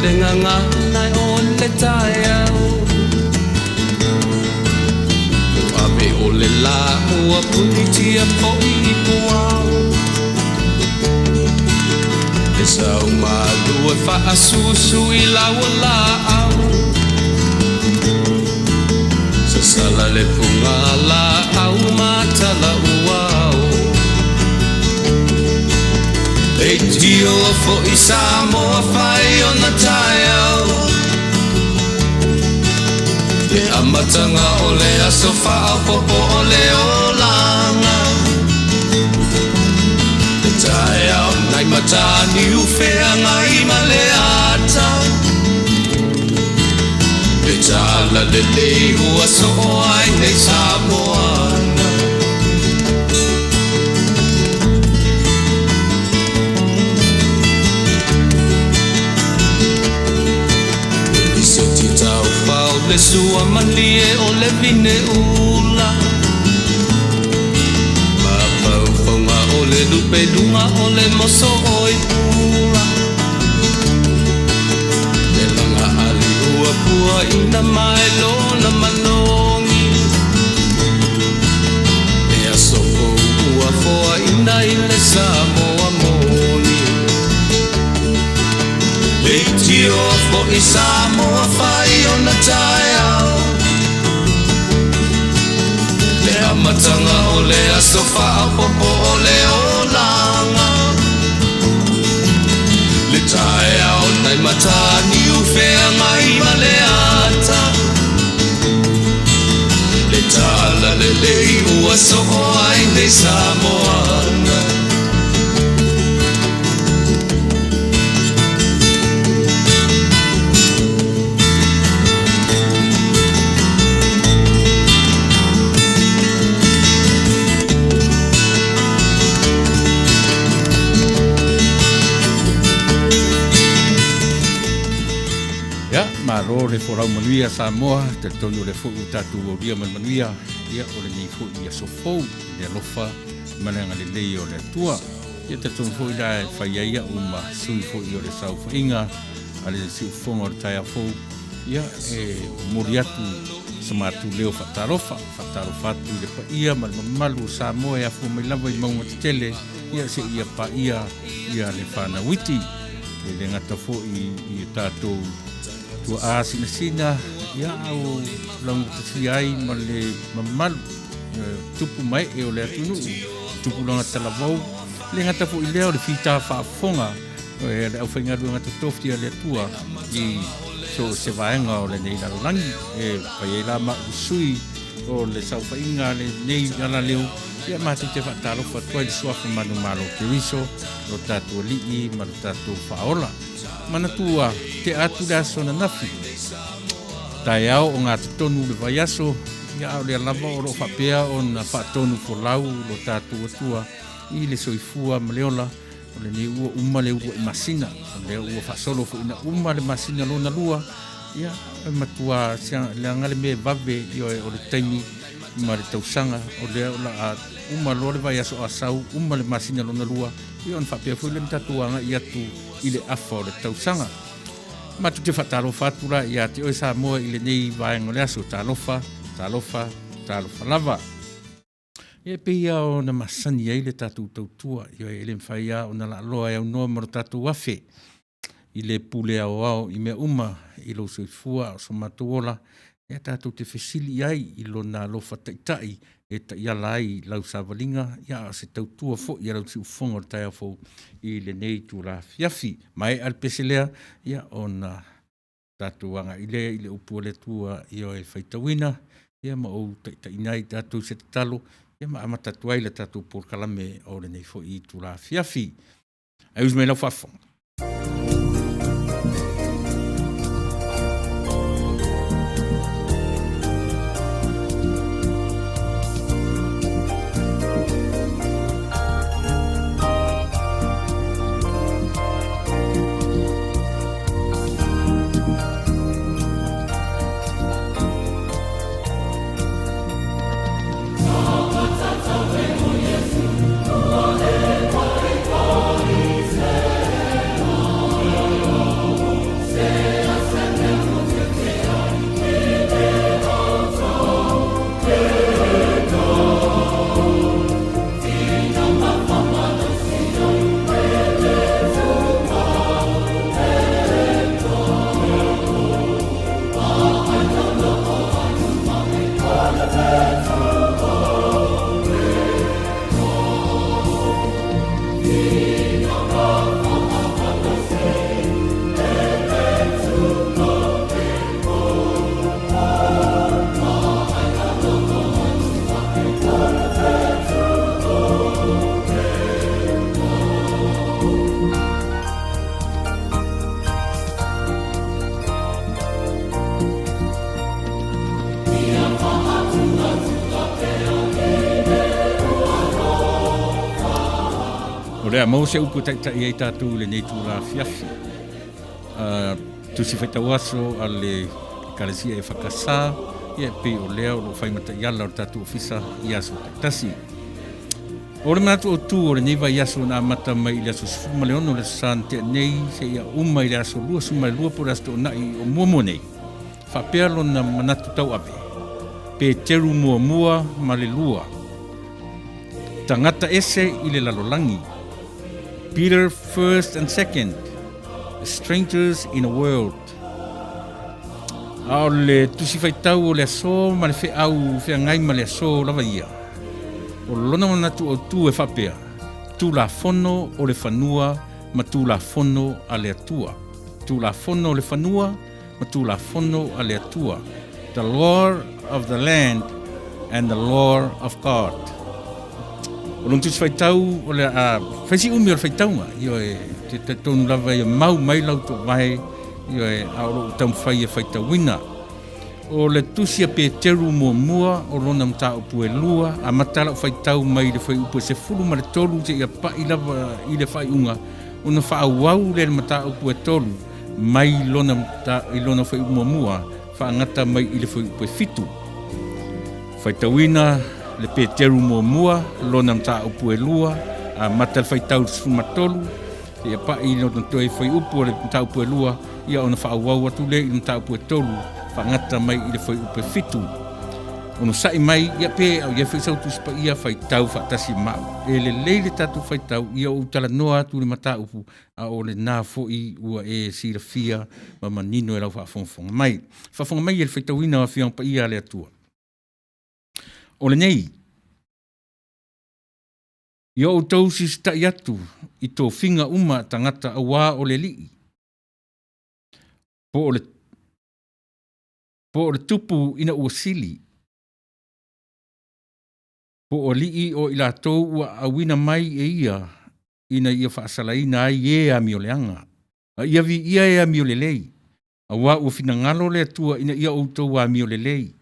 le gagana o le taeao. Ua ave o le lā ua punitia foi i puao. Le sau malu e faasusu i lau laau. Sasala le puga laau matala uao. Leitio foi Samoa fai ona taeao. Le amataga o le aso faaopoopo o le olaga. Le taeao nai Mataniu Feagai ma le ata. Le tala lelei ua soo ai nei Samoana. Le liseti taufao le sua malie o le vine ula. Mafaufauga o le lupe luga o le moso oi pula. Le laga ali ua puaina mai lona manogi. Le aso fou ua foaina i le Samoa moni. Leitio foi Samoa fai ona taeao. Le amataga o le aso faaopoopo o le olaga. Le taeao nai Mataniu Feagai ma le ata. Le tala lelei ua soo ai nei Samoana. Ia, malo le folau manuia Samoa, talitonu o lea foi ua tatou aulia ma le manuia, ia o lenei foi aso fou i le alofa ma le agalelei o le Atua. Ia talitonu foi la e fai ai au ma sui foi o le saofaiga a le siufofoga o le taeao fou, ia e momoli atu sa matou leo faatalofa, faatalofa atu i le paia ma le mamalu o Samoa e afua mai lava i mauga tetele, ia seia paia ia le fanau iti. E le gata foi i tatou tuaa sinasina, ia au laugatasia ai ma le mamalu tupu mae o le atunuu, tupulaga talavou. E le gata foi lea o le fita faafofoga le aufaigaluega totofi a le Atua i so o se vaega o lenei lalolagi. E fai ai la ma usui o le saofaiga a lenei alaleo, ia matou te faatalofa atu ai i le suafa manumalo o Keriso, lo tatou alii ma lo tatou faaola. Manatua, tea atu le aso ananafi, taeao o gatotonu le vaiaso, ia a o lea lava o lo o faapea ona faatonu folau lo tatou Atua i le soifua ma le ola. O lenei ua uma le uluai masina, o lea ua faasolo foi ina uma le masina lona lua, ia e matua leaga le mea e vave, ioe, o le taimi ma le tausaga, o lea o le a uma loa le vaiaso Asau, uma le masina lona lua, ia ona faapea foi lea ona tatou agai atu i le afa o le tausaga. Matou te faatalofa atu la ia te oe Samoa i lenei vaega o le aso. Talofa, talofa, talofa lava. Ia e pei lava ona masani ai le tatou tautua, ioe, e le mafai lava ona laaloa e aunoa ma lo tatou afe i le pule aoao i mea uma i lou soifua a o so matou ola, ia tatou te fesili i ai i lona alofa taitai e taiala ai lau savaliga, ia a o se tautua foi a lau siufofoga o le taeao fou i lenei itula afiafi. Maea le pese lea, ia ona tatou agai lea i le upu a le Atua, ioe, faitauina, ia ma ou taitaiina ai tatou i se tatalo, ia ma amata atu ai le tatou polokalame o lenei foi itula afiafi. Ae usu mai lau faafofoga. le a maua se upu e taitai ai tatou i lenei itula afiafi. Tusi faitau aso a le Ekalesia EFKS, ia e pei o lea o lo o fai ma taiala o le tatou ofisa i aso taitasi. O le manatu autu o lenei vaiaso na amata mai i le aso 16 o le aso Sa na tea nei seia uma i le aso 22 po o le aso Toonai o muamua nei, faapea lona manatu tauave, Peteru muamua ma le lua, tagata ese i le lalolagi, Peter first and second, strangers in a world. A o le tusi faitau o le aso ma le feau feagai ma le aso lava ia, o lona manatu autu e faapea, Tulafono o le fanua ma Tulafono a le Atua. Tulafono o le fanua ma Tulafono a le Atua. The law of the land and the law of God. O lona tusi faitau, o le a fai si umi o le faitauga, ioe, te talitonu lava ia mau mai lau toovae, ioe, a o loo taumafai e faitauina. O le tusi a Peteru muamua o lona mataupu e lua, amata lau faitau mai le fuaiupu e 13 seia pa'i lava i le faaiuga, ona faaauau lea i le mataupu e tolu mai lona i lona fuaiupu muamua faagata mai i le fuaiupu e 7. Faitauina le Peteru muamua lona mataupu e lua, amata le faitau i le 13 seia pa'i i lona toe fuaiupu o le mataupu e lua, ia ona faaauau atu lea i le mataupu e tolu faagata mai i le fuaiupu e 7. Onosai mai, ia pe au ia foi sau Tusi Paia faitau faatasi ma au. E lelei le tatou faitau, ia ou talanoa atu i le mataupu, a o lena foi ua e silafia ma manino e lau faafogafoga mai. Faafofoga mai e le faitauina o Afioaga Paia a le Atua. O lenei, ia outou sisitai atu i tofiga uma a tagata auā o le Alii, po o le tupu ina ua sili, po o alii o i latou ua auina mai e ia ina ia faasalaina ai e amioleaga, a ia viia e amiolelei, auā ua finagalo le Atua ina ia outou amiolelei,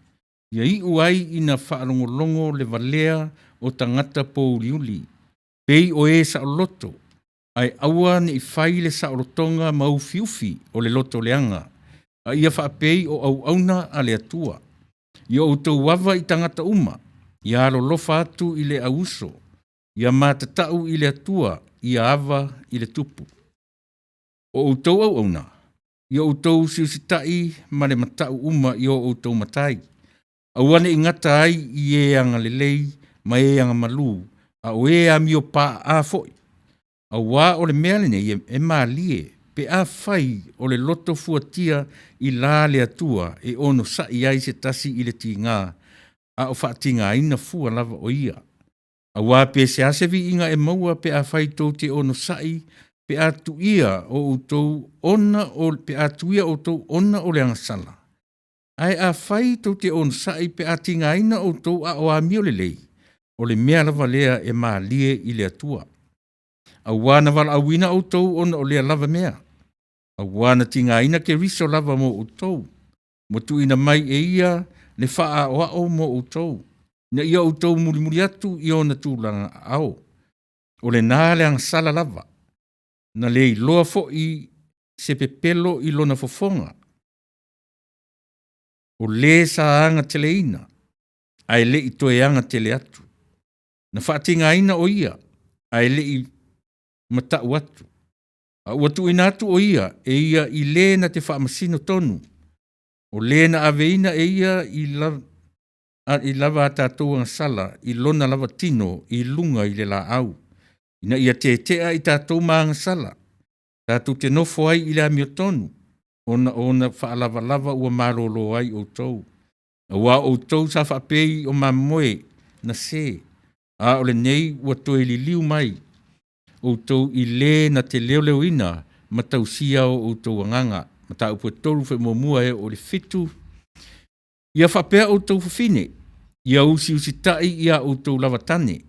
ia iu ai ina faalogologo le valea o tagata pouliuli, pei o e saoloto, ae aua ne i fai le saolotoga ma ufiufi o le loto leaga, a ia faapei o auauna a le Atua. Ia outou ava i tagata uma, ia alolofa atu i le auuso, ia matatau i le Atua, ia ava i le tupu. O outou auauna, ia outou siusitai ma le matau uma i o outou matai. Aua ne i gata ai i e agalelei ma e agamalu, a o e amio paaa foi. Auā o le mea lenei e malie, pe afai o le loto fuatia i la le Atua e onosai ai se tasi i le tiga, a o faatigaina fua lava o ia. Auā pe se a se viiga e maua pe afai tou te onosai pe a tuia outou ona o pe a tuia outou ona o le agasala. Ae afai tou te onosai pe a tigaina outou a o amio lelei, o le mea lava lea e malie i le Atua. Auā na valaauina outou ona o lea lava mea. Auā na tigaina Keriso lava mo outou, ma tuuina mai e ia le faaaoao mo outou, ina ia outou mulimuli atu i ona tulaga aao. O lena le agasala lava, na le iloa foi se pepelo i lona fofoga, o le sa agateleina, ae le i toe agatele atu. Na faatigaina o ia, ae le i matau atu. A ua tuuina atu o ia e ia i le na te faamasino tonu, o le na aveina e ia i lava a tatou agasala i lona lava tino i luga i le laau, ina ia tetea i tatou ma agasala, tatou te nofo ai i le amiotonu, ona o ona faalavalava ua malolo ai outou. Auā o outou sa faapei o mamoe na se, a o lenei ua toe liliu mai outou i le na te leoleoina ma tausia o outou agaga. Mataupu e 3 fuaiupu muamua e oo i le 7. Ia faapea outou fafine, ia usiusitai ia outou lava tane.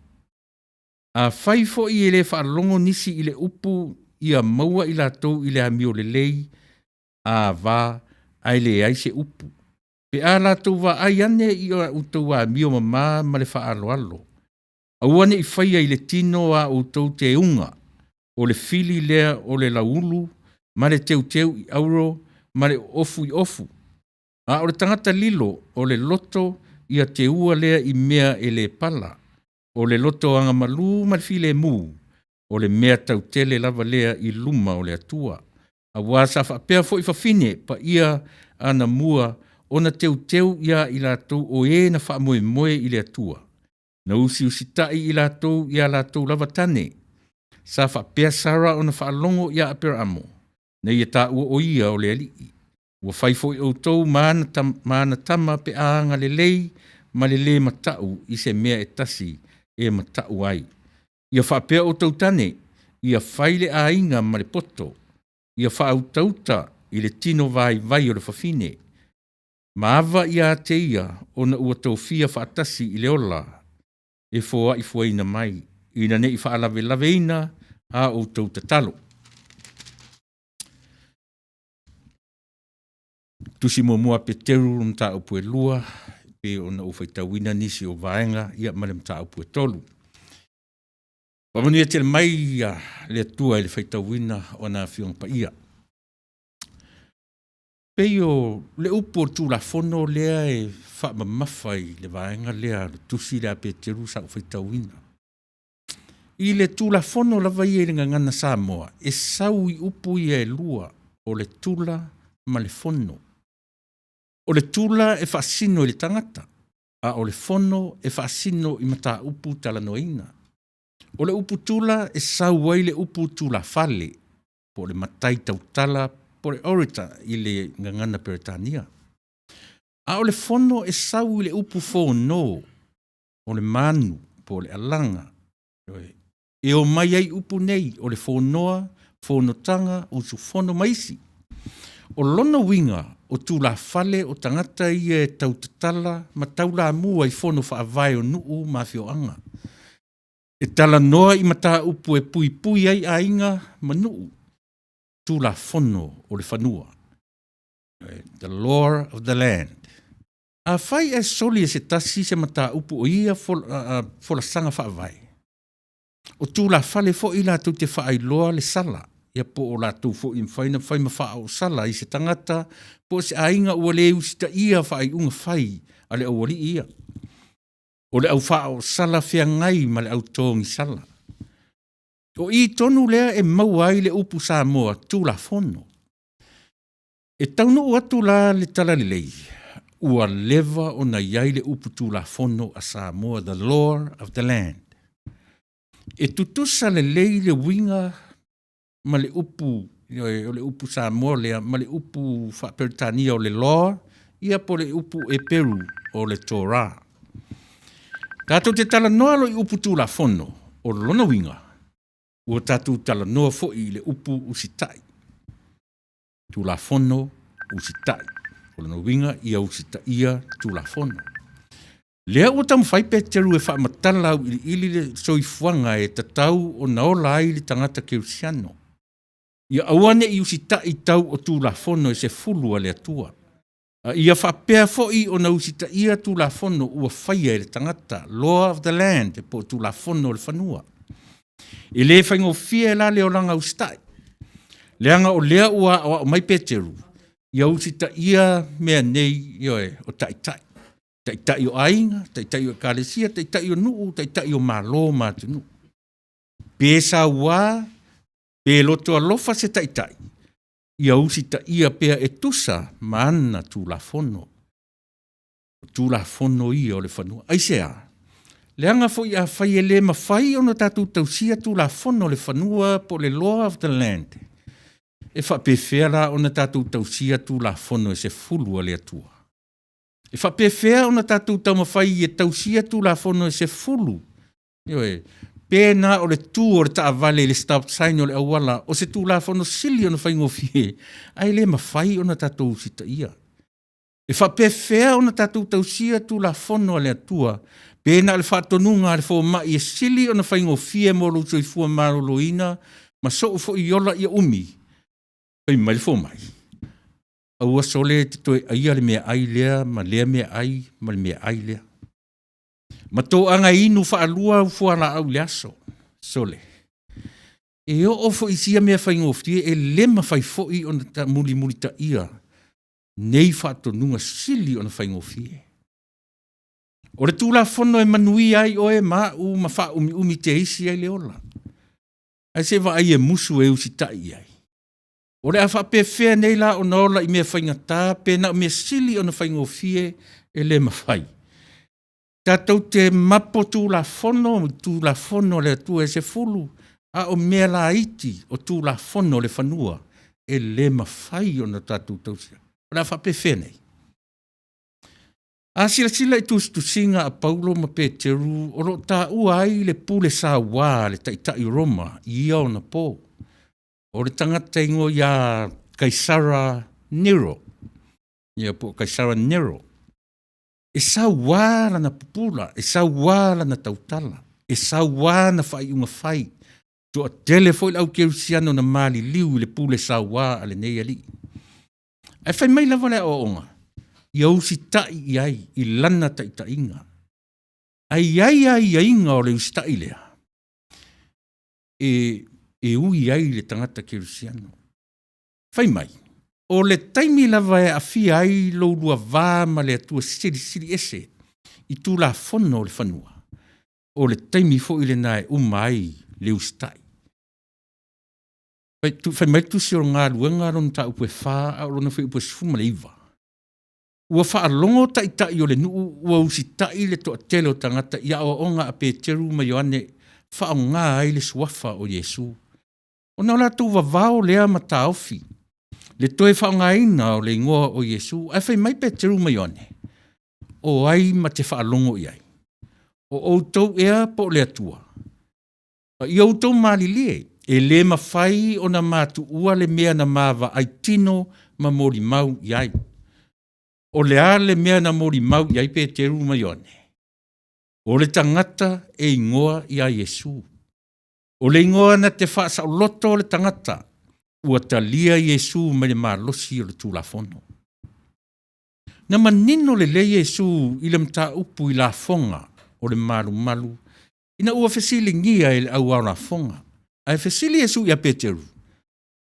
Afai foi e le faalogo nisi i le upu, ia maua i latou i le amio lelei ava ae leai se upu. Pe a latou vaai ane i a outou amio mama ma le faaaloalo, aua ne i faia i le tino a outou teuga. O le fili lea o le lauulu ma le teuteu i auro ma le ofu i ofu. A o le tagata lilo, o le loto ia teua lea i mea e le pala. O le loto agamalu ma le filemu, o le mea tautele lava lea i luma o le Atua. Auā sa faapea foi fafine paia anamua ona teuteu iā i latou o e na faamoemoe i le Atua, na usiusitai i latou i a latou lava tane. Sa faapea Sara ona faalogo ia Aperaamo, na ia taua o ia o le alii. Ua fai foi outou ma ana tama pe a agalelei ma le lē mata'u i se mea e tasi e mata'u ai. Ia faapea outou tane, ia fai le aiga ma le poto, ia faautauta i le tino vaivai o le fafine, ma ava ia te ia ona ua tofia faatasi i le ola e foaifuaina mai, ina ne i faalavelaveina a outou tatalo. Tusi muamua a Peteru mataupu e 2, pei ona ou faitauina nisi o vaega ia ma le mataupu e 3. Faamanuia tele mai le Atua i le faitauina o ana Afioga Paia. Pei o le upu o le Tulafono lea e faamamafa i le vaega lea o le tusi lea a Peteru sa ou faitauina. I le Tulafono lava ia i le Gagana Samoa, e sau i upu ia e lua, o le tula ma le fono. O le tula e faasino i le tagata, a o le fono e faasino i mataupu talanoaina. O le upu tula e sau ai le upu tulafale, po o le matai tautala po o le orator i le gagana Peretania. A o le fono e sau i le upu fono, o le manu po o le alaga. E omai ai upu nei o le fonoa, fonotaga, usufono ma isi. O lona uiga o tulafale o tagata ia e tautatala ma taulamua i fono faavae o nuu ma afioaga. E talanoa i mataupu e puipui ai aiga ma nuu, Tulafono o le fanua, the law of the land. Afai ae soli e se tasi se mataupu o ia folasaga faavae, o tulafale foi latou te faailoa le sala, ia po o latou foi e mafai ona fai ma faaoosala i se tagata po o se aiga ua le usitaia faaiuga fai a le aualii ia. O le au faaoosala feagai ma le au togisala. O i tonu lea e maua ai le upu Samoa Tulafono. E taunuu atu la le talalelei, ua leva ona i ai le upu Tulafono a Samoa, the law of the land. E tutusa lelei le uiga ma le upu, ioe, o le upu Samoa lea ma le upu faa-Peretania o le law, ia po o le upu Eperu o le Torah. Tatou te talanoa loa i upu Tulafono, o lona uiga, ua tatou talanoa foi i le upu usitai. Tulafono usitai. O lona uiga ia usitaia Tulafono. Lea ua taumafai Peteru e faamatala auiliili le soifuaga e tatau ona ola ai le tagata kerisiano. Ia aua ne i usitai tau o Tulafono e 10 a le Atua, a ia faapea foi ona usitaia Tulafono ua faia e le tagata, law of the land, po o Tulafono o le fanua. E le faigofie la le olaga usitai, leaga o lea ua aoao mai Peteru ia usitaia mea nei, ioe, o taitai, taitai o aiga, taitai o ekalesia, taitai o nuu, taitai o malo ma atunuu. Pe saua, pe loto alofa se taitai, ia usitaia pea e tusa ma ana Tulafono. O Tulafono ia o le fanua. Aisea? Leaga foi afai e le mafai ona tatou tausia Tulafono o le fanua po o le law of the land, e faapefea la ona tatou tausia Tulafono e 10 a le Atua? E faapefea ona tatou taumafai e tausia Tulafono e 10, ioe, pe na o le tu o le taavale i le stop sign o le auala o se Tulafono sili ona faigofie, ae le mafai ona tatou usitaia. E faapefea ona tatou tausia Tulafono a le Atua pe na o le faatonuga a le fomai e sili ona faigofie mo lou soifua maloloina ma sou foi ola ia umi? Fai mai le fomai, aua sole e te toe aia le meaai lea ma lea meaai ma le meaai lea. Ma toaga e inu faalua au fualaau i le aso, sole. E oo foi i sia mea faigofie e le mafai foi ona mulimulitaia nei faatonuga sili ona faigofie. O le Tulafono e manuia ai oe ma au ma faaumiumi teisi ai le ola. Ae se i vaai e musu e usitai i ai. O le a faapefea nei la ona ola i mea faigata pe na o mea sili ona faigofie e le mafai? Tatou te mapo tulafono i Tulafono a le Atua e 10, a o mea laiti o Tulafono o le fanua e le mafai ona tatou tausia. O le a faapefea nei? A silasila i tusitusiga a Paulo ma Peteru o lo o taua ai le pule saua a le taitai o Roma i ia ona po, o le tagata e igoa ia Kaisara Nero, ia po o Kaisara Nero. E saua lana pupula, e saua lana tautala, e saua ana faaiuga fai. Toatele foi le au kerisiano na maliliu i le pule saua a lenei alii. Ae fai mai lava le aoaoga, ia usitai i ai i lana taitaiga. Ae i ai aiaiga o le usitai lea e ui ai i le tagata kerisiano. Fai mai, o le taimi lava e aafia ai lou lua va ma le Atua Silisili Ese i Tulafono o le fanua, o le taimi foi lena e uma ai le usitai. Fai mai le Tusi o Galuega lona mataupu e 4 a o lona fuaiupu e 19, ua faalogo taitai o le nuu ua usitai le toatele o tagata i aoaoga a Peteru ma Ioane, faaaoga ai le suafa o Iesu. Ona o latou vavao lea ma taofi le toe faaaogaina o le igoa o Iesu. Ae fai mai Peteru ma Ioane, o ai ma te faalogo i ai? O outou ea po o le Atua? A ia outou malilie, e le mafai ona ma tuua le mea na ma vaai tino ma molimau i ai. O le a le mea na molimau i ai Peteru ma Ioane? O le tagata e igoa ia Iesu. O le igoa na te faasaoloto le tagata ua talia Iesu mai le malosi o le Tulafono. Na manino lelei Iesu i le mataupu i lafoga o le malumalu ina ua fesiligia e le au ao lafoga. Ae fesili Iesu ia Peteru,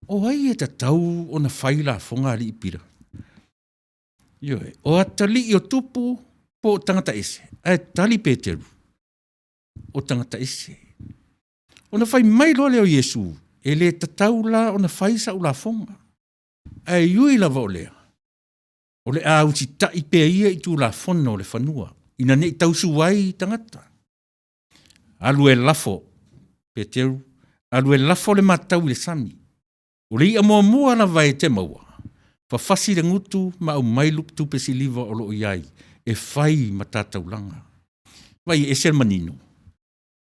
o ai e tatau ona fai lafoga a alii pila? Ioe, o atalii o tupu po o tagata ese? Ae tali Peteru, o tagata ese. Ona fai mai loa lea o Iesu, e le tatau la ona fai sau lafoga. Ae ui lava o lea, o le a usitai pea ia i Tulafono o le fanua, ina ne i tausu ai tagata. Alu e lafo, Peteru, alu e lafo le matau i le sami. O le ia muamua lava e te maua, fafasi le gutu ma aumai tupe siliva o lo o i ai e fai ma ta taulaga. Vaai e ese le manino.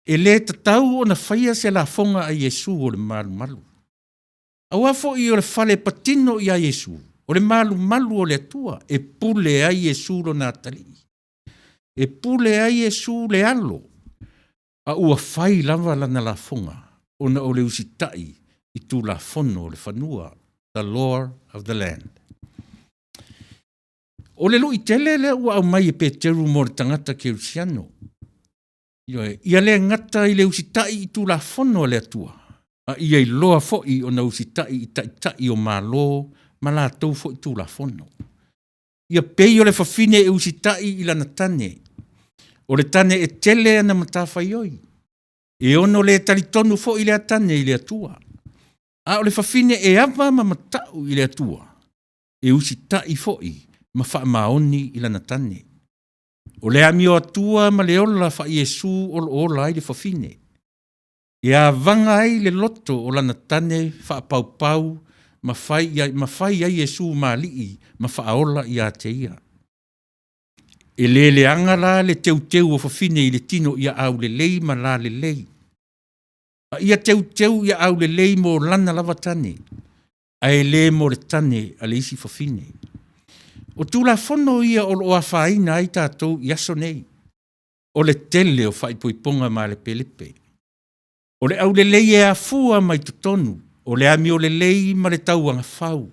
E le tatau ona faia se lafoga a Iesu o le malumalu. Aua foi o le fale patino ia Iesu, o le malumalu o le Atua, e pule ai Iesu lona atalii. E pule ai Iesu le alo, a ua fai lava lana lafoga ona o le usitai i Tulafono o le fanua, the law of the land. O le lui tele lea ua aumai e Peteru mo le tagata kerisiano. Ioe, ia le gata i le usitai i Tulafono a le Atua, a ia iloa foi ona usitai i taitai o Malo ma latou foi Tulafono. Ia pei o le fafine e usitai i lana tane, o le tane e tele ana matafaioi, e ono le talitonu foi lea tane i le Atua. A o le fafine e ava ma matau i le Atua, e usitai foi ma faamaoni i lana tane. O le amio Atua ma le ola faa-Iesu o lo o ola ai le fafine, e avaga ai le loto o lana tane faapaupau ma fai ai Iesu ma alii ma faaola ia te ia. E le leaga la le teuteu o fafine i le tino ia aulelei ma lalelei, a ia teuteu ia aulelei mo lana lava tane, ae le mo le tane a le isi fafine. O Tulafono ia o lo o afaina ai tatou i aso nei, o le tele o faaipoipoga malepelepe. O le aulelei e afua mai totonu, o le amio lelei ma le tauagafau,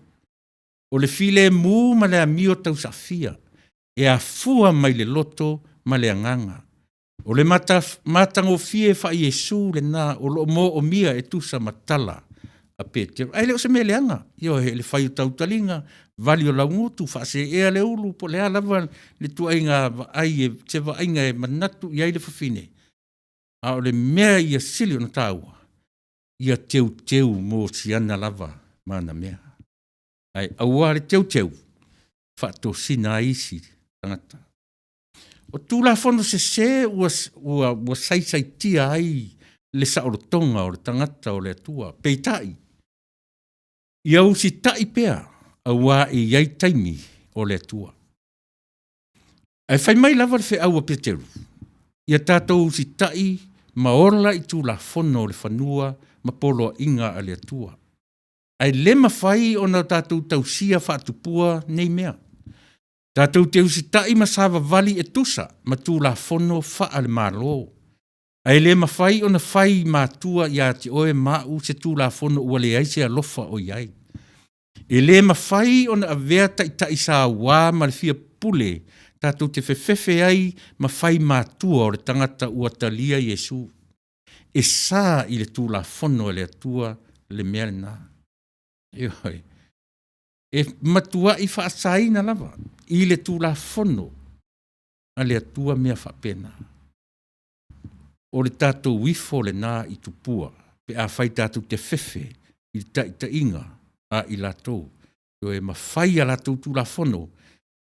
o le filemu ma le amio tausaafia, e afua mai le loto ma le agaga. O le matagofie faa-Iesu lena o lo o moomia e tusa ma tala a Petero. Ae le o se mea leaga, ioe, le fai o tautaliga, vali o laugutu, faaseea le ulu, po o le a lava le ituaiga vaai, se vaaiga e manatu i ai le fafine, a o le mea ia sili ona taua, ia teuteu mo siana lava ma ana mea. Ae aua le teuteu faatosina ai isi tagata. O Tulafono sese ua saisaitia ai le saolotoga o le tagata o le Atua, peitai, ia usitai pea aua e i ai taimi o le Atua. Ae fai mai lava le feau a Peteru, ia tatou usitai ma ola i Tulafono o le fanua ma poloaiga a le Atua. Ae le mafai ona tatou tausia faatupua nei mea. Tatou te usitai ma savavali e tusa ma Tulafono faale-Malo, ae le mafai ona fai matua ia te oe ma au se Tulafono ua leai se alofa o i ai. E le mafai ona avea taitai saua ma le fia pupule tatou te fefefe ai ma fai matua o le tagata ua talia Iesu. E sa i le Tulafono a le Atua le mea lena. Ioe. E matuai faasaina lava i le Tulafono a le Atua mea faapena. O le tatou ifo lena i tupua pe afai tatou te fefe i le taitaiga a i latou, ioe, ma fai a latou Tulafono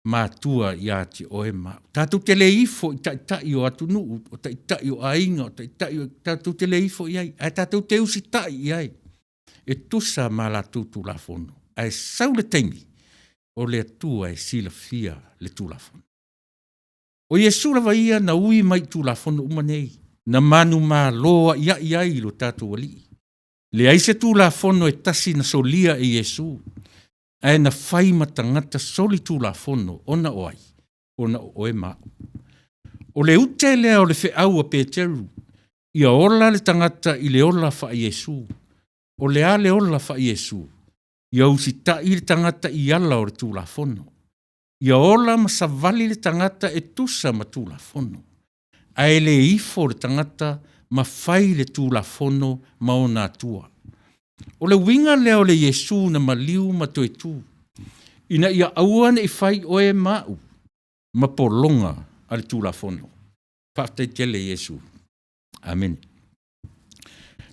matua ia te oe ma au. Tatou te le ifo i taitai o atunuu, o taitai o aiga, o taitai o… tatou te le ifo i ai, ae tatou te usitai i ai e tusa ma latou Tulafono, ae sau le taimi o le Atua e silafia le Tulafono. O Iesu lava ia na ui mai i Tulafono uma nei, na manumalo aiai ai i lo tatou Alii. E leai se Tulafono e tasi na solia e Iesu, ae na fai ma tagata solitulafono ona o ai? Ona o oe ma au. O le ute lea o le feau a Peteru, ia ola le tagata i le ola faa-Iesu. O le a le ola faa-Iesu? Ia usitai le tagata i ala o le Tulafono, ia ola ma savali le tagata e tusa ma Tulafono, ae le ifo le tagata ma fai le Tulafono ma ona atua. O le uiga lea o le Iesu na maliu ma toe tu, ina ia aua ne i fai oe ma au ma pologa a le Tulafono. Faafetai tele Iesu. Amene.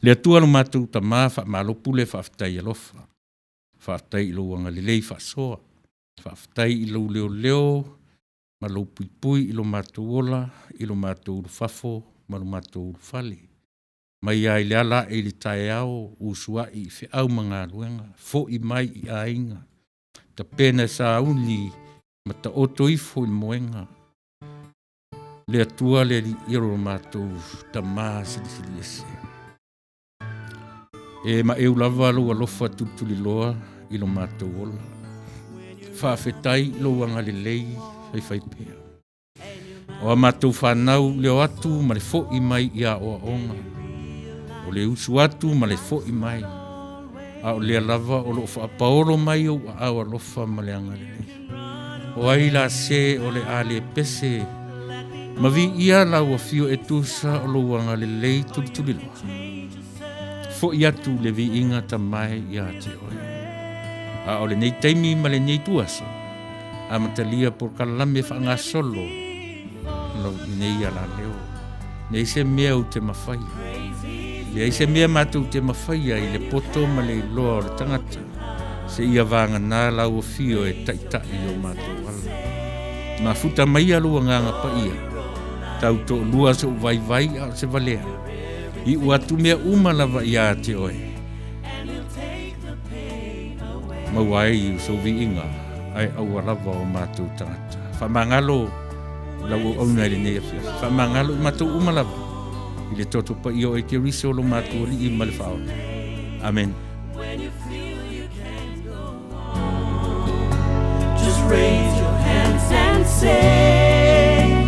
Le Atua lo matou Tama, faamalo pule faafetai alofa, faafetai i lou agalelei faasoa, faafetai i lou leoleo ma lou puipui i lo matou ola i lo matou ulufafo ma lo matou ulufale, mai lava i le ala ae i le taeao, usu ai i feau ma galuega, foi mai i aiga, tapena e sauni ma taoto ifo i le moega. Le Atua le Alii o lo matou Tama Silisili Ese, e maeu lava lou alofa tulituliloa i lo matou ola. Faafetai i lou agalelei faifaipea. O a matou fanau le o atu ma le foi mai i aoaoga, o le usu atu ma le foi mai, a o lea lava o lo o faapaolo mai ou aao alofa ma le agalelei. O ai la se o le a le pese ma viia lau afio e tusa o lou agalelei tulituliloa? Foi atu le viiga Tama e ia te oe. A o lenei taimi ma lenei ituaso, amatalia polokalame faagasolo lenei alaleo. Leai se mea ou te mafaia, leai se mea matou te mafaia i le poto ma le iloa o le tagata, seia vagana lau afio e taitai i o matou ala. Mafuta maia lou Agaga Paia, tau toalua sou vaivai a o se valea, iu atu mea uma lava ia te oe, maua ai sou viiga, ae aua lava o matou tagata. Faamagalo lau auauna i lenei afiafi, faamagalo i matou uma lava, i le toto paia o Keriso lo matou Alii ma le Faaola. Amene. Just raise your hands and say,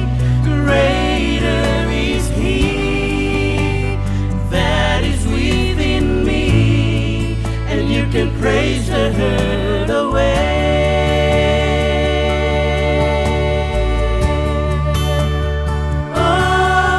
Greater is He that is within me, and you can praise the hurt away. Oh,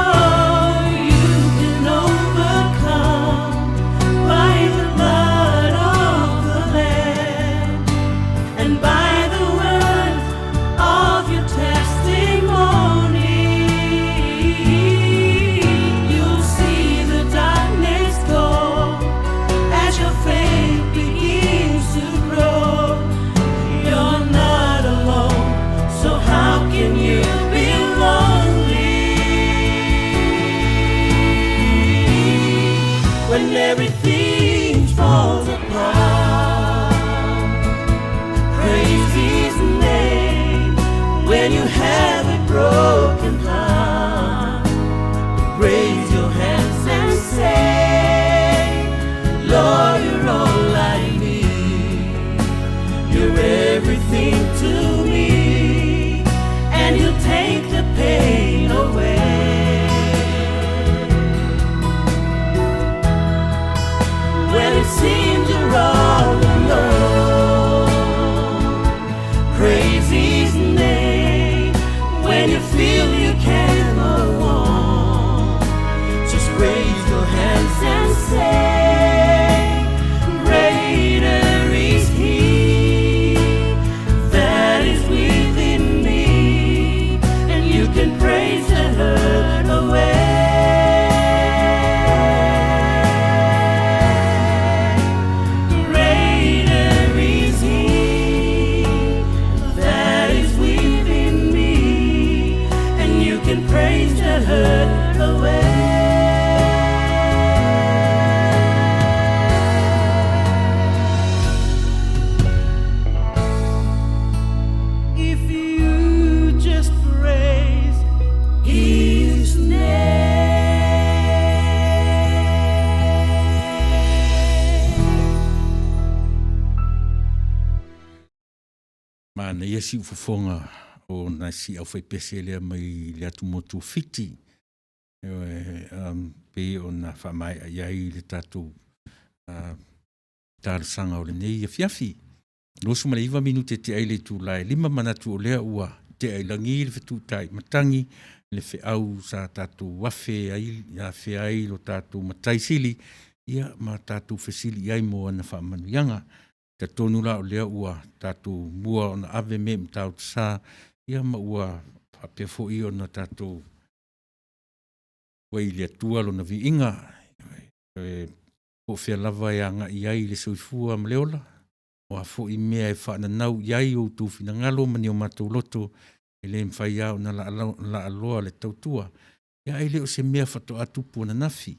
Manaia siufofoga o nai si aufaipese lea mai le atumotu o Fiti. Ioe, pei ona faamaea i ai le tatou talosaga o lenei afiafi. 29 minute e tea ai le itula e 5:00, manatu o lea ua tea i lagi le fetutai matagi, le feau sa tatou afe ai lo tatou Matai Sili ia ma tatou fesili i ai mo ana faamanuiaga. E talitonu la o lea ua tatou mua ona ave mea i Matautusa ma ua faapea foi ona tatou fai i le Atua lona viiga. Po o fea lava e agai i ai le soifua ma le ola, o a foi mea e faananau i ai outou finagalo ma ni o matou loto, e le mafai lava ona laaloa le tautua, ae le o se mea faatoa tupu ananafi,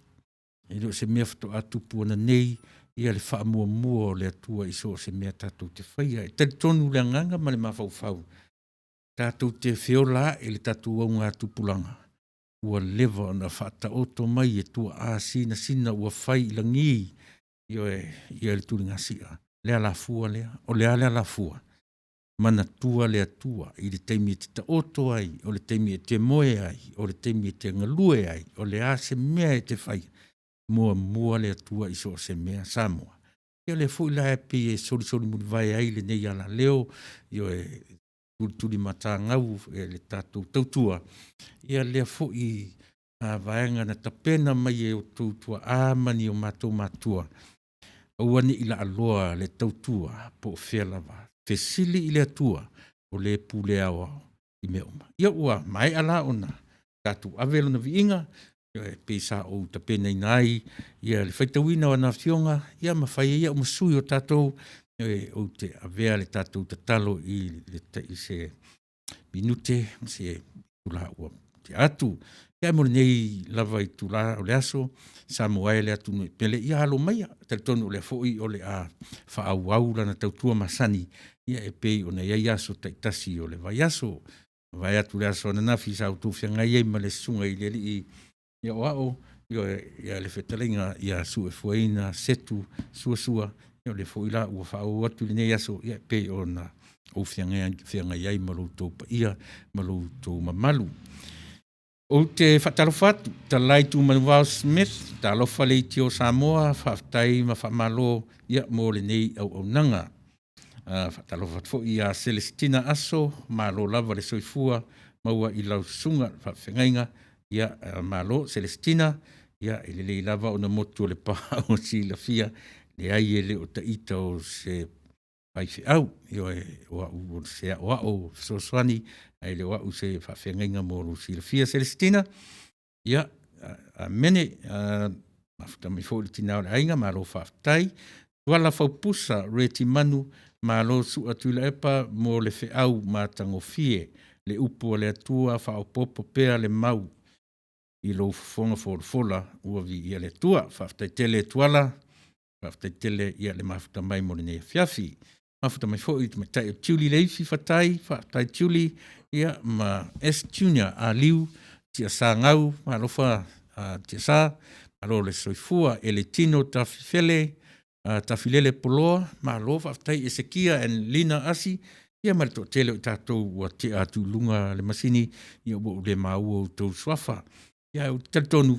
e le o se mea faatoa tupu ananei le faamuamua o le Atua i so o se mea tatou te faia. E talitonu le agaga ma le mafaufau, tatou te feola ae i le tatou augatupulaga, ua leva ona faataoto mai e tuaa sinasina ua fai i lagi, ioe, le tuligasia le alafua lea. O le a le alafua? Manatua le Atua i le taimi e te taoto ai, o le taimi e te moe ai, o le taimi e te galue ai, o le a se mea e te faia, muamua le Atua i so o se mea Samoa. Ia o lea foi la e pei e solisoli mulivae ai lenei alaleo, ioe, tulitulimatagau e le tatou tautua lea foi vaega na tapena mai e outou tuaa ma ni o matou matua, aua ne i laaloa le tautua po o fea lava, fesili i le Atua o le pule aoao i mea uma. Ia ua maea la ona tatou ave Lona viiga e pei sa ou tapenaina ai le faitauina o ana Afioga ma fai ai au ma sui o tatou ou te avea le tatou tatalo i se minute ma se itula ua tea atu. Ae mo lenei lava itula o le aso, Samoa e le atunuu e pele, ia alo maia, e talitonu o lea foi o le a faaauau lana tautua masani e pei ona i ai aso taitasi o le vaiaso. Ua mavae atu le aso ananafi sa outou feagai ai ma le Susuga i le Alii Aoao, ioe, le fetalaiga ia Suefuaina Setu Suasua, o lea foi la ua faaauau atu i lenei aso e pei ona ou feagai ai ma lo outou paia ma lo outou mamalu. Ou te faatalofa atu, fetalai Tuimanoa Smith, talofa le aitio Samoa, faafetai ma faamalo mo lenei auaunaga. E faatalofa atu foi ia Selesitina Aso, malo lava le soifua maua i lau susuga i le faafeagaiga. Malo Selesitina, e lelei lava ona motu o le pa ua silafia, e leai e le o taita o se faifeau, ioe, o au o se aoao fesoasoani ae le o au se faafeagaiga mo lou silafia Selesitina. Ia, amene. Mafuta mai foi le tina o le aiga, malo faafetai. Tuala Faupusa Reti Manu, malo Sua Tuilaepa mo le feau matagofie, le upu a le Atua faaopoopo pea le mau i lou fofoga folafola ua viia le Atua. Faafetai tele Tuala, faafetai tele le mafuta mai mo lenei afiafi. Mafuta mai foi le tamaitai o Tiuli Leifi Fatai, faafetai Tiuli ma S Junior Ah Liu Tiasa Gau, alofa Tiasa, malo le soifua. Eletino Tafilele Poloa, malo faafetai Esekia and Lina Asi, ia ma le toatele o i tatou ua tea atu i luga le masini, ua ou le maua outou suafa. Ae ou te talitonu,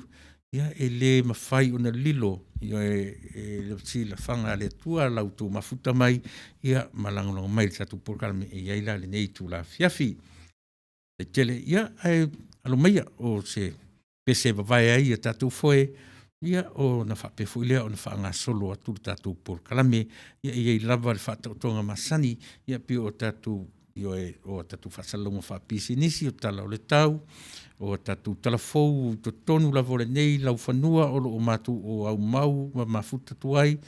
e le mafai ona lilo i le silafaga a le Atua la outou mafuta mai ma lagolago mai i le tatou polokalame e i ai la lenei itula afiafi. Faafetai tele. Ia, ae alo maia o se pese e vavae ai a tatou foe, ona faapea foi lea ona faagasolo atu le tatou polokalame. Ia e i ai lava le faataotoga masani e pei o tatou, ioe, o tatou faasalalauga faapisinisi, o tala o le tau, o a tatou tala fou i totonu lava o lenei laufanua o lo o matou aumau ma mafuta atu ai,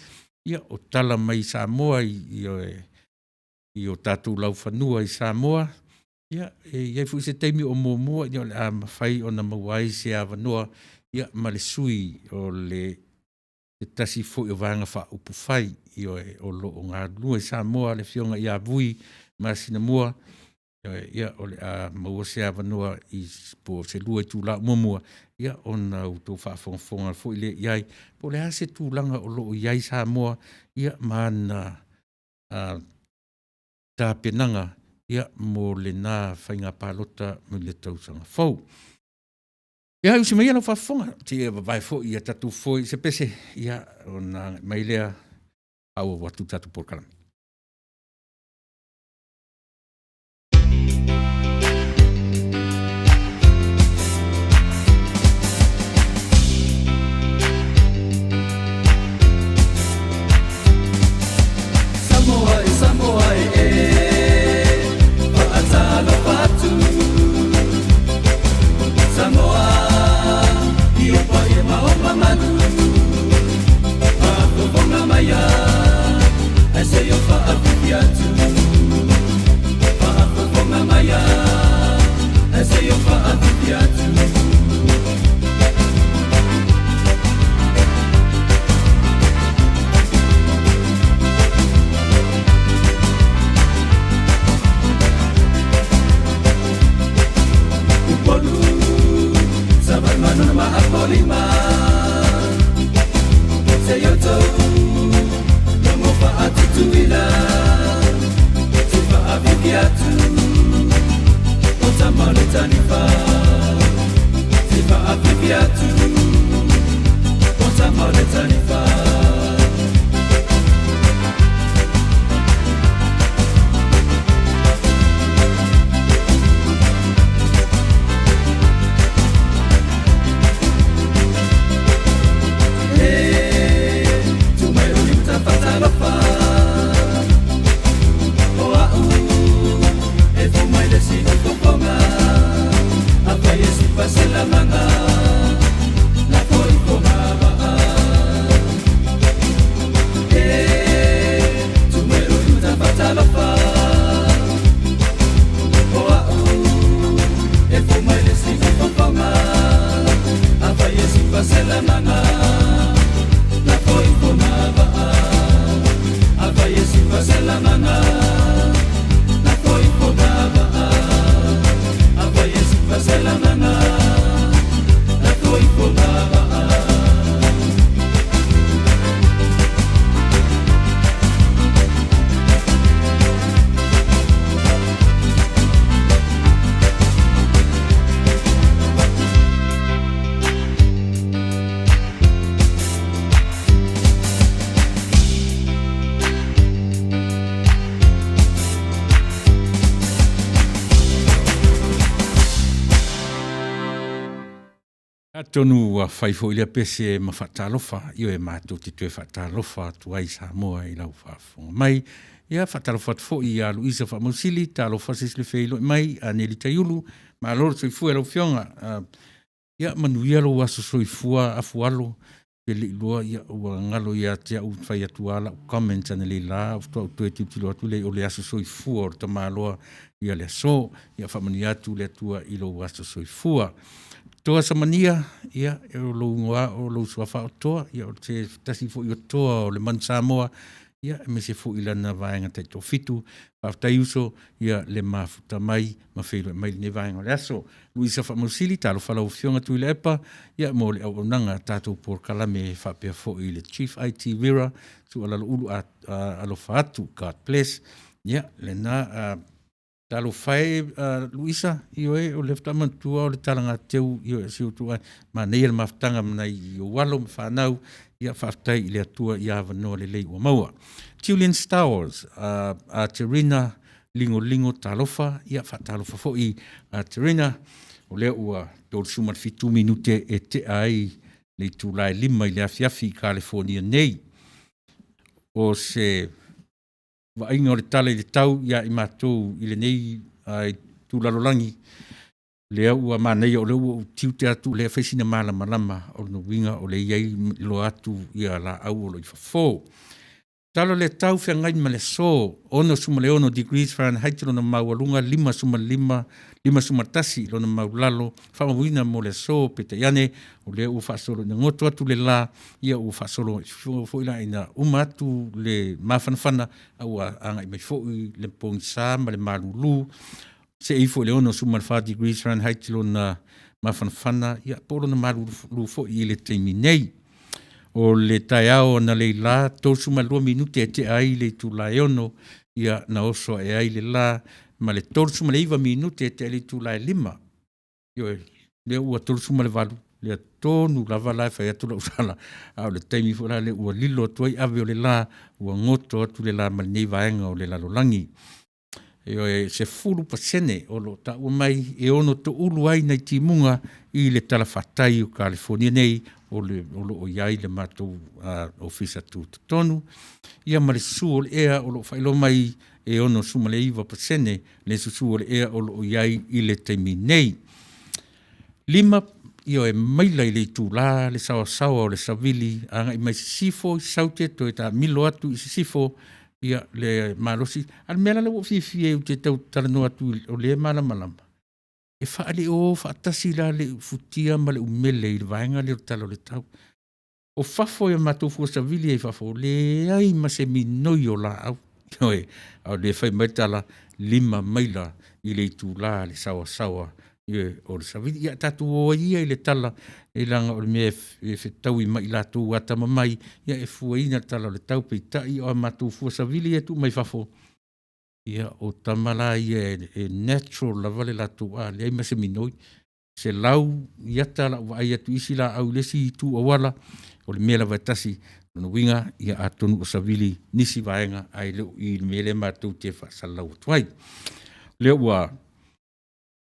o tala mai Samoa i o tatou laufanua i Samoa. E i ai foi se taimi o muamua o le a mafai ona maua ai se avanoa ma le sui o se tasi foi o Vaega Faaupufai, ioe, o lo o galulue i Samoa, le Afioga ia Vui Masinamua, o le a maua se avanoa po o se 2 itula o muamua ona outou faafogafoga foi lea i ai po o le a se tulaga o lo o i ai Samoa ma ana tapenaga. ia mo lena faiga palota mai le tausaga fou. Ia usi mai lau faafofoga, seia vavae foi ia tatou foe i se pese, ia ona agai mai lea faaauau atu le tatou polokalame. Samoa e Samoa e e faatalofa atu Samoa i o paia ma o mamalu faafofoga maia ae se i o faafifi atu faafofoga maia ae se i o faafifi atu. Upolu Savaimano ma Apolima Se i outou logo faatutuila Se faafifi atu o tama o le tanifa Se faafifi atu o tama o le tanifa. Atonu ua fai foi lea pese ma faatalofa, ioe matou te toe faatalofa atu ai Samoa i lau faafofoga mai. Ia faatalofa atu foi ia Luisa Faamausili, talofa se isi le feiloi mai, a Neli Taiulu, malo le soifua i lau Afioga. Ia manuia lou aso soifua afualo, pe le i loa ia ua galo ia te au fai atu lava lau comment analeila, faatoa ou toe tilotilo atu lea o le aso soifua o le tamaloa ia le aso. Ia faamanuia atu le Atua i lou aso soifua. Toa Samania, ia o lou igoa o lou suafa o Toa, ia o se tasi foi o Toa o le Manu Samoa, ia aemaise foi lana vaega taitoafitu. Faafetai uso ia le mafuta mai ma feiloai mai i lenei vaega o le aso. Luisa Faamausili, talofa lau Afioga Tuilaepa, ia mo le auaunaga a tatou polokalame faapea foi le Chief IT Vera, Tuualalo Ulu alofa atu, God bless. Ia, lena, talofa e Luisa, ioe, o lea faatoa manatua o le talagateu, ioe, si outou aiga, manaia le mafutaga ma nai ou alo ma fanau, ia faafetai i le Atua i avanoa lelei ua maua. Julian Stowers, Terina Ligoligo talofa, ia faatalofa foi Terina, o lea ua 37 minute e tea ai le itula e 5 i le afiafi i Kalifonia nei. O se vaaiga o le tala i le tau ia i matou i lenei itu lalolagi, lea ua manaia o lea ua ou tiute atu lea e fai sina malamalama o lona uiga o lea e i ai loa atu ia laau o lo o i fafo. Tala o le tau feagai ma le aso, 66 degrees Fahrenheit lona maualuga, 55, 51 lona maulalo, faamauina mo le aso, peitai ane, o lea ua faasolo ina goto atu le la, ia ua faasolo foi la ina uma atu le mafanafana, a ua agai mai foi le pogisa ma le malulu, see ifo i le 64 degrees Fahrenheit lona mafanafana, ia po o lona malulu foi i le taimi nei. O le taeao analeila, 32 minute e tea ai le itula e 6, ia na oso ae ai le la ma le 39 minute e tea i le itula e 5. Ioe, lea ua 38, lea tonu lava la e fai atu lau tala, a o le taimi foi la lea ua lilo atu ai ave o le la, ua goto atu le la ma lenei vaega o le lalolagi. Ioe, 10% o lo o taua mai e ono toulu ai nai timuga i le talafatai o Kalifonia nei o lo o i ai le matou Ofisa Tutotonu, ia ma le susu o le ea o lo o faailoa mai e 69% le susu o le ea o lo o i ai i le taimi nei. 5, ioe, maila i le itula le saoasaoa o le savili agai mai sisifo i Saute toe taamilo atu i sisifo, ia le malosi. A o le mea la lea ua ou fiafia ai ou te tau talanoa atu o lea e malamalama, e faale o faatasi la le futia ma le umele i le vaega lea o le tala o le tau. O fafo i a matou fua savili ai i fafo, leai ma se minoi o laau, ioe, a o lea e fai mai le tala, 5 maila i le itula le saoasaoa o le savili. Ia tatou o ai ia i le tala leaga o le mea e fetaui ma i latou atamamai e fuaina le tala o le tau. Peitai o a matou fua savili ia e tuu mai fafo, ia o tama la ia e natural lava le latou… leai ma se minoi, 100 iata lau vaai atu i isi laau i le isi itu auala, o le mea lava e tasi. O lona uiga, ia atonu o savili nisi vaega ae le o i i le mea lea matou te faasalalau atu ai. O lea ua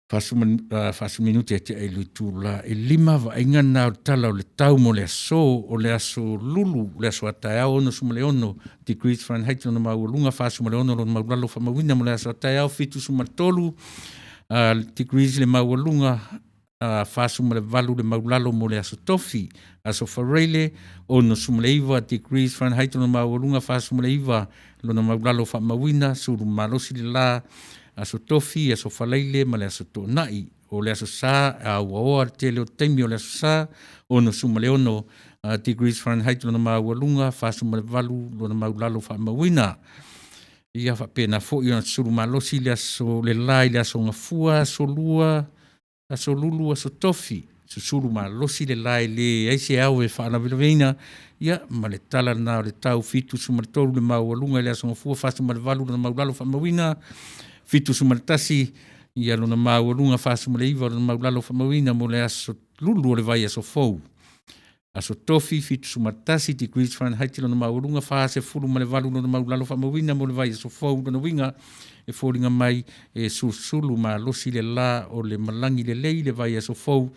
40 minute ua tea i le itula e 5. O vaaiga na o le tala o le tau mo le aso, o le aso Lulu le aso a taeao, 66 degrees Fahrenheit lona maualuga, 46 lona maualalo faamauina mo le aso a taeao, 73 degrees le maualuga, 48 le maualalo mo le aso Tofi. Aso Faraile, 69 degrees Fahrenheit lona maualuga, 49 lona maualalo faamauina, sulu malosi le la aso Tofi, aso Faraile ma le aso Toonai. O le aso Sa, e auaoa le tele o taimi o le aso Sa, 66 degrees Fahrenheit lona maualuga, 48 lona maualalo faamauina. Ia faapena foi ona sulu malosi le aso le la i le aso Gafua, aso Lua, aso Lulu, aso Tofi, susulu malosi le la e leai se ao e faalavelaveina ia ma le tala lena o le tau, 73 le maualuga i le aso Gafua, 48 lona maualalo faamauina, 71 lona maualuga, 49 lona maualalo faamauina mo le aso Lulu o le vaiaso fou. Aso Tofi, 71 degrees Fahrenheit lona maualuga, 48 lona maualalo faamauina mo le vaiaso fou. Lona uiga e foliga mai e susulu malosi le la o le malagi lelei le vaiaso fou,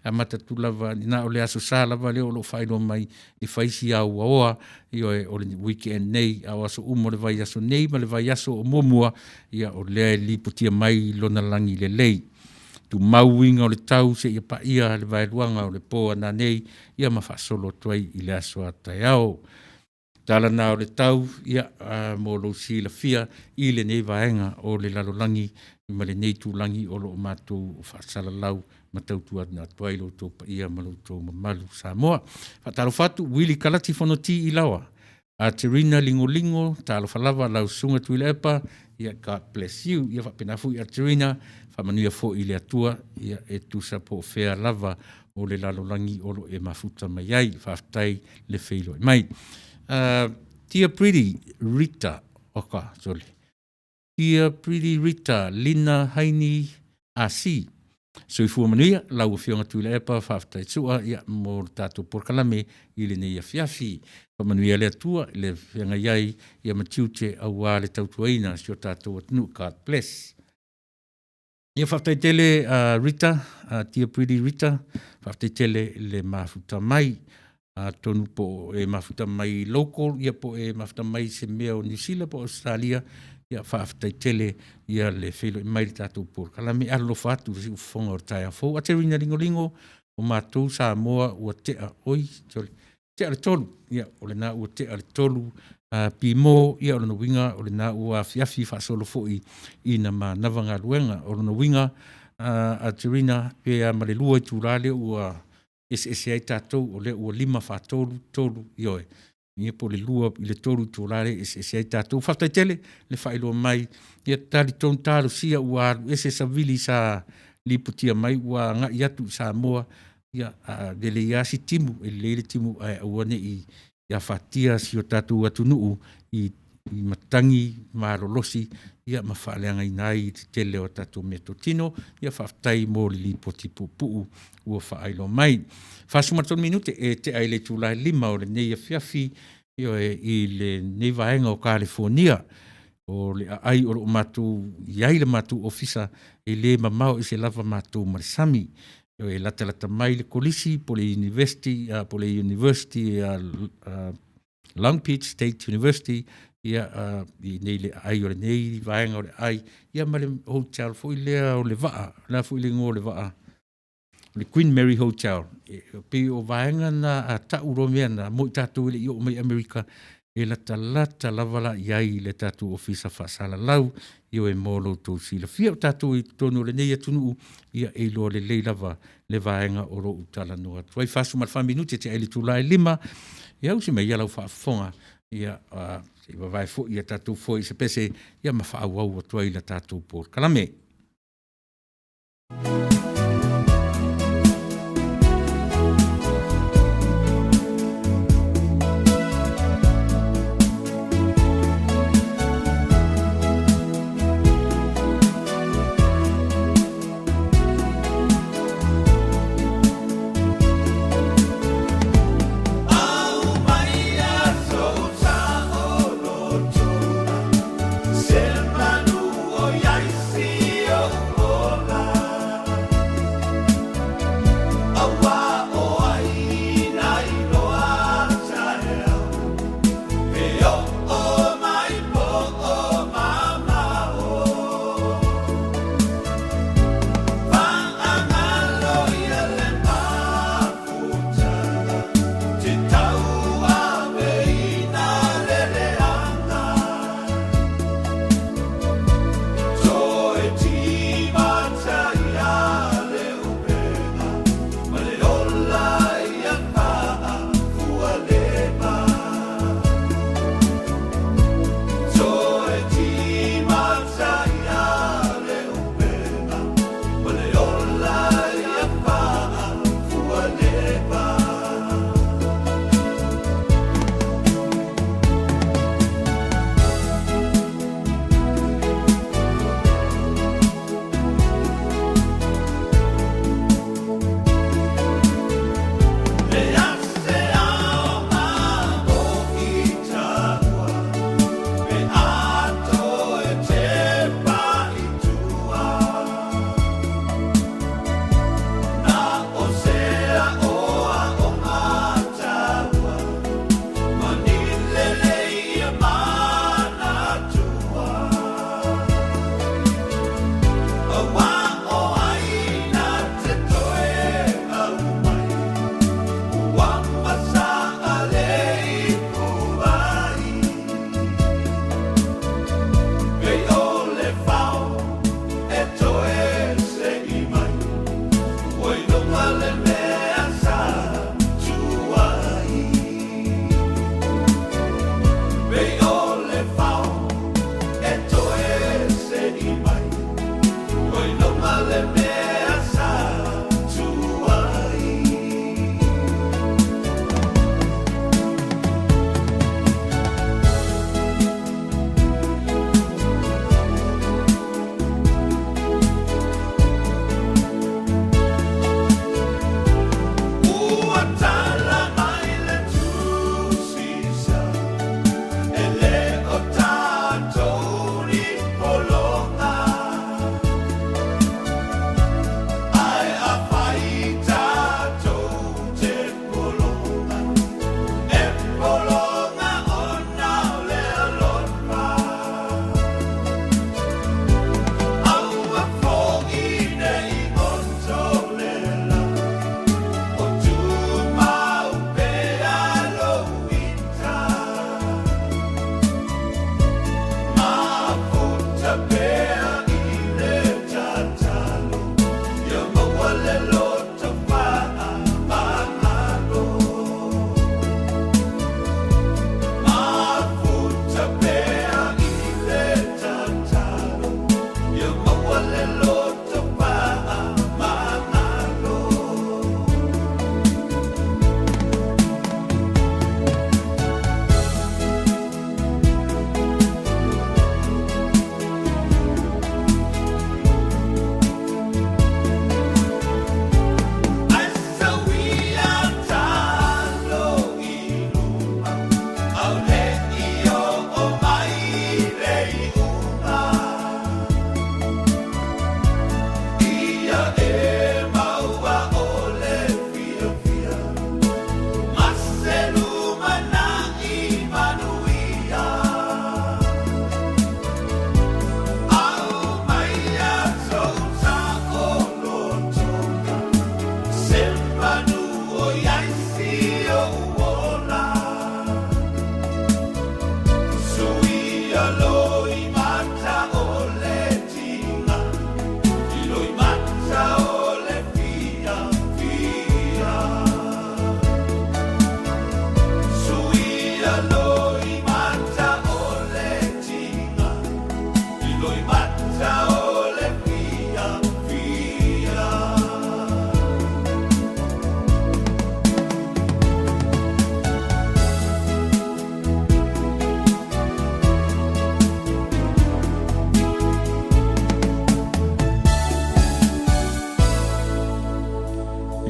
amata atu lava na o le aso Sa lava lea o lo o faailoa mai e fai si auaoa, ioe, o le weekend nei, a o aso uma o le vaiaso nei ma le vaiaso o muamua, ia o lea e lipotia mai lona lagi lelei. Tumau uiga o le tau seia paia le vaeluaga o le po a nanei, ia ma faasolo atu ai i le aso a taeao. Tala na o le tau, ia, mo lou silafia i lenei vaega o le lalolagi ma lenei itulagi o lo o matou faasalalau ma tautuana atu ai lo outou paia ma lo outou mamalu Samoa. Faatalofa atu Uili Kalati Fonoti Ilaoa, Aterina Ligoligo, talofa lava lau Susuga Tuilaepa, ia God bless you. Ia faapena foi Aterina, faamanuia foi i le Atua, ia e tusa po o fea lava o le lalolagi o lo o e mafuta mai ai. Faafetai le feiloai mai. Dear Pretty Rita, oka, sorry. Dear Pretty Rita Lina Haini AC. Soifua manuia lau Afioga Tuilaepa, faafetai Sua ia mo le tatou polokalame i lenei afiafi. Faamanuia le Atua i le feagai ai ia ma tiute aua le tautuaina o si o tatou atunuu. God bless. Ia faafetai tele Rita, dear Pretty Rita, faafetai tele i le mafuta mai. Atonu po o e mafuta mai local, ia po o e mafuta mai se mea o Niu Sila po o Ausetalia, ia faafetai tele ia le feiloai mai i le tatou polokalame. Alolofa atu i le siufofoga o le taeao fou. Aterina Ligoligo, o matou Samoa ua tea, oi sole, tea le 3, ia o lena ua tea le 3 pimo, ia o lona uiga o lena ua afiafi faasolo foi ina manava galuega. O lona uiga, Aterina, pe a ma le 2 itula lea ua eseese ai tatou, o lea ua 5:43, 3, ioe, ia po o le 2 i le 3 itula lea e eseese ai tatou. Faafetai tele le faailoa mai, ia talitonu, talosia ua alu ese savili sa lipotia mai ua agai atu i Samoa, ia a lelei lava si timu, e lelei le timu ae aua ne i afatia si o tatou atunuu i matagi malolosi. ia ma faaleagaina ai le tele o a tatou meatotino. Ia faafetai mo le lipoti puupuu ua faailoa mai. 43 minute e tea i le itula e 5 o lenei afiafi, ioe, i lenei vaega o Kalifonia. O le aai o lo o matou i ai le matou ofisa, e le mamao ese lava matou ma le sami. E latalata mai le Kolisi po o le Iunivesite, po o le University Long Beach State University, ia, i inei i le aai o lenei vaega o le aai, ia ma le hotel foi lea o le vaa, o le a foi le igoa o le vaa, o le Queen Mary Hotel. E pei o vaega na a tau loa mea na, mo i tatou e le i oo mai i Amerika, e latalata lava la i ai le tatou ofisa faasalalau, ioe mo lo outou silafia. O tatou i totonu o lenei atunuu, ia e iloa lelei lava le vaega o lo o ou talanoa atu ai. E 44 minute e tea ai i le itula e 5, ia usi mai ia lau faafofoga, ia, se i vavae foi a tatou foe i se pese, ia ma faaauau atu ai le tatou polokalame.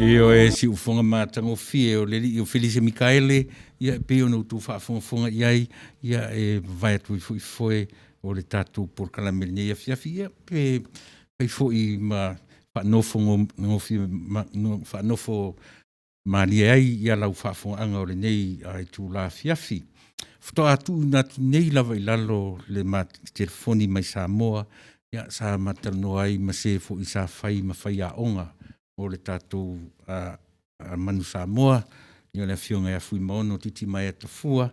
Ioe, siufoga matagofie o le alii o Felise Mikaele, ia e pei ona outou faafogafoga i ai, ia e vavae atu ai foi foe o le tatou polokalame i lenei afiafi, ia pe fai foi ma faanofo malie ai ia lau faafofogaaga i lenei itula afiafi. Faatoa tuuina atu nei lava i lalo le telefoni mai Samoa, ia sa ma talanoa ai ma se foi sa fai ma faiaoga o le tatou Manu Samoa, ia le afioga ia Fuimaono Titimaea Tafua,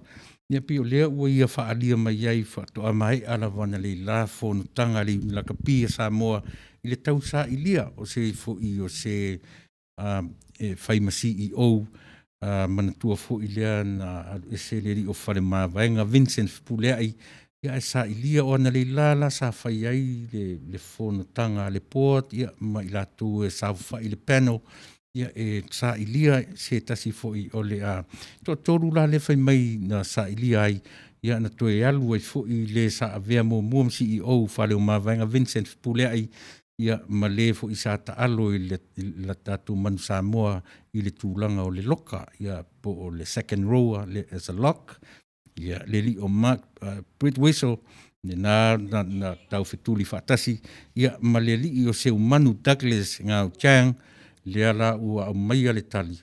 ia e pei o lea ua ia faaalia mai ai faatoa maea lava analeila fonotaga a le Iuni Lakapi a Samoa i le tausailia o se foi o se e fai ma CEO. Manatua foi lea na alu ese le alii o Faleomavaega Vincent Fepuleai, ia ae sailia o analeila la sa fai ai le fonotaga a le board ma i latou e saofafai i le panel e sailia se tasi foi o le a… E toatolu la lea e fai mai na sailia ai, na toe alu ai foi le sa avea muamua ma CEO o Faleomavaega Vincent Fepuleai, ma le foi sa taalo i le tatou Manu Samoa i le tulaga o le loka po o le second rower as a lock, le alii o Mark Birtwistle, lena na taufetuli faatasi ma le alii o Seumanu Douglas Ngau Chang, lea la ua aumaia le tali,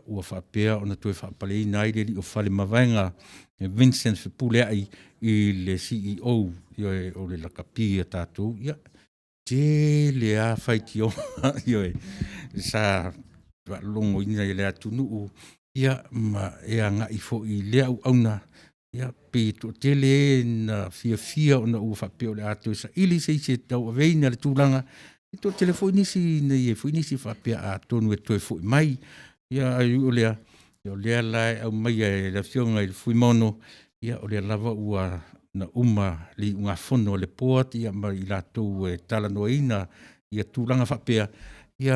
ua faapea ona toe faapaleina ai le alii o Faleomavaega Vincent Fepuleai i le CEO o le lakapi a tatou. Ia, tele lava faitioga, ioe, sa faalogoina e le atunuu ma e agai foi i lea auauna, pei e toatele e na fiafia ona ua faapea o le a toe saili se isi e tauaveina le tulaga. E toatele foi nisi na i ai foi nisi faapea atonu e toe foi mai, ae ui o lea, o lea la e aumaia e le Afioga ia Fuimaono, o lea lava ua na uma le iugafono a le board ma i latou e talanoaina tulaga faapea,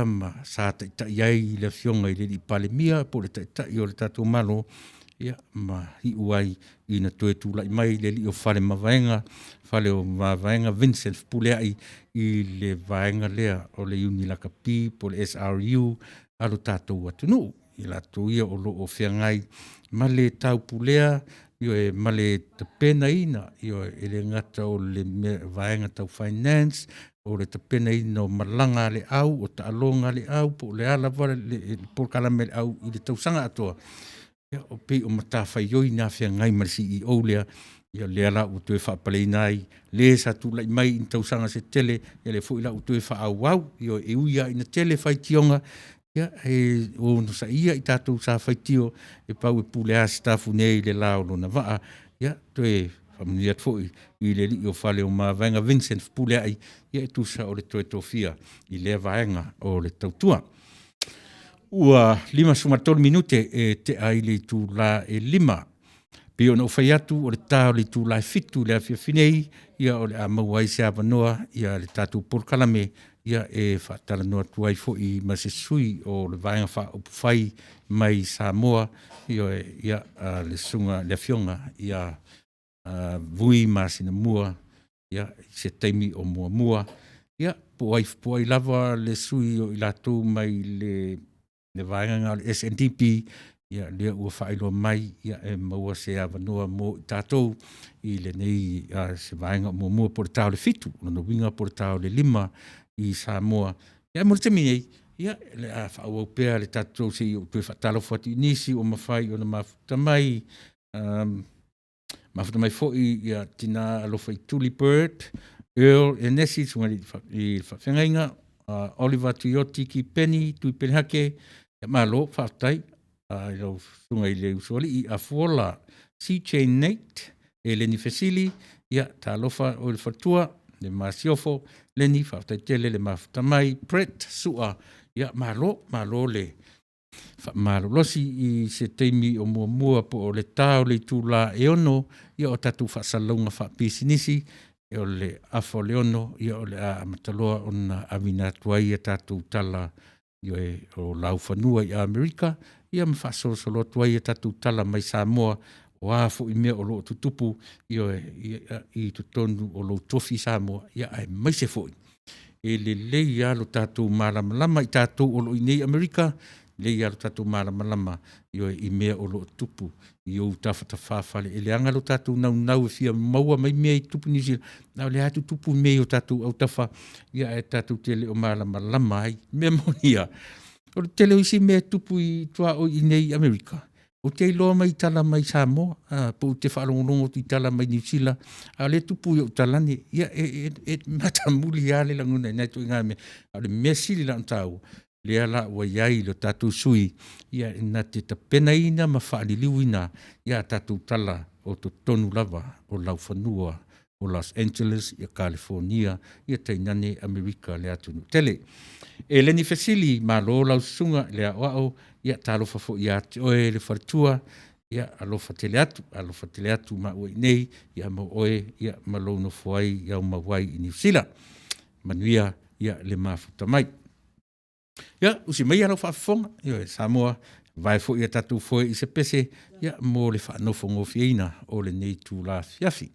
ma sa taitai ai le Afioga i le Palemia po o le Taitai o le tatou Malo, ma iu ai ina toe tulai mai le alii o Faleomavaega Vincent Fepuleai i le vaega lea o le Iuni Lakapi po o le SRU a lo tatou atunuu, i latou ia o lo o feagai ma le taupulea, ioe, ma le tapenaina, ioe, e le gata o le vaega tau finance, o le tapenaina o malaga a le au, o taaloga a le au, po o le a lava le polokalame a le au i le tausaga atoa. E pei o matafaioi na feagai ma le CEO lea, ia lea la ua toe faapaleina ai le sa tulai mai i tausaga se tele, ia lea foi la ua toe faaauau. Ioe, e ui lava ina tele faitioga, ae onosai ia i tatou sa faitio, e pau e pule lava Sitafune i le la o lona vaa. Ia, toe faamanuia atu foi i le alii o Faleomavaega Vincent Fepuleai e tusa o le toe tofia i lea vaega o le tautua. Ua 53 minute e tea ai le itula e 5:00. E pei ona ou fai atu o le ta o le itula e 7:00 i le afiafi nei, o le a maua ai se avanoa i le tatou polokalame e faatalanoa atu ai foi ma se sui o le Vaega Faaupufai mai Samoa, ioe, le susuga le Afioga ia Vui Masinamua i se taimi o muamua. Ia, po o ai lava le sui o i latou mai le vaega lena o le SNDP, ia lea ua faailoa mai e maua se avanoa mo i tatou i lenei se vaega o muamua po o le ta o le 7:00, o lona uiga po o le ta o le 5:00 i Samoa. Ae mo le taimi nei, o le a faaauau pea le tatou… se i ou toe faatalofa atu i nisi ua mafai ona mafuta mai. Mafuta mai foi ia Tina Alofaituli Bert Earl Enesi le susuga i le faafeagaiga, Oliver Tuioti Kipeni Tui Pelehake, malo faafetai i lau susuga i le Usoalii Afuola CJ Nate Eleni Fesili, ia talofa oe le faletua le Masiofo. Leni faafetai tele le mafuta mai. Brett Sua, ia malo, malo le faamalolosi. I se taimi o muamua po o le ta o le itula e 6:00 o tatou faasalalauga faapisinisi, o le 5:30 o le a amata loa ona aveina atu ai a tatou tala o laufanua i Amerika ma faasolosolo atu ai a tatou tala mai Samoa, o a foi mea o lo o tutupu i totonu o lou tofi Samoa, aemaise foi E lelei lava lo tatou malamalama i tatou o lo o i inei i Amerika, lelei lava lo tatou malamalama, ioe, i mea o lo o tupu i ou tafatafa, e leaga lo tatou naunau e fia maua mai mea e tutupu i Niu Sila, a o lea lava e tutupu mea i o tatou autafa, ae tatou te le o malamalama ai. O le mea moni lava, o le tele o isi mea e tutupu i tuaoi i inei i Amerika, ou te iloa mai tala mai Samoa, pe ou te faalogologo atu i tala mai Niu Sila, a o lea e tupu i ou talane. Ia, e matamuli lava le lagona i na ituaiga mea, a o le mea sili la ona taua, lea la ua i ai lo tatou sui usufono na te tapenaina ma faaliliuina a tatou tala o totonu lava o laufanua o Los Angeles, Kalifonia, tainane Amerika le atunuu tele. Eleni Fesili, malo lau Susuga i le Aoao, talofa foi ia te oe le faletua, ia alofa tele atu, alofa tele atu maua i inei mo oe ma lou nofo ai i aumau ai i Niu Sila. Manuia le mafuta mai. Ia, usi maia lau faafofoga, ioe Samoa, ua mavae foi a tatou foe i se pese mo le faanofogofieina o lenei itula afiafi.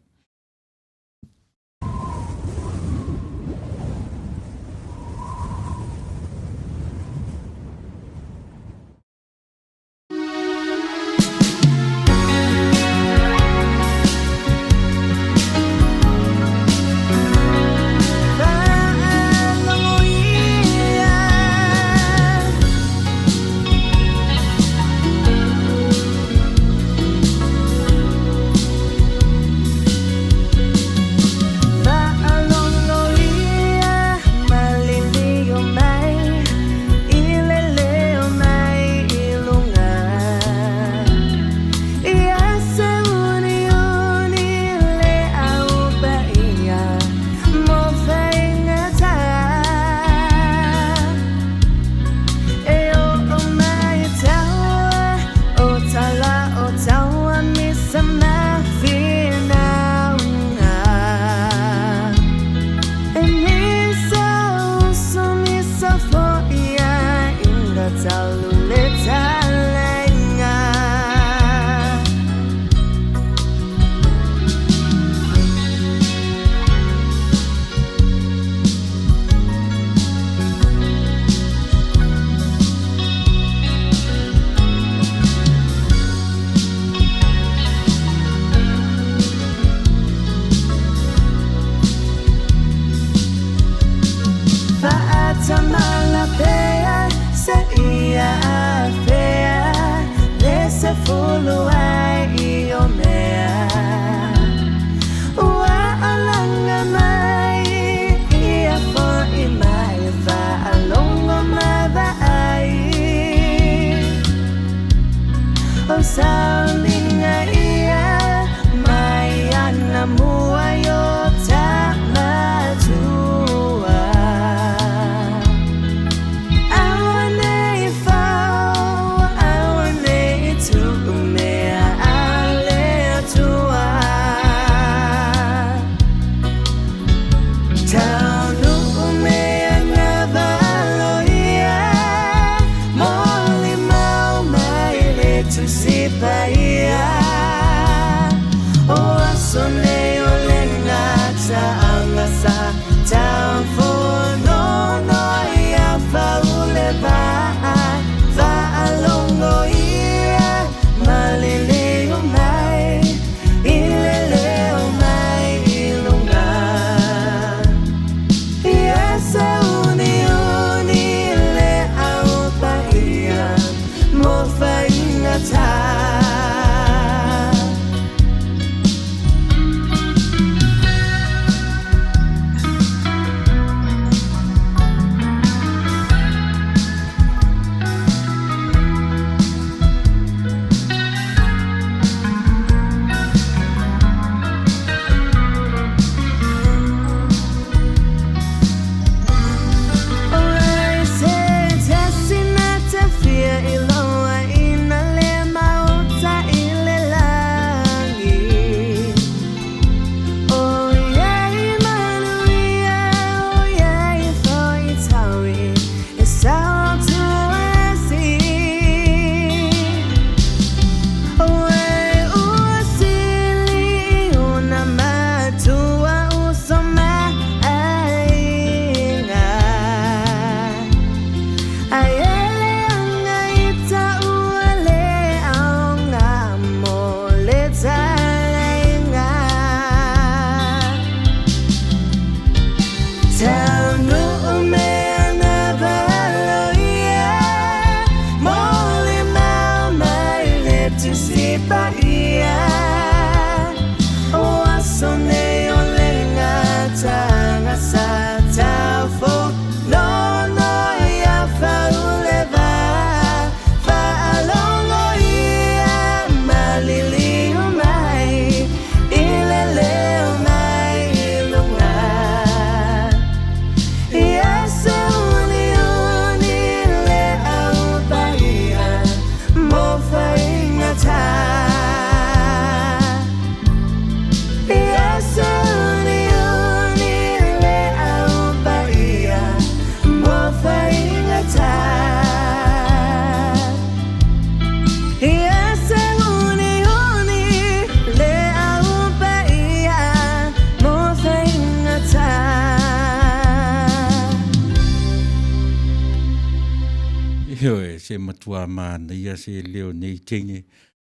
Ioe, se matua manaia se leo nei teine.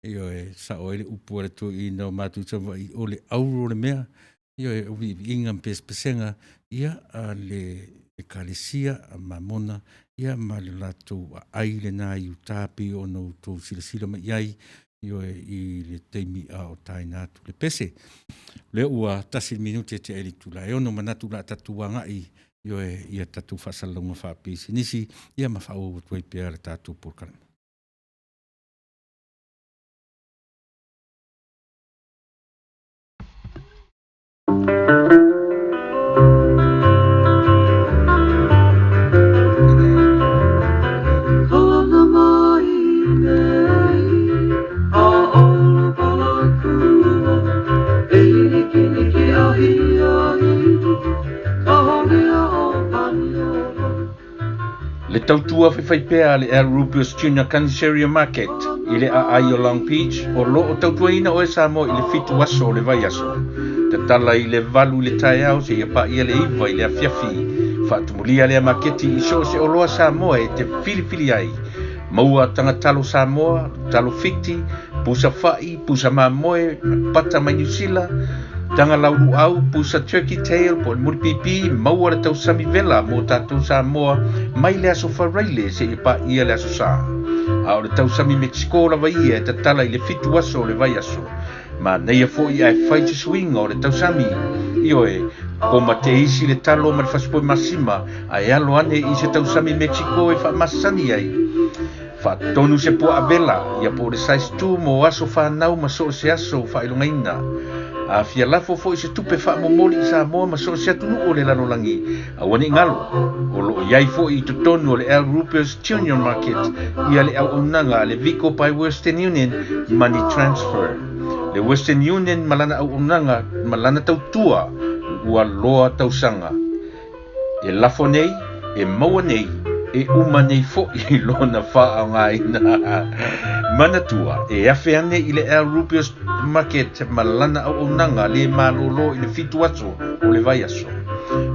Ioe, sao ai le upu a le toeaina o matou Savaii, o le auro le mea. Ioe, o viiviiga ma pesepesega, ia, a le Ekalesia a Mamona, ia, ma le latou aai lena i uta pei ona outou silasila mai i ai, ioe, i le taimi a o taina atu le pese. O lea ua 1 minute tea i le itula e 6, manatu o le a tatou agai, ioe, i a tatou faasalalauga faapisinisi, ia ma faaauau atu ai pea le tatou polokalame. Le tautua faifaipea a le Al Rubius Junior Caniceria Market i le aai o Long Beach o lo o tautuaina oe Samoa i le 7 aso o le vaiaso. Tatala i le 8 i le taeao seia paia le 9 i le afiafi. Faatumulia lea maketi i so o se oloa Samoa e te filifili ai. Maua taga talo Samoa, talo Fiti, pusa fa'i, pusa mamoe, pata mai Niu Sila, taga lauluau, pusa turkey tail po o le mulipipi, maua le tausami vela mo tatou Samoa mai le aso Faraile seia paia le aso Sa. A o le tausami Mexico lava ia e tatala i le 7 aso o le vaiaso. Manaia foi ae fai se suiga o le tausami. Ioe, koma te isi le talo ma le fasipoe masima ae alo ane i se tausami Mexico e faamasani ai. Faatonu se puaa vela, ia po o le size 2 mo aso fanau ma so o se aso faailogaina. A fia lafo foi se tupe faamomoli i Samoa ma so o se atunuu o le lalolagi, aua ne i galo, o lo o i ai foi i totonu o le Al Rupert's Junior Market ia le auaunaga a le Vico by Western Union Money Transfer. Le Western Union ma lana auaunaga ma lana tautua ua loa tausaga. E lafo nei, e maua nei, e uma nei foi lona faaaogaina. Manatua, e afe ane i le Al Rubius Market ma lana auaunaga le malōlō i le 7 aso o le vaiaso.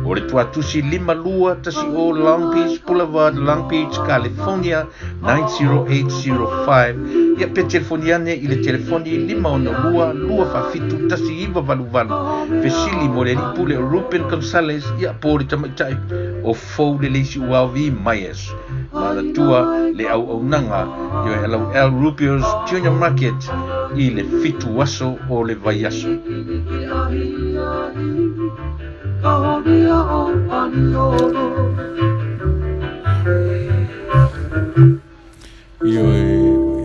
O le tuatusi 5210 Long Beach Boulevard, Long Beach, California 90805. Ia pe telefoni ane i le telefoni 562 247 1988. Fesili mo le alii pule o Ruben Gonzalez, ia po o le tamaitai o Fou le Leisi Uaovi Myers. Manatua le auaunaga ioe alau Al Rubio's Junior Market i le 7 aso o le vaiaso. Ioe,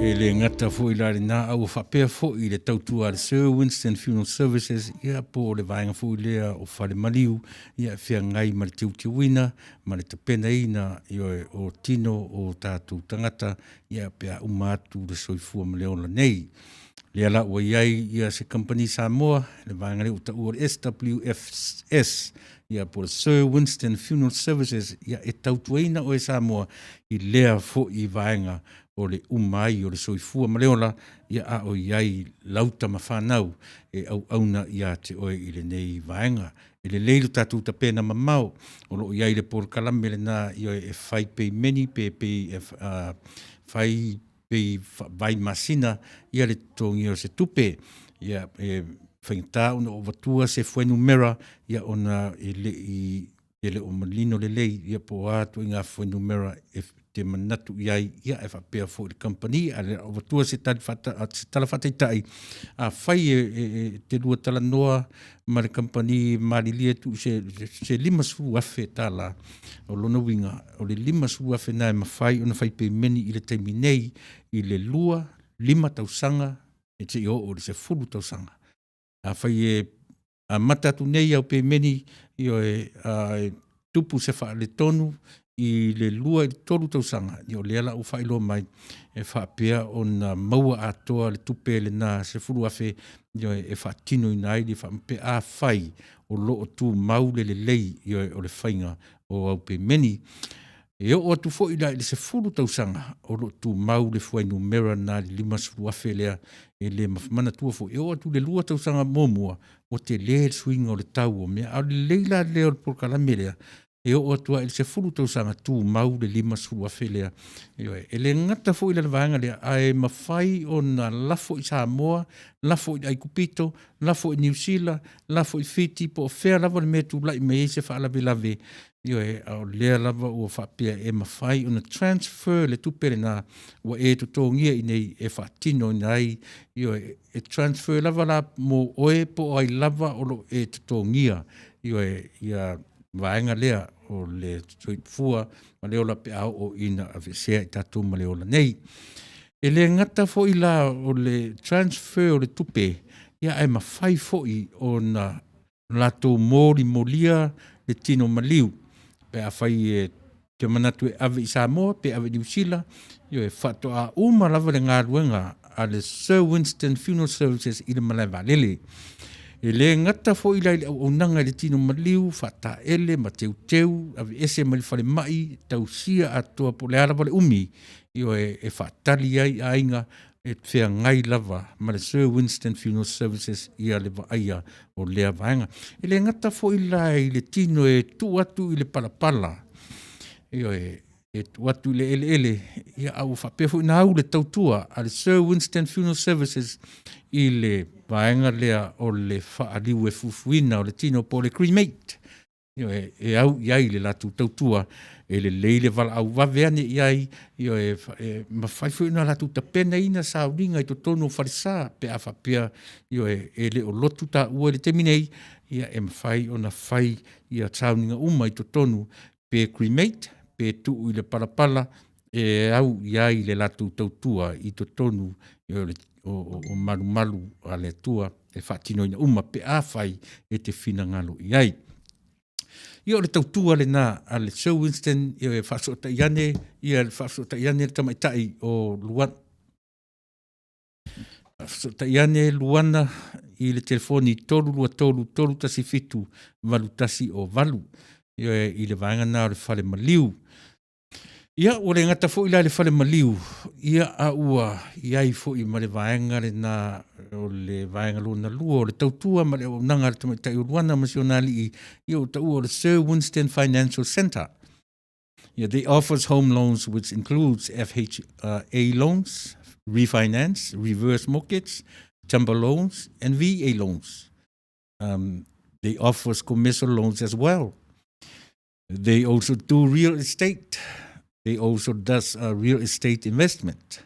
e le gata foi la lenā, a ua faapea foi le tautua a le Sir Winston Funeral Services, ia po o le vaega foi lea o Fale Maliu, ia e feagai ma le teuteuina ma le tapenaina, ioe, o tino o tatou tagata, ia pe a uma atu le soifua ma le ola nei. Lea la ua i ai ia se kamupani Samoa, le vaega lea ua taua o le SWFS, ia po o le Sir Winston Funeral Services, ia e tautuaina oe Samoa i lea foi vaega o le uma ai o le soifua ma le ola, ia a o i ai lauta ma fanau e auauna ia te oe i lenei vaega. E lelei lo tatou tapena mamao, o lo o i ai le polokalame lena ioe e fai peimeni pe pei e fai pei vai masina ia le totogia o se tupe. Ia e faigata ona ou avatua se fuainumera ia ona e le i e le o manino lelei ia po o a ituaiga fuainumera e te manatu i ai, ia e faapea foi i le kamupani. Ae o le a ou avatua se tali faata, se tala faataitai, afai e, e, e te lua talanoa ma le kamupani malilie tuu se, se $50,000, o lona uiga, o le $50,000 lena e mafai ona fai pemeni i le taimi nei i le 2, 5 tausaga e seia oo i le 10 tausaga. Afai e amata atu nei au pemeni, ioe, a e tupu se faaletonu i le 2 i le 3 tausaga, ia o lea la ua faailoa mai e faapea ona maua atoa le tupe lena $10,000, ioe, e faatinoina ai le pe afai o lo o tumau le lelei, ioe, o le faiga o au pemeni. E oo atu foi la i le 10 tausaga o lo o tumau le fuainumera lena i le $50,000 lea, e le manatua foi e oo atu i le 2 tausaga muamua ua tele le suiga o le tau o mea. A o le lelei la lea o le polokalame lea, e oo atu lava i le 10 tausaga tumau le $50,000 lea. Ioe, e le gata foi la i le vaega lea, ae mafai ona lafo i Samoa, lafo i le Aikupito, lafo i Niu Sila, lafo i Fiti, po o fea lava le mea e tulai mai ai se faalavelave, ioe, a o lea lava ua faapea e mafai ona transfer le tupe lena ua e totogia i inei e faatinoina ai, ioe, e transfer lava la mo oe po o ai lava o lo o e totogia, ioe, ia vaega lea o le soifua ma le ola pe a oo ina aveesea i tatou ma le ola nei. E le gata foi la o le transfer o le tupe, ia ae mafai foi ona latou molimolia le tino maliu pe afai e te manatu e ave i Samoa pe ave i Niu Sila, ioe, faatoa uma lava le galuega a le Sir Winston Funeral Services i le malae vaalele. E le gata foi la i le auaunaga i le tino maliu, faataele ma teuteu, aveese mai le falemai, tausia atoa po o le a lava le umi, ioe, e faatali ai aiga e feagai lava ma le Sir Winston Funeral Services ia le vaaia o lea vaega. E le gata foi la i le tino e tuu atu i le palapala, ioe, e tuu atu i le eleele, ia a ua faapea foi ona au le tautua a le Sir Winston Funeral Services i le vaega lea o le faaliu e fufuina o le tino po o le cremate. Ioe, e au i ai le latou tautua, e lelei le valaau vave ane i ai, ioe, e mafai foi ona latou tapenaina sauniga i totonu o falesa pe a faapea, ioe, e le o lotu taua i le taimi nei, ia e mafai ona fai ia sauniga uma i totonu, pe cremate pe tuu i le palapala e au i ai le latou tautua i totonu o malumalu a le Atua e faatinoina uma pe afai e te finagalo i ai. Ia o le tautua lena a le Sir Winston, ia e faafesootai ane, ia faafesootai ane le tamaitai o Luana, faafesootai ane Luana i le telefoni 323 317 8108, ia i le vaega lena o le fale maliu. Ia, ua le gata foi la i le fale maliu, ia a ua i ai foi ma le vaega lena o le vaega lona lua o le tautua ma le auaunaga a le tamaitai o Luana ma si ona alii, ia ua taua o le Sir Winston Financial Centre. Yeah, they offers home loans which includes FHA loans, refinance, reverse mortgage, jumbo loans, and VA loans. They offers commercial loans as well. They also do real estate. They also does real estate investment.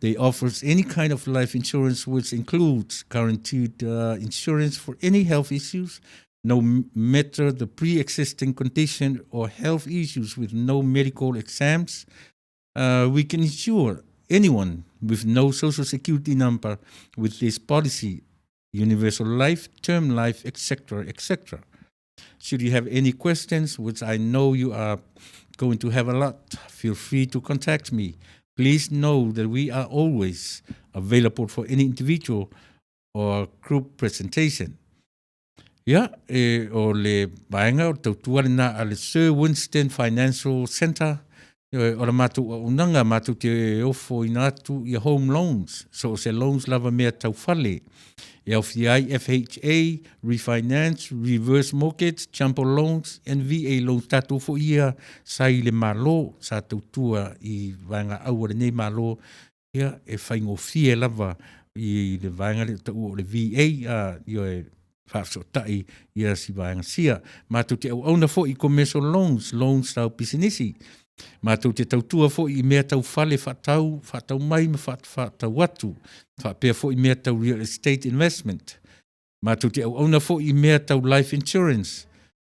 They offers any kind of life insurance, which includes guaranteed insurance for any health issues, no matter the pre-existing condition or health issues with no medical exams. We can insure anyone with no social security number with this policy, universal life, term life, etc., etc. Should you have any questions, which I know you are going to have a lot, feel free to contact me. Please know that we are always available for any individual or group presentation. Ia, e, o le vaega o le tautua lena a le Sir Winston Financial Centre, o la matou auaunaga matou te ofoina atu ia home loans, so o se loans lava mea tau fale. E aofia ai FHA, refinance, reverse mortgage, jumbo loans and VA loans, tatou foi ia sa i le Malo, sa tautua i vaega aua lenei Malo, ia e faigofie lava i le vaega lea taua o le VA, ioe, faafesootai ia si vaega sia. Matou te auauna foi i commercial loans, loans tau pisinisi. Matou te tautua foi i mea tau fale faatau, faatau mai ma faatau atu, faapea foi mea tau real estate investment. Matou te auauna foi i mea tau life insurance.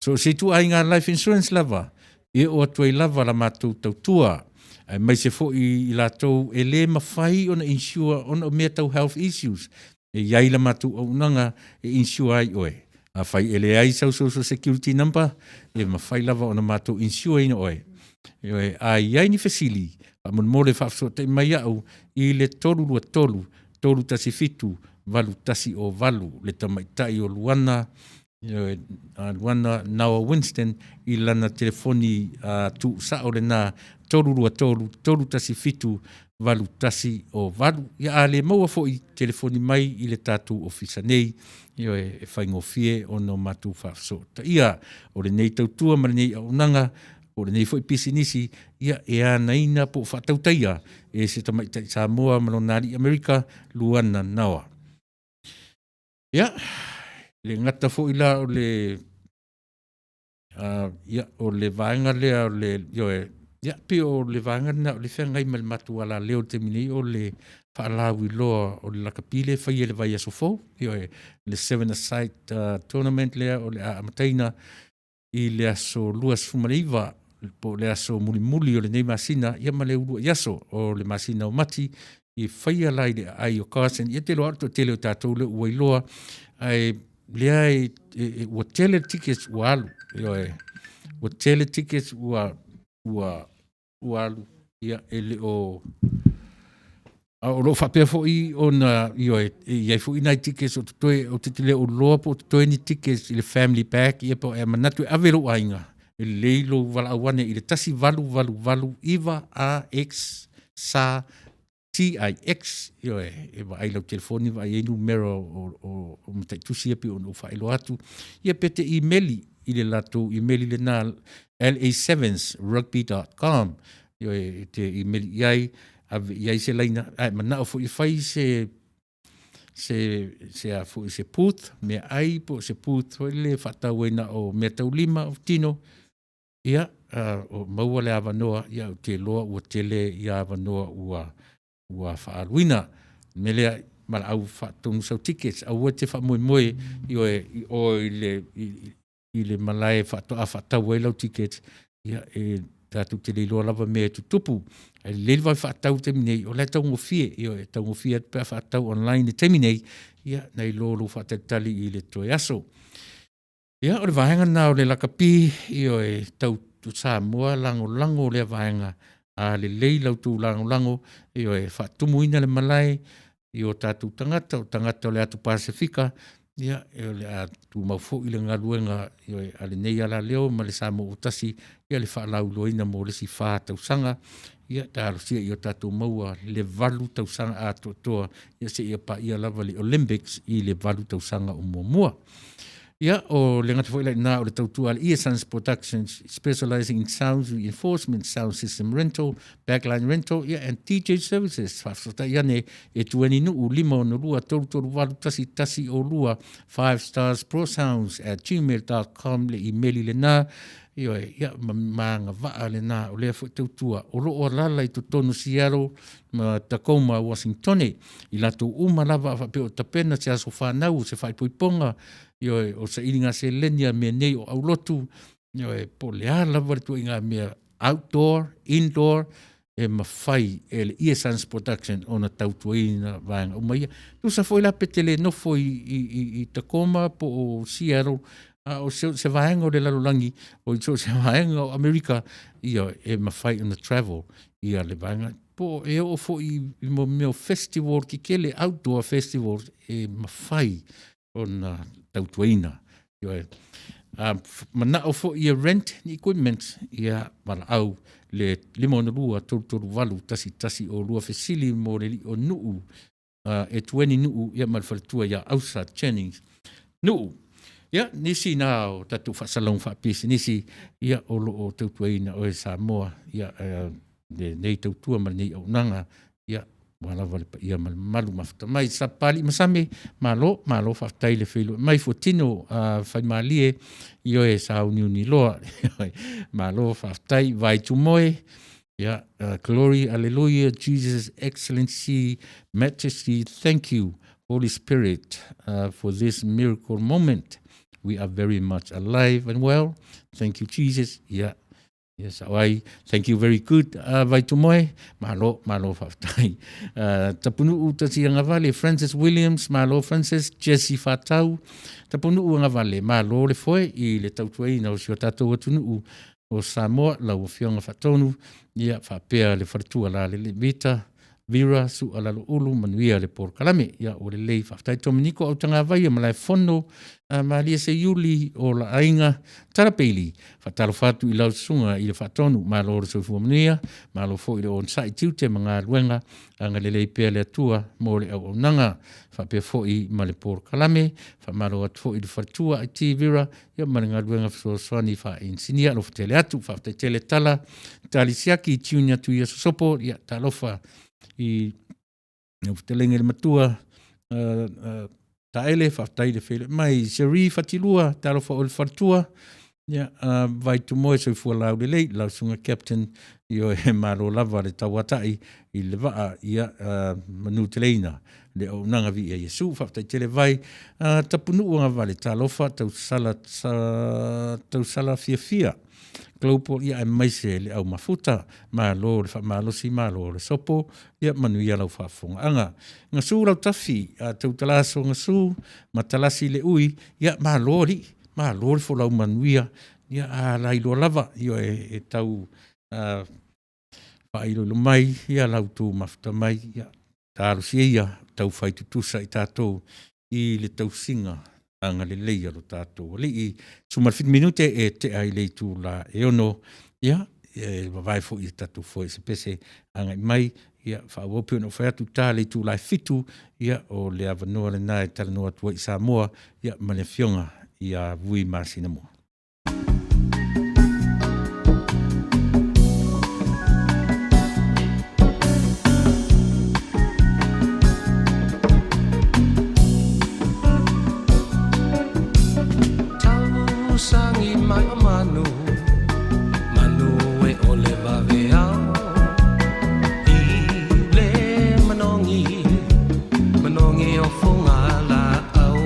So o se ituaiga life insurance lava, e oo atu ai lava la matou tautua, aemaise foi i latou e le mafai ona insure ona o mea tau health issues. E i ai la matou auaunaga e insure ai oe. Afai e leai sau social security number, e mafai lava ona matou insure ina oe. Ioe, a i ai ni fesili, faamolemole faafesootai mai au i le 323 317 8108, le tamaitai o Luana, ioe, Luana Naoa Winston i lana telefoni tuusao lena 323 317 8108. Ia a le maua foi, telefoni mai i le tatou ofisa nei, ioe, e faigofie ona o matou faafesootaia. O lenei tautua ma lenei auaunaga, po o lenei foi pisinisi, ia e anaina po o faatautaia e se tamaitai Samoa ma lona alii Amerika, Luana Naoa. Ia, le gata foi la o le ia, o le vaega lea o le, ioe, ia, pei o le vaega lena o le feagai ma le matou alaleo i le taimi nei, o le faalauiloa o le lakapi lea e faia i le vaiaso fou, ioe, le seven a side tournament lea o le a amataina i le aso 29 po o le aso mulimuli o lenei masina, ia ma le uluai aso o le masina o Mati, e faia la i le aai o Carson. Ia te iloa lava o le toatele o tatou lea ua iloa, ae lea e, e, ua tele tickets ua alu, ioe, ua tele tickets ua ua ua alu, ia e le o a o lo o faapea foi ona ioe, e i ai foi nai tickets o totoe, ou te le o iloa po o totoe ni tickets i le family pack, ia po o e manatu e ave lou aiga, e lelei lou valaau ane i le 1888 9 AX SA TIX, ioe, e vaai lau telefoni vaai ai numera o, o, o mataitusi ia pei ona ou faailoa atu, ia pe te imeli i le latou imeli lena la7rugby.com, ioe, e te imeli i ai, ave i ai se laina, ae manao foi e fai se se se a foi se booth meaai po o se booth foi lele e faatau ai na o meataulima o tino, ia o maua le avanoa, ia ou te iloa ua tele ia avanoa ua ua faaaluina. O le mea lea, valaau faatonu sau tickets, aua e te faamoemoe ioe, i o i le, i, i le malae faatoa faatau ai lau tickets, ia e tatou te le iloa lava mea e tutupu. Ae lelei le vave faatau i le taimi nei, o la e taugofie, ioe, e taugofie atu pe a faatau online i le taimi nei, ia nai lo lou faatalitali i le toe aso. Ia, o le vaega lena o le lakapi, ioe, tau Samoa lagolago lea vaega, a lelei la outou lagolago, ioe, faatumuina le malae i o tatou tagata, o tagata o le atu Pasefika, ia, o le a tumau foi le galuega, ioe, a lenei alaleo ma le Samoa ua tasi, ia le faalauiloaina mo le isi 4 tausaga, ia talosia ia o tatou maua le 8 tausaga atoatoa, ia seia paia lava le Olympics i le 8 tausaga o muamua. Ia, o le gata foi la i ina o le tautua a le Earsons Productions, specializing in sound reinforcement, sound system rental, backline rental, ia, and DJ services. Faafesootai ane e Tueni Nuu, 562 338 1102, 5 stars pro sounds at gmail.com le imeli lena. Ioe, ia, ma magavaa lena o lea foi tautua o lo o alaala i totonu Seattle ma Tacoma, Washingtone. I latou uma lava a faapea o tapena se aso fanau, se faaipoipoga, ioe, o sailiga seleni a mea nei o aulotu, ioe, po o le a lava le ituaiga mea outdoor, indoor, e mafai e le Ear Science Production ona tautuaina vaega uma ia. Tusa foi la pe te le nofo i, i, i, i Tacoma po o Seattle, a o se, se vaega o le lalolagi, o i so se vaega o Amerika, ia, e mafai ona travel ia le vaega. Po e oo foi i, i mo mea o festival kekele, outdoor festivals, e mafai ona tautuaina. Ioe. A manao foi e rent ni equipment, ia valaau le 562 338 1102 fesili mo le lii o Nuu, e Tueni Nuu, ia ma le faletua ia Ausa Jennings Nuu. Ia, nisi na o tatou faasalauga faapisinisi, ia o lo o tautuaina oe Samoa, ia lenei tautua ma lenei auaunaga, ia. Aua lava le paia ma le mamalu mafuta mai. Sapali ma Same, malo, malo faafetai le feiloai mai fuatino faimalie ioe sauniuni loa. Malo faafetai vai tumoe. Yeah, glory, hallelujah, Jesus, excellency, majesty, thank you, Holy Spirit, for this miracle moment. We are very much alive and well. Thank you, Jesus. Yeah. Yes, ai, thank you very good. Vai tumoe, malo, malo faafetai. Tapunuu tasi agavale, Francis Williams, malo Francis, Jesse Fatau, Tapunuu agavale, malo le foe i le tautuaina o si o tatou atunuu o Samoa, lau afioga faatonu, ia faapea le faletua la le Vita, Vera, Sua Lalo Ulu, manuia le polokalame. Ia, ua lelei, faafetai Tominiko Autagavaia, Malaefono, Malie Seiuli o la aiga Tarapeili, faatalofa atu i lau susuga i le faatonu, malo le soifua manuia, malo foi le onosai tiute ma galuega, agalelei pea le Atua mo le auaunaga, faapea foi ma le polokalame, faamalo atu foi i le faletua IT Vera, ia ma le galuega fesoasoani faa-inisinia, alofa tele atu, faafetai tele tala, tali siaki, tune atu i aso sopo, ia talofa i lau fetalaiga i le matua, Taele, faafetai le feiloai mai, Seri Fatilua, talofa o le faletua, ia, vai tumoe soifua laulelei, lau susuga Captain, ioe, malo lava le tauatai i le vaa, ia, manuteleina le auaunaga viia Iesu, faafetai tele vai, Tapunuu agavale, talofa, tausala, tausala fiafia, Global, ia aemaise le au mafuta, malo le faamalosi, malo le sopo, ia manuia lau faafofogaaga. Gasu Lautafi, tautala aso Gasu, ma talasi le ui, ia malo alii, malo le folau manuia, ia a lailoa lava, ioe, e tau faailoilo mai, ia lau tu mafuta mai, ia talosia ia taufai tutusa i tatou i le tausiga agalelei a lo tatou Alii. 17 minute e tea i le itula e 6, ia, e vavae foi e tatou foe se pese agai mai, ia faaauau pei ona ou fai atu, ta le itula e 7, ia o le avanoa lena e talanoa atu ai i Samoa, ia ma le afioga ia Vui Masinamua. Tausagi mai o manu, manu e ole vave ao. I le manogi, manogi o foga laau.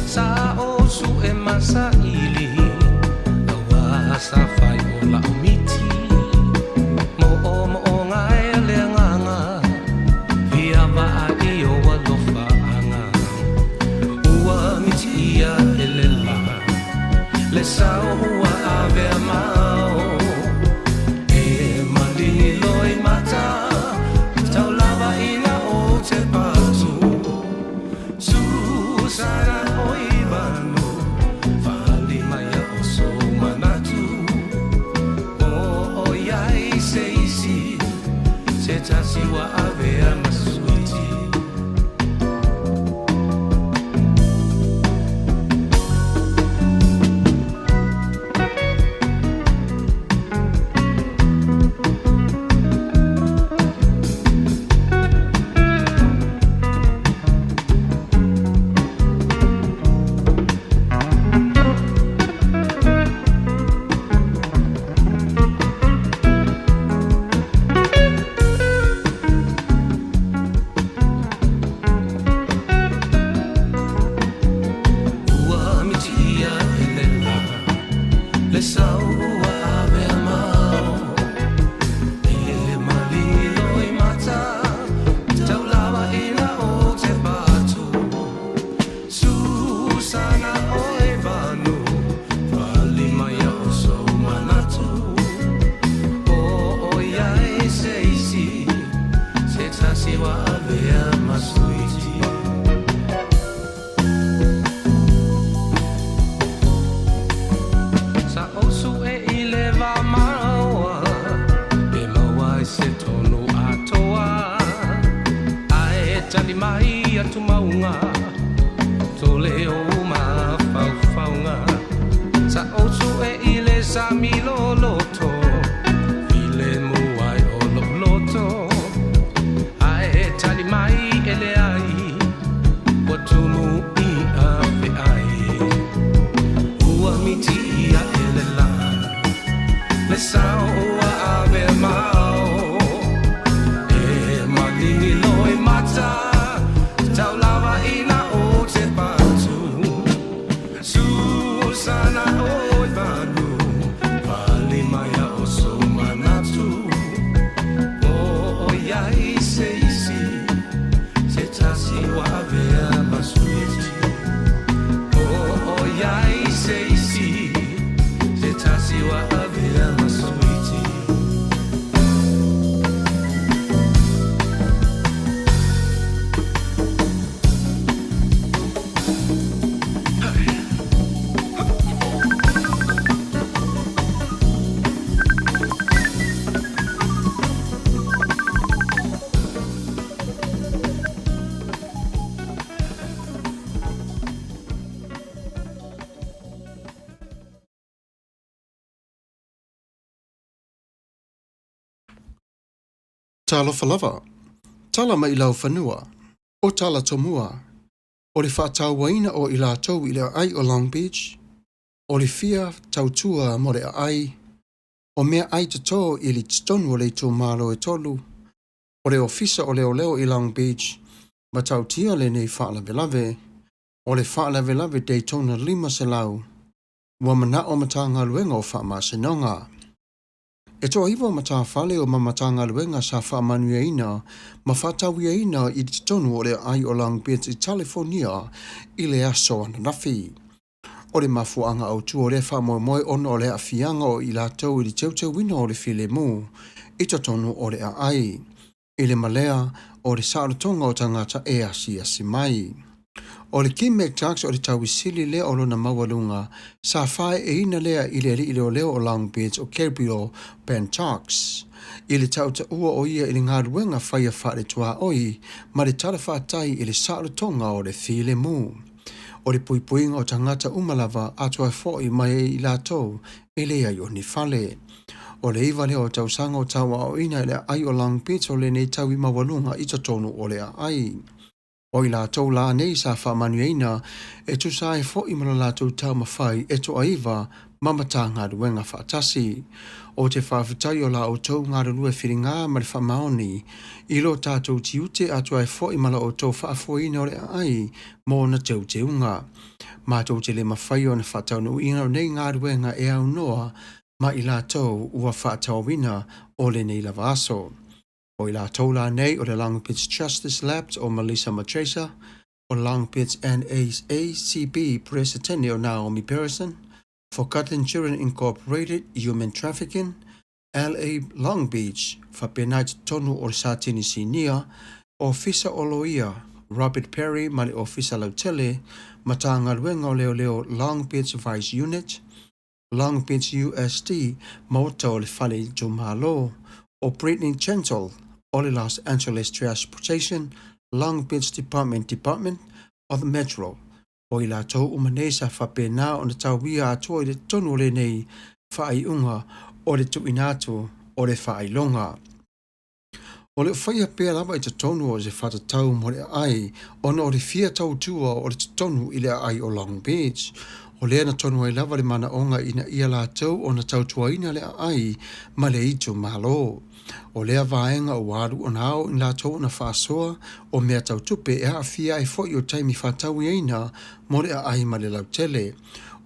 Sa o su e masaili, aua sa fai o lau miti. Mo o mo o ngae le agaga, fia vaai o alofaaga. Ua miti ia e le la, le sao ua avea mao. E maligi loi mata, tau lava ina o te patu. Susana oi vanu, fali mai o so manatu. O o iai se isi, se tasi ua avea masuiti. Ua miti ia e le la, le sau ua avea mao. E maligi loi mata, tau lava ina o te patu. Susana oe vanu, fali mai o so manatu. O o iai se isi, se tasi ua avea masuiti. Sa osu e i le va maoa, e maua ai se tonu atoa. Ae tali mai atu maunga, tole o mafaufauga. Sa osu e i le sami loloto, file mu ai o lou loto. tia e le lā Le sao ua ave mao E maligi loi mata Tau lava ina o te patu Susana oi vanu Pali mai a o so manatu O iai se isi Se tasi wa avea masuiti O iai se isi Se tasi wa avea masuiti. Talofa lava. Tala mai lau fanua. O tala tomua. O le faatauaina o i latou i le aai o Long Beach, o le fia tautua mo le aai, o mea ai toto i le totonu o le itumalo e tolu, o le Ofisa o Leoleo i Long Beach, matautia lenei faalavelave, o le faalavelave Daytona 500, ua manao Matagaluega o Faamasinoga. E toaiva o matafale o ma Matagaluega sa faamanuiaina ma faatauiaina i totonu o le aai o Long Beach i California i le aso ananafi. O le mafuaaga autu o lea faamoemoe ona o le aafiaga o i latou i le teuteuina o le filemu i totonu o le aai, i le malea o le saolotoga o tagata e asiasi mai. O le Kim McTucks o le tauisili lea o lona maualuga sa faeeina lea i le alii leoleo o Long Beach o Gabriel Pantox i le tautaua o ia i le galuega faia faale-tuaoi ma le tala faatai i le saolotoga o le filemu. O le puipuiga o tagata uma lava atoa foi mai i latou e leai o ni fale. O le 9 lea o tausaga o tauaoina i le aai o Long Beach o lenei taui maualuga i totonu o le aai. O i latou la nei sa faamanuiaina e tusa ai foi ma lo latou taumafai e toaiva ma Matagaluega faatasi. O te faafetai o la outou galulue filiga ma le faamaoni i lo tatou tiute atoa ai foi ma la outou faafoeina o le aai mo ona teuteuga. Matou te le mafai ona faataunuuina nei galuega e aunoa ma i latou ua faatauina o lenei lava aso. O i latou la nei o le Long Beach Justice Labs o Melissa Matresa, o Long Beach NAACP Presidente o Naomi Pearson, Forgotten Children Incorporated, Human Trafficking, LA Long Beach, faapena i totonu o le Satini Sinia, Ofisa o Loia, Robert Perry ma le Ofisa Lautele, Matagaluega o Leoleo Long Beach Vice Unit, Long Beach USD, Maota o le Fale Itumalo, o Brittany Gentle, o le Los Angeles Transportation, Long Beach Department Department of the Metro. O i latou uma nei sa faapena ona tauia atoa i le totonu o lenei faaiuga o le tuuina atu o le faailoga. O le faia pea lava i totonu o se whatatau mo le aai ona o le fia tautua o le totonu i le aai o Long Beach. O lea na tonu ai lava le manaoga ina ia latou ona tautuaina le aai ma le itumalo. O lea vaega ua alu ona ao i latou ona faasoa o mea tautupe e aafia ai foi o taimi faatauiaina mo le aai ma le lautele.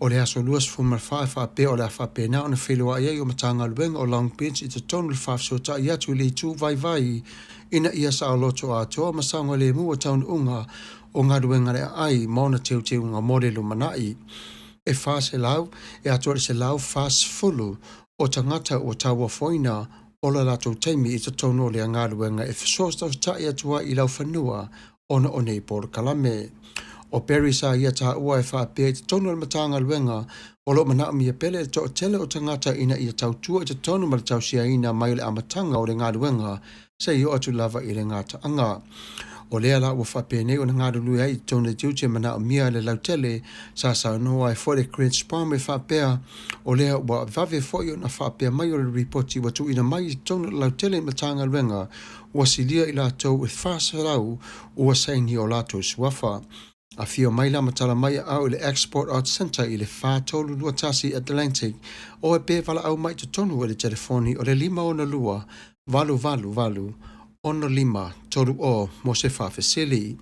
O le aso 24 faapea o le a faapena ona feiloai ai o Matagaluega o Long Beach i totonu le faafesootai atu i le itu vaivai ina ia saoloto atoa ma saogalemu o taunuuga o galuega le aai ma ona teuteuga mo le lumanai. E 400 e atoa le 140 o tagata ua tauofoina o la latou taimi i totonu o lea galuega e fesoasoatai atu ai i laufanua ona o nei polokalame. O Perry sa ia taua e faapea i totonu o le Matagaluega o lo o manaomia pele le toatele o tagata ina ia tautua i totonu ma le tausiaina mai o le amataga o le galuega seia oo atu lava i le gataaga. O lea la ua faapenei ona galulue ai i totonu o le tiute manaomia le lautele sa saunoa ai foi le Chris Palmer e faapea o lea ua vave foi ona faapea mai o le ripoti ua tuuina mai i totonu o le lautele i Matagaluega ua silia i latou e 400 ua saini o latou suafa. Afio mai la ma tala mai aao i le Export Arts Centre i le 4321 Atlantic oe pe valaau mai i totonu i le telefoni o le 562 888 6530 mo se faafesili.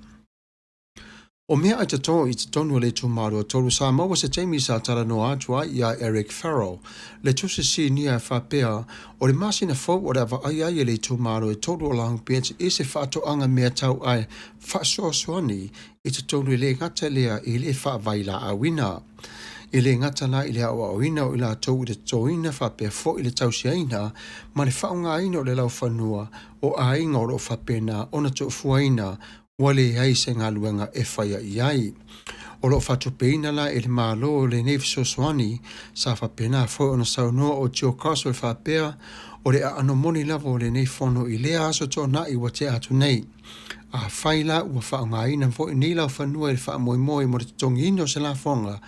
O mea ai totonu i totonu o le itumalo e tolu sa maua se taimi sa talanoa atu ai iā Eric Farrell, le tusi sinia e faapea, o le masina fou o le a vaaia ai e le itumalo e tolu o Long Beach i se faatoaga mea tau ai faasoasoani i totonu e le gata lea i le faavailaauina. E le gata la i le aoaoina o i latou i le totoina faapea foi le tausiaina ma le faaaogaina o le laufanua o aiga o lo o faapena ona tuufuaina ua leai se galuega e faia i ai. O lo o faatupeina la e le Malo lenei fesoasoani, sa faapena foi ona saunoa o Joe Carswell faapea, o le aano moni lava o lenei fono i lea aso Toonai ua tea atu nei. Afai la ua faaaogaina foi nei laufanua i le faamoemoe mo le totogiina o se lafoga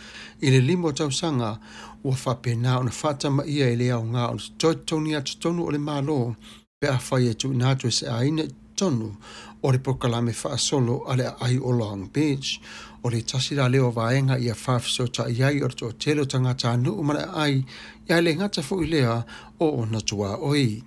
i le 5 o tausaga, ua faapena ona faatamaia e le aoga ona toe totogi atu totonu o le Malo pe afai e tuuina atu e se aiga i totonu o le polokalame faasolo a le aai o Long Beach. O le tasi la lea o vaega ia faafesootai ai o le toatele o tagatanuu ma le aai, ae le gata foi lea o ona tuaoi.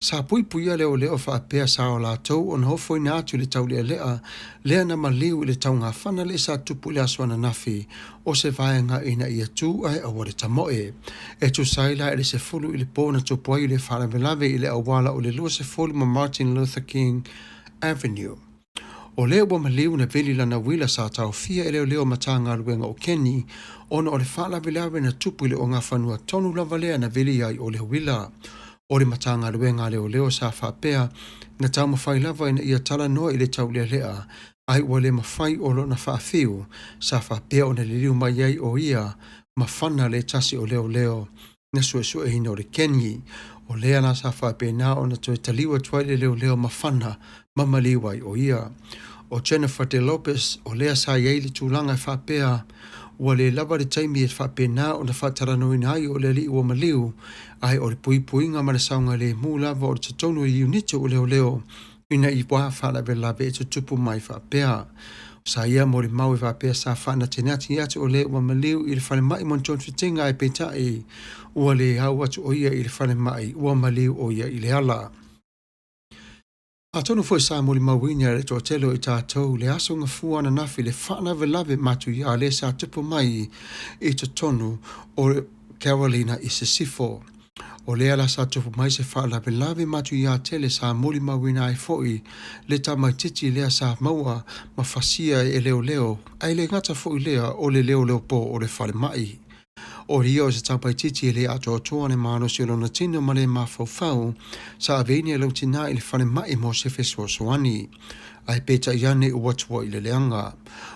Sa puipuia leoleo faapea sa o latou ona ofoina atu i le taulealea lea na maliu i le taugafana le sa tupu i le aso ananafi o se vaega ina ia tu ae aua le tamoe. E tusa ai la i le 10 i le po na tupu ai le faalavelave i le auala o le 20 ma Martin Luther King Avenue. O lea ua maliu na vili lana uila sa taofia e leoleo Matagaluega o Keni ona o le faalavelave na tupu i le ogafanua tonu lava lea na vili ai o le uila. O le Matagaluega a Leoleo sa faapea na taumafai lava ina ia talanoa i le taulealea ai ua le mafai o lona faafiu sa faapea ona liliu mai ai o ia ma fana le tasi o leoleo na suesueina o le Keni. O lea la sa faapena ona toe taliu atu ai le leoleo ma fana ma maliu ai o ia. O Jennifer De Lopez, o lea sa i ai le tulaga e faapea ua le lava le taimi e faapena ona faatalanoaina ai o le alii ua maliu, ae o le puipuiga ma le saogalemu lava o le totonu o iuniti o leoleo ina i wā faalavelave e tutupu mai faapea. Sa ia molimau e faapea sa faanatinati atu o le ua maliu i le falemai mo ni togafitiga ae peitai ua le au atu o ia i le falemai ua maliu o ia i le ala. Atonu foi sa molimauina e le toatele o i tatou le aso gafua ananafi le faalavelave matuia lea sa tupu mai i totonu o Carolina i Sisifo. O lea la sa tupu mai se faalavelave matuia tele sa molimauina ai foi le tamaitiiti lea sa maua ma fasia e leoleo, ae le gata foi lea o le leoleo po o le falemai. O ia o se tamaitiiti e le atoatoa le malosi o lona tino ma le mafaufau sa aveina e lou tinā i le falemai mo se fesoasoani. Ae peitai ane ua tua i le leaga.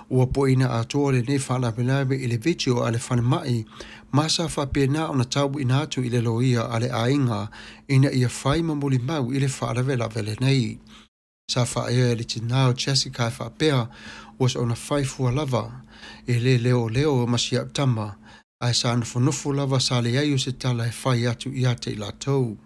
Ua poina atoa lenei faalavelave i le video a le falemai ma sa faapena ona tauina atu i le loia a le aiga ina ia fai ma molimau i le faalavelave lenei. Sa faaea e le tinā o Jessica e faapea ua soona fai fua lava e le leoleo ma si au tama, ae sa nofonofo lava sa leai o se tala e fai atu ia te i latou.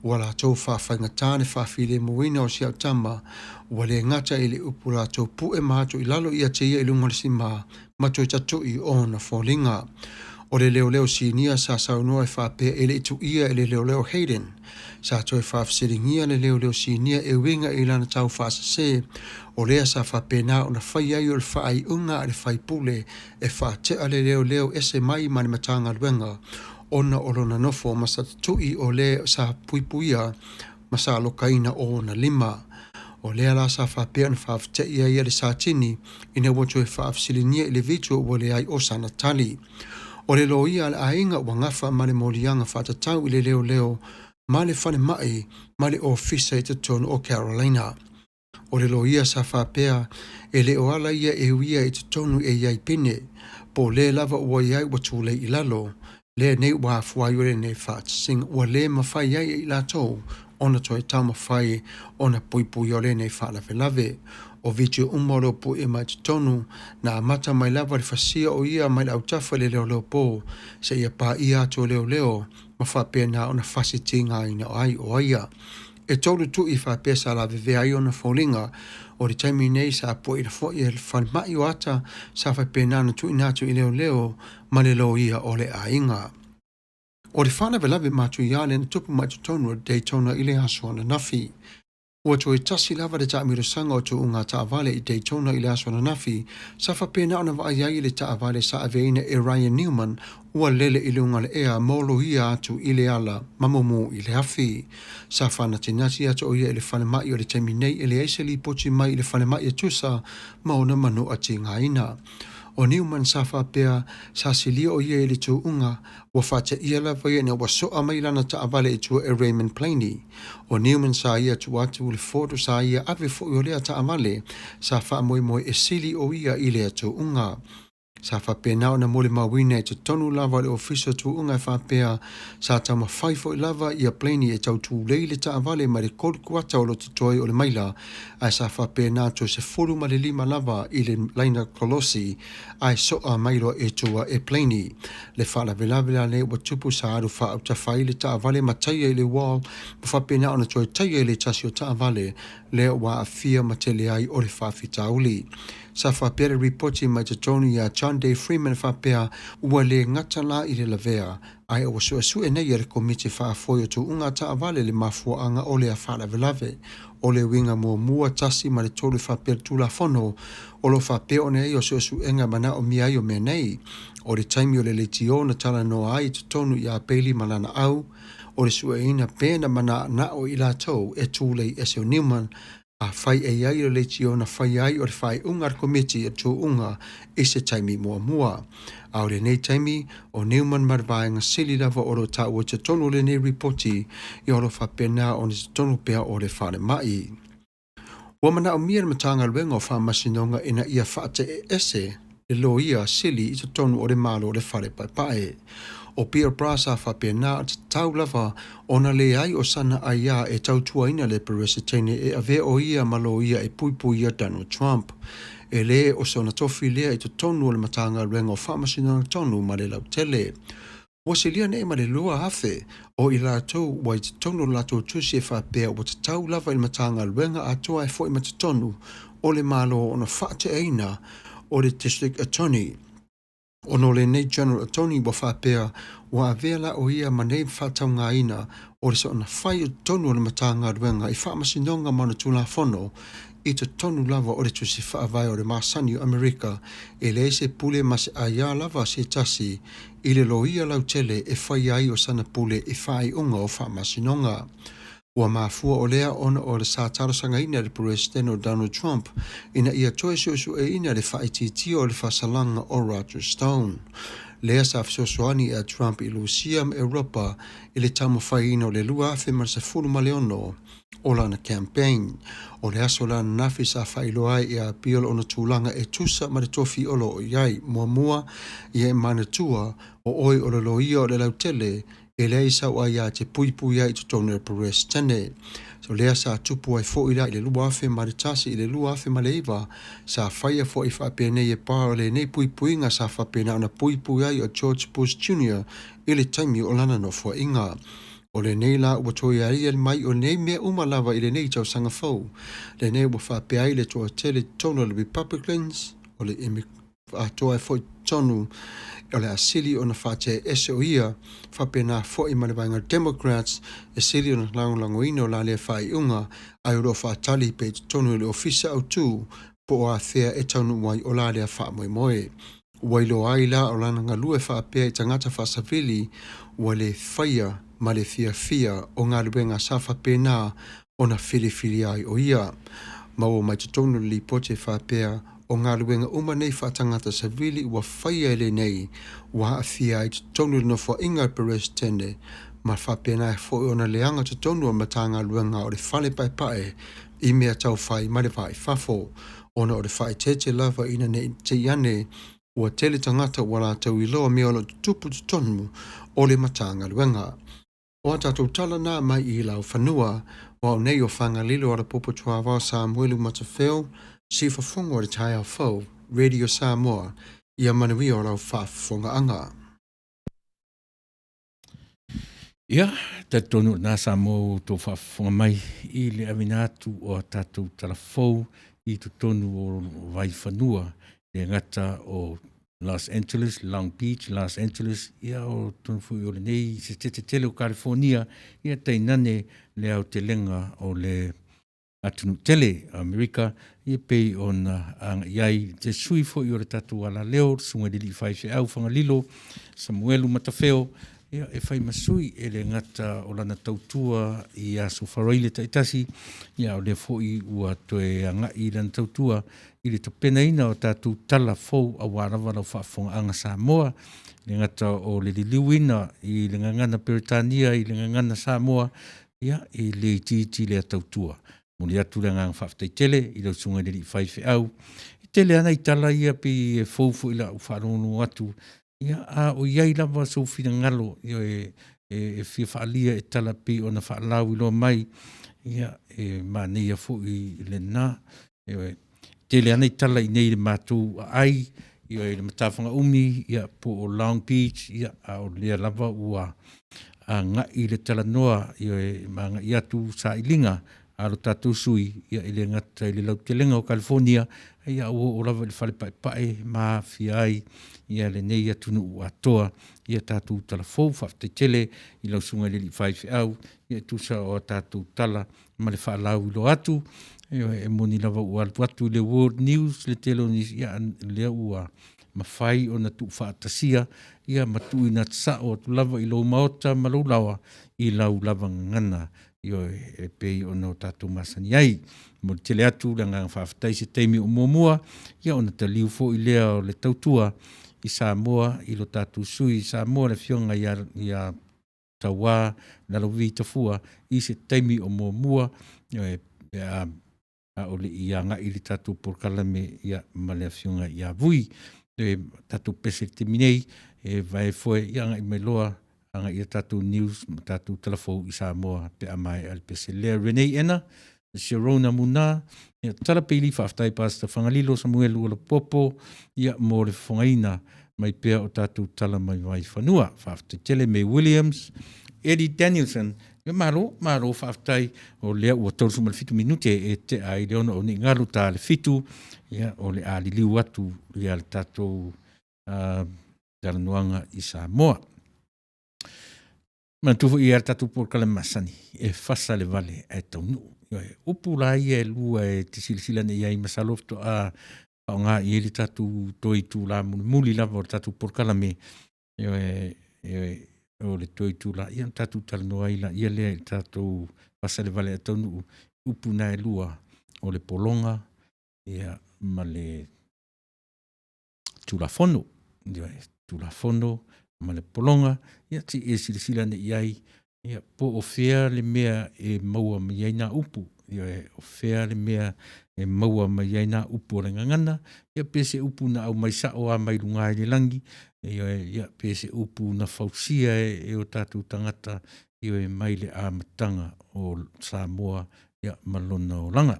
Ua latou faafaigatā le faafilemuina o si au tama, ua le gata i le upu latou pue ma atu i lalo ia te ia i luga o le simā ma toe tatu'i ona foliga. O le leoleo sinia sa saunoa e faapea e le i tuia e le leoleo Hayden. Sa toe faafesiligia le leoleo sinia e uiga i lana tau faasese, o lea sa faapena ona fai ai o le faaiuga a le faipule e faatea le leoleo ese mai ma le Matagaluega ona o lona nofo ma sa tatu'i o le sa puipuia ma sa alokaina o ona lima. O lea la sa faapea ona faafetai ai le Satini ina ua toe faafesiligia i le video ua leai o sana tali. O le loia a le aiga ua gafa ma le moliaga faatatau i le leoleo ma le falemai ma le ofisa i totonu o Carolina. O le loia sa faapea e le o ala ia e uia i totonu e iai pine, po o le lava ua i ai ua tulei i lalo, lea nei ua afua ai o lenei faatasinga ua le mafai ai e i latou ona toe taumafai ona puipuia o lenei faalavelave. O video uma o lo o pue mai totonu na amata mai lava le fasia o ia mai le autafa i le leoleo po seia paia atu o leoleo ma faapena ona fasitigaina ai o ia. E tolu tu'i faapea sa lavevea ai ona foliga. O le taimi nei sa poina foi e le falemai o ata sa faapena ona tuuina atu i leoleo ma le loia o le aiga. O le faalavelave matuia lea na tupu mai totonu o Daytona i le aso ananafi. Ua toe tasi lava le taamilosaga o tuuga taavale i Daytona i le aso ananafi, sa faapena ona vaai ai i le taavale sa aveina e Ryan Newman ua lele i luga o le ea ma oloia atu i le ala ma mumu i le afi. Sa faanatinati atu o ia i le falemai o le taimi nei e leai se lipoti mai i le falemai e tusa ma ona manua tigaina. O Newman sa faapea sa silia o ia i le tuuga, ua faateia lava ia ina ua soa mai lana taavale i tua e Raymond Blaney. O Newman sa ia tuu atu le Ford sa ia ave foi o lea taavale sa faamoemoe e sili o ia i lea tuuga. Sa faapena ona molimauina i totonu lava o le Ofisa o Tuuga e faapea sa taumafai foi lava ia Blaney e tau tulei le taavale mai le 3 kuata o lo o totoe o le maila ae sa faapena toe 15 lava i le laina kolosi ae soa mai loa i tua e Blaney. Le faalavelave la lea ua tupu sa alu faautafa ai le taavale ma taia i le wall ma faapena ona toe taia i le tasi o taavale lea ua aafia ma tele ai o le faafitauli. Sa faapea le ripoti mai totonu iā John Day Freeman faapea ua le gata la i le lavea ae ua suesue nei e le Komiti Faafoe o Tuuga Taavale le mafuaaga o lea faalavelave. O le uiga muamua, 1 ma le 3 faapea le Tulafono o lo o faapea ona i ai o suesuega e manaomia ai o mea nei. O le taimi o le leitio na talanoa ai i totonu iā Bailey ma lana au, o le sueina pe na manaanao i latou e tulei ese o Newman Afai e i ai le leitio na faia ai o le faaiuga a le Komiti o Tuuga i se taimi muamua. A o lenei taimi, o Newman ma le vaega sili lava o lo o taua i totonu o lenei ripoti, ia o lo o faapena ona i totonu pea o le falemai. Ua manaomia e le Matagaluega o Faamasinoga ina ia faate'e ese le loia sili i totonu o le Malo o le Fale Paepae. O Bill Barr sa faapena ona tatau lava ona leai o sana aiā e tautuaina le Peresetene e avea o ia ma loia e puipuia Donald Trump. E le o sona tofi lea i totonu o le Matagaluega o Faamasinoga tonu ma le lautele. Ua silia nei ma le 2,000 o i latou ua i totonu o le latou tusi e faapea ua tatau lava i le Matagaluega atoa e fo'i mai totonu o le Malo ona faateaina o le District Attorney. Ona o lenei General Attorney ua faapea ua avea la o ia ma nei faataugaina o le soona fai o totonu o le Matagaluega i Faamasinoga ma ona Tulafono i totonu lava o le Tusi Faavae o le masani o Amerika e leai se pule ma se aiā lava se tasi i le loia lautele e faia ai o sana pule i faaiuga o Faamasinoga. Ua mafua o lea ona o le sa talosagaina e le Peresetene o Donald Trump ina ia toe suesueina le faaitiitia o le faasalaga o Roger Stone. Lea sa fesoasoani i a Trump i Lusia ma Europa i le taumafaiina o le 2016 o lana campaign. O le aso la ananafi sa faailoa ai i a Bill ona tulaga e tusa ma le tofi o lo o i ai. Muamua, ia e manatua, o oe o le loia o le lautele, e leai sau aiā e te puipui ai i totonu o le Peresetene. So lea sa tupu ai foi la i le 2001 i le 2009, sa faia foi faapenei e Barr o lenei puipuiga sa faapena ona puipui ai o George Bush Junior i le taimi o lana nofoaiga. O lenei la ua toe aia mai o nei mea uma lava i lenei tausaga fou, lenei ua faapea ai le toatele i totonu o le Republicans, o le atoa ai foi totonu o le a sili ona faatea ese o ia, faapena foi ma le vaega Democrats e sili ona lagolagoina o la lea faaiuga, ae o lo o faatali pea i totonu o le Ofisa Autu po o afea e taunuu ai o la lea faamoemoe. Ua iloa ai la o lana galue faapea i tagata faasavili ua le faia ma le fiafia o galuega sa faapena ona filifilia ai o ia. Maua mai totonu le lipoti e faapea o galuega uma nei faatagata savili ua faia e lenei ua aafia ai totonu i le nofoaiga a le Peresetene ma faapena ai foi ona leaga totonu o le Matagaluega o le Fale Paepae i mea tau fai ma le va i fafo ona o le faaeteete lava ina ne i te i ane ua tele tagata ua latou iloa mea o lo o tutupu totonu o le Matagaluega. O a tatou tala na mai i lau fanua, o au nei o Fagalilo Alapopo Tuavao Samuelu Matafeo, siufofoga o le taeao fou, Radio Samoa, ia manuia o lau faafofogaaga. Ia, talitonu o lena Samoa ua outou faafofoga mai i le aveina atu o a tatou tala fou. i totonu o Vaifanua, le gata o Los Angeles, Long Beach, Los Angeles, ia o totonu foi o lenei setete tele o California, ia tainane le aotelega o le atunuu tele o Amerika, ia pei ona agai ai se sui foi o le tatou alaleo, le susuga i le alii faifeau Fagalilo Samuelu Matafeo, ia e fai ma sui e le gata o lana tautua i aso Faraile taitasi, ia a o lea foi ua toe agai i lana tautua i le tapenaina o tatou tala fou aua lava lau faafofogaaga Samoa, e le gata o le liliuina i le gagana Peretania i le gagana Samoa, ia, e le itiiti lea tautua. Momoli atu le agaga faafetai tele i lau susuga i le alii faifeau. E tele lava nai tala ia pei e fou foi i lau faalogologo atu, ia, a o i ai lava sou finagalo e, e fia faaalia e tala pei ona faalauiloa mai, ia, e manaia foi lena. Ioe. Tele lava nai tala i inei i le matou aai, ioe, i le Matafagaumi, ia, po o Long Beach, ia, a o lea lava ua agai le talanoa, ioe, ma agai atu sailiga a lo tatou sui, ia, e le gata i le lautelega o California, ia, a ua oo lava i le fale paepae ma aafia ai, ia, lenei atunuu atoa i a tatou talafou. Faafetai tele i lau susuga i le alii faifeau, ia, e tusa o a tatou tala ma le faalauiloa atu. Ioe, e moni lava ua alu atu i le World News le tele o nisi, ia, lea ua mafai ona tuufaatasia ia ma tuuina sao atu lava i lou maota ma lou laoa i lau lava gagana, ioe, e pei ona o tatou masani ai. Momoli tele atu le agaga faafetai se taimi o muamua, ia ona taliu foi lea o le tautua i Samoa i lo tatou sui i Samoa le afioga ia, ia Tauā Lalovi Tafua i se taimi o muamua, ioe, pe a a o le i agai le tatou polokalame ia ma le afioga ia Vui. E tatou pese i le taimi nei, e vae foe ia agai mai loa agai ia tatou news ma tatou talafou i Samoa pe a maea le pese lea. Renee Ena, Sherona Muna, ia Tala Peili, faafetai Pastor Fagalilo Samuelu Olopopo, ia mo le fofogaina mai pea o tatou tala mai Vaifanua. Faafetai tele May Williams, Eddie Danielson, ia malo, malo faafetai o lea ua 37 minute e tea ai le 6 o nei galu ta le 7, ia o le a liliu atu ia le tatou talanoaga i Samoa. Manatua foi ia le tatou polokalame masani, e fasa le vale ae taunuu. Ioe, upu la ia e lua e te silasila nei i ai, masalo faatoa faaaoga i ai le tatou toe itula mulimuli lava o le tatou polokalame. Ioe, ioe, o le toe itula, ia ona tatou talanoa ai laia lea i le tatou fasa le vale ae taunuu, upu na e lua, o le pologa, ia, ma le Tulafono, ioe, Tulafono ma le pologa, ia se i e silasila ane i ai, ia, po o fea le mea e maua mai ai nā upu, ioe, o fea le mea e maua mai ai nā upu o le gagana, ia pe se upu na aumai sao lava mai luga i le lagi, ioe, ia pe se upu na fausia e, e o tatou tagata, ioe, mai le amataga o Samoa, ia, ma lona olaga.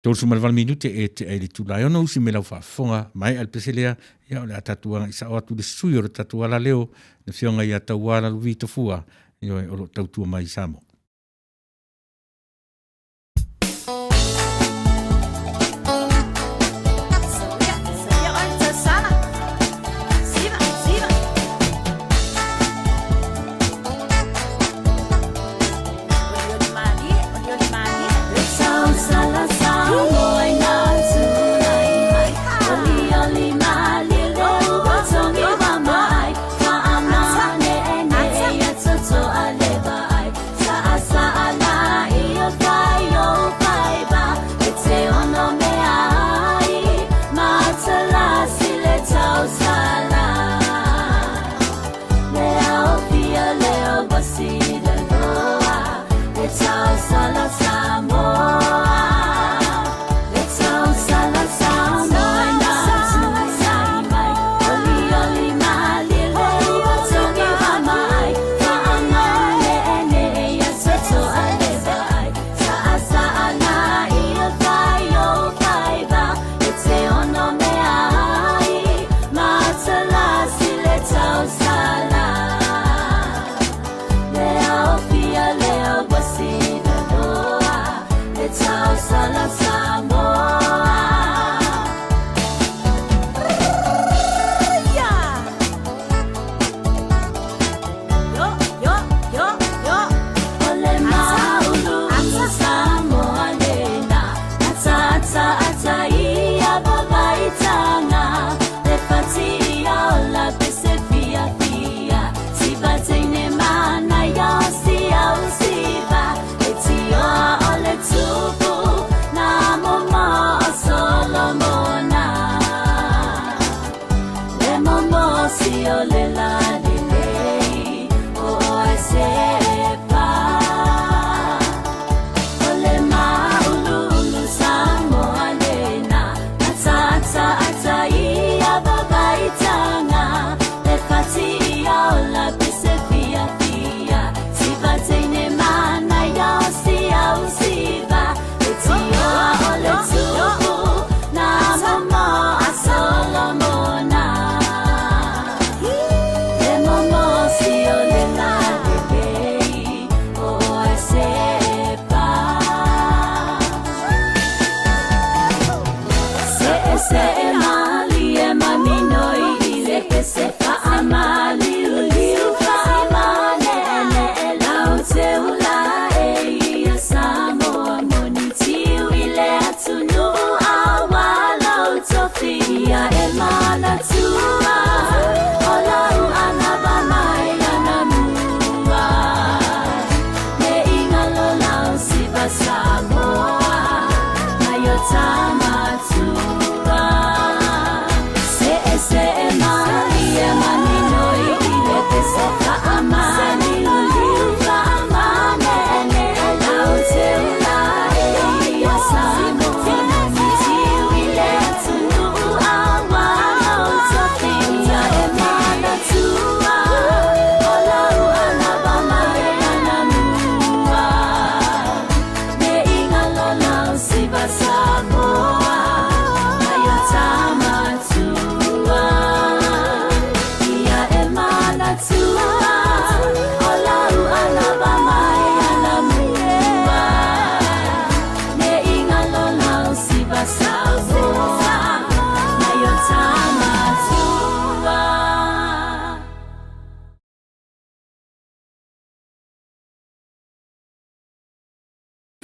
38 minute e tea i le itula e 6 usi mai lau faafofoga, maea le pese lea, ia o le a tatou agai sao atu i le sui o le tatou alaleo, le afioga ia Tauā Lalovi Tafua, ioe, o lo o tautua mai i Samoa.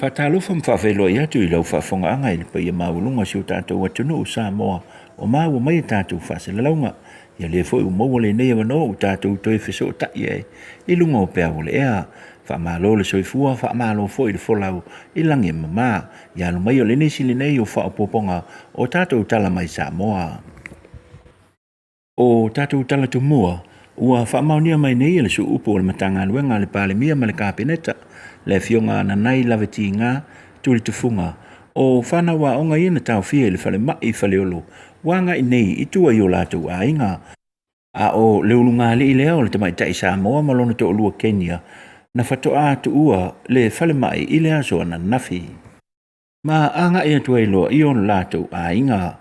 Faatalofa ma faafeiloai atu i lau faafofogaaga i le paia maualuga o si o tatou atunuu o Samoa o maua mai a tatou faasalalauga. Ia lea foi ua maua lenei avanoa ua tatou toe fesootai ai i luga o peau o le ea. Faamalo le soifua, faamalo foi le folau i lagi e mama. Ia alo mai o lenei sili nei o faaopoopoga o tatou tala mai Samoa. O tatou tala tomua ua faamaonia mai nei e le suupu o le Matagaluega a le Palemia ma le Kapeneta, le afioga Nanai Lavetiga Tulitufuga, o fanau aoga ia na taofia i le falemai i Faleolo ua agai nei i tua i o latou aiga. A o le ulugalii lea o le tamaitai Samoa ma lona toalua Kenya na faatoa tuua le falemai i le aso ananafi. Ma agai atu ai loa i o latou aiga.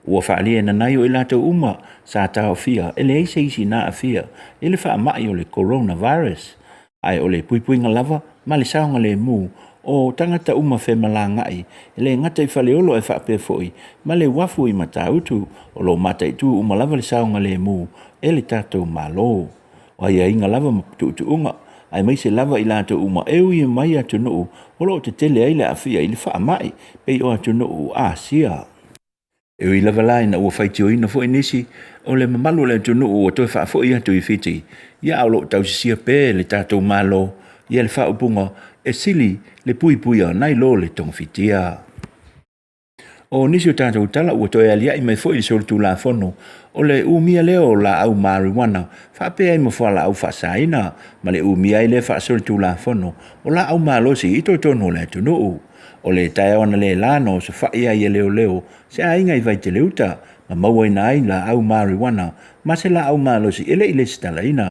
Ua faaalia e Nanai o i latou uma sa taofia e leai se isi na aafia i le faamai o le coronavirus, ae o le puipuiga lava ma le saogalemu o tagata uma femalagaai e le gata i Faleolo ae faapea foi ma le uafu i Matautu. O lo o mataitu uma lava le saogalemu e le tatou Malo. O aiaiga lava ma tuutuuga aemaise lava i latou uma e ui mai atunuu o lo o tetele ai le aafia i le faamai pei o atunuu o Asia. E ui lava la ina ua faitioina foi nisi o le mamalu o le atunuu ua toe faafoi atu i Fiti, ia a o lo o tausisia pea e le tatou Malo ia le faaupuga e sili le puipuia nai lo le togafitia. O nisi o tatou tala ua toe alia'i mai foi i le solitulafono o le umia lea o laau marijuana faapea ai ma fualaau faasaina ma le umia ai lea faasolitulafono o laau malosi i totonu o le atunuu. O le taeao analeila na osofa'i ai e leoleo se aiga i Vaiteleuta ma mauaina ai laau marijuana ma se laau malosi e le i lesitalaina.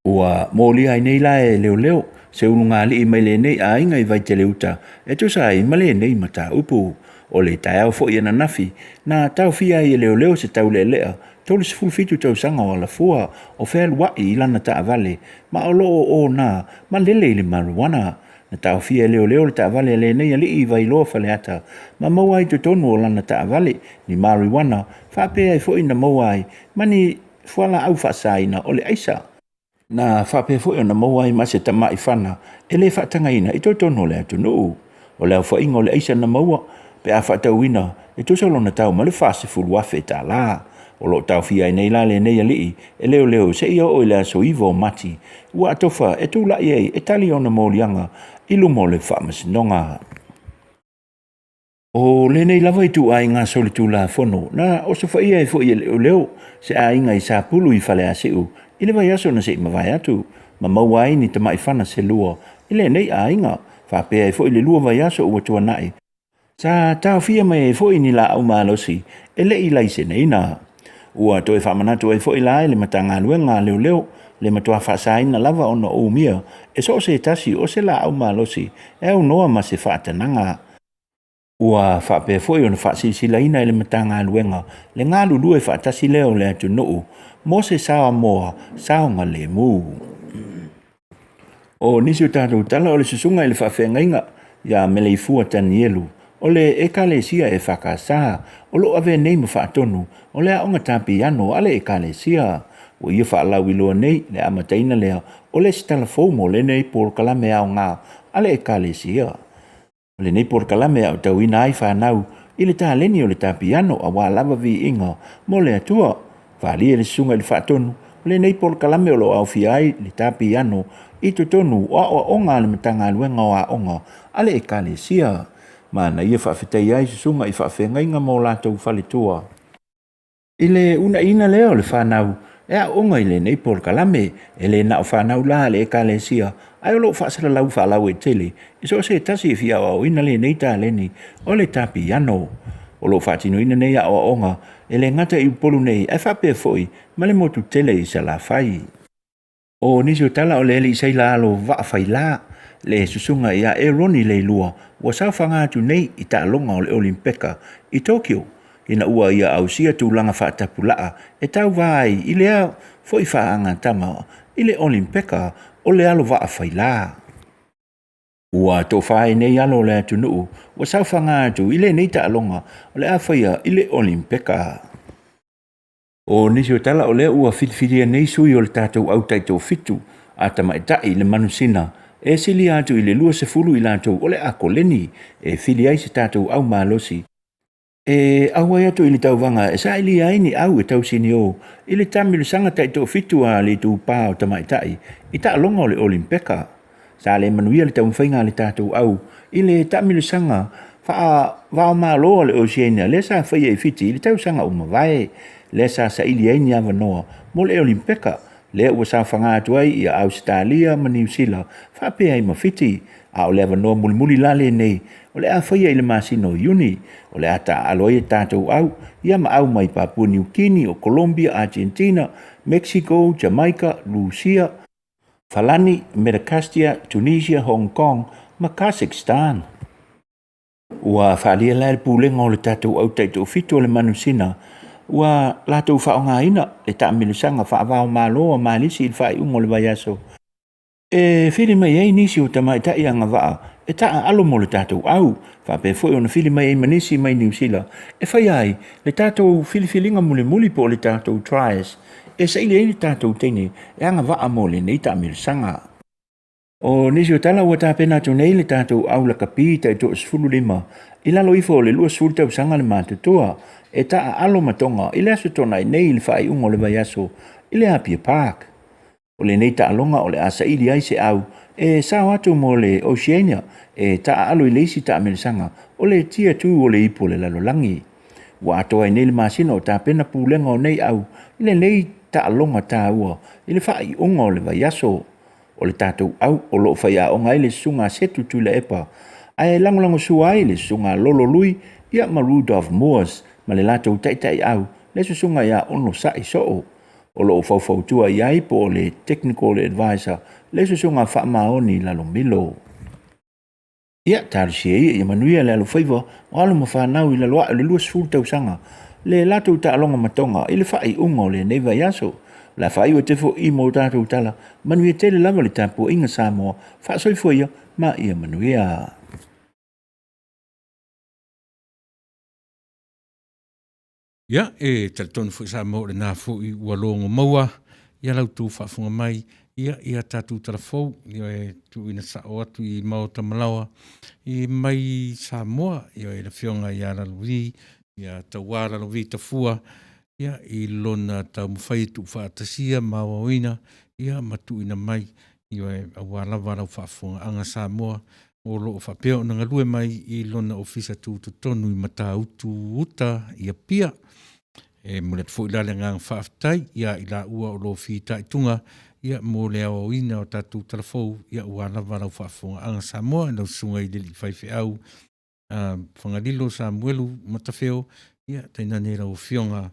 Ua molia ai nei la e leoleo se ulugalii mai lenei aiga i Vaiteleuta e tusa ai ma lenei mataupu. O le taeao foi ananafi na taofia ai e leoleo se taulealea 37 tausaga o alafua o fealuai i lana taavale ma o lo o ona ma lele i le marijuana. Na taofia e leoleo le taavale a lenei alii i Vailoa Faleata ma maua ai i totonu o lana taavale ni marijuana faapea ai foi na maua ai ma ni fualaau faasaina o le aisa. Na faapea foi ona maua ai ma se tamai fana e le faatagaina i totonu o le atunuu. O le aofaiga o le aisa na maua pe a faatauina e tusa lona tau ma le $40,000. O lo o taofia ai nei la lenei alii e leoleo seia oo i le aso 9 o Mati ua atofa e tulai ai e tali ona moliaga i luma o le faamasinoga. O lenei lava ituaiga solitulafono na osofaia ai foi e leoleo se aiga i Sapulu i Faleasiu i le vaiaso na se i mavae atu ma maua ai ni tamai fana se lua i lenei aiga. Faapea ai foi le lua vaiaso ua tuanai sa taofia mai ai foi ni laau malosi e le i laiseneina. Ua toe faamanatu ai foi la e le Matagaluega a Leoleo le matua faasaina lava ona umia e so o se tasi o se laau malosi e aunoa ma se faatanaga. Ua faapea foi ona faasilasilaina e le Matagaluega le galulue faatasi lea o le atunuu mo se Samoa saogalemu. O nisi o tatou tala o le susuga i le faafeagaiga ia Meleifua Tanielu o le Ekalesia EFKS o lo o avea nei ma faatonu o le aoga ta piano a le Ekalesia. Ua ia faalauiloa nei le amataina lea o le isi tala fou mo lenei polokalame aoga a le Ekalesia. O lenei polokalame e aotauina ai fanau i le taleni o le ta piano aua lava viiga mo le Atua. Faaalia le susuga i le faatonu o lenei polokalame o lo o aofia ai le ta piano i totonu o aoaoga a le Matagaluega o Aoga a le Ekalesia. Ma na ia faafetaia ai susuga i faafeagaiga ma o latou faletua. I le uunaiina lea o le fanau e aooga i lenei polokalame, e le na o fanau la a le Ekalesia, ae o lo o faasalalau faalauaitele i so o se tasi e fia aoaoina lenei taleni o le ta piano. O lo o faatinoina nei aoaoga e le gata i Upolu nei, ae faapea foi ma le motu tele i Salafai. O nisi o tala o le alii saila alo vaa faila, le susuga ia Eroni Leilua ua saofaga atu nei i taaloga o le Olimpeka i Tokyo ina ua ia ausia tulaga faatapulaa e tauva ai i lea foi faagatama i le Olimpeka o le alo vaa faila. Ua tofa ai nei alo o le atunuu ua saofaga atu i lenei taaloga o le a faia i le Olimpeka. O nisi o tala o lea ua filifilia nei sui o le tatou au taitoafitu a tamaitai i le manusina E silia atu i le 20 i latou o le a koleni e fili ai se tatou au malosi e auai atu i le tauvaga e sailia ai ni au e tausinio i le taamilosaga taitoafitu a le itupa o tamaitai i taaloga o le Olimpeka. Sa le manuia le taumafaiga a le tatou au i le taamilosaga faava-o-Malo a le Oceania lea sa faia i Fiti i le tausaga ua mavae, lea sa saili ai ni avanoa mo le Olimpeka lea ua saofaga atu ai ia Ausetalia ma Niu Sila faapea ai ma Fiti. A o le avanoa mulimuli la lenei o le a faia i le masina o Iuni, o le a taaalo ai a tatou au ia ma au mai Papua Niu Kini, o Colombia, Argentina, Mexico, Jamaica, Lusia, Falani, Medacastia, Tunisia, Hong Kong ma Kazakhstan. Ua faaalia la e le Pulega o le tatou au taitoafitu o le Manusina ua latou faaaogaina le taamilosaga faava-o-Malo a Malisi i le faaiuga o le vaiaso e fili mai ai nisi o tamaitai agavaa e taaalo mo le tatou au, faapea foi ona fili mai ai ma nisi mai Niu Sila e faia ai le tatou filifiliga mulimuli po o le tatou trials e saili ai le tatou teine e agavaa mo lenei taamilosaga. O nisi o tala ua tapena atu nei le tatou au lakapi taitoa-15 i lalo ifo o le 20 tausaga le matutua e taaalo ma Toga i le Aso Toonai nei i le faaiuga o le vaiaso i le Apia Park. O lenei taaloga o le a saili ai se au e sao atu mo le Oceania e taaalo i le isi taamilosaga o le Tier 2 o le Ipu o le Lalolagi. Ua atoa ai nei le masina o tapena pulega o nei au i lenei taaloga taua i le faaiuga o le vaiaso. O le tatou au o lo o faiaoga ai le Susuga a Setu Tuilaepa ae lagolagosua ai le Susuga a Lolo Lui ia ma Rudolph Moores ma le latou taitaiau le Susuga ia Ono Sa'i Soo. O lo o faufautua i ai po o le Technical Advisor le Susuga Faamaoni Lalomilo. Ia, talosia ia ia manuia le alofaiva o alo ma fanau i lalo ae o le 20 tausaga le latou taaloga matoga i le faaiuga o lenei vaiaso. O le a faaiu atu ai foi i mo tatou tala, manuia tele lava le tapuaiga Samoa, faasoifua ia ma ia manuia. Ia, e talitonu foi Samoa o lena foi ua logo maua ia la outou faafofoga mai ia i a tatou tala fou ia e tuuina sao atu i Maota Malaoa i mai Samoa ia e le Afioga ia Lalovi ia Tauā Lalovi Tafua ia i lona taumafai e tuufaatasia ma aoaoina ia ma tuuina mai ia aua lava lau faafofogaaga Samoa o lo o faapea ona galue mai i lona ofisa tutotonu i Matautu Uta i Apia. E momoli atu foi la le agaga faafetai ia i laua o lo o fitaituga ia mo le aoaoina o tatou talafou ia aua lava lau faafofogaaga Samoa i lau susuga i le alii faifeau Fagalilo Samuelu Matafeo, ia tainane lau Afioga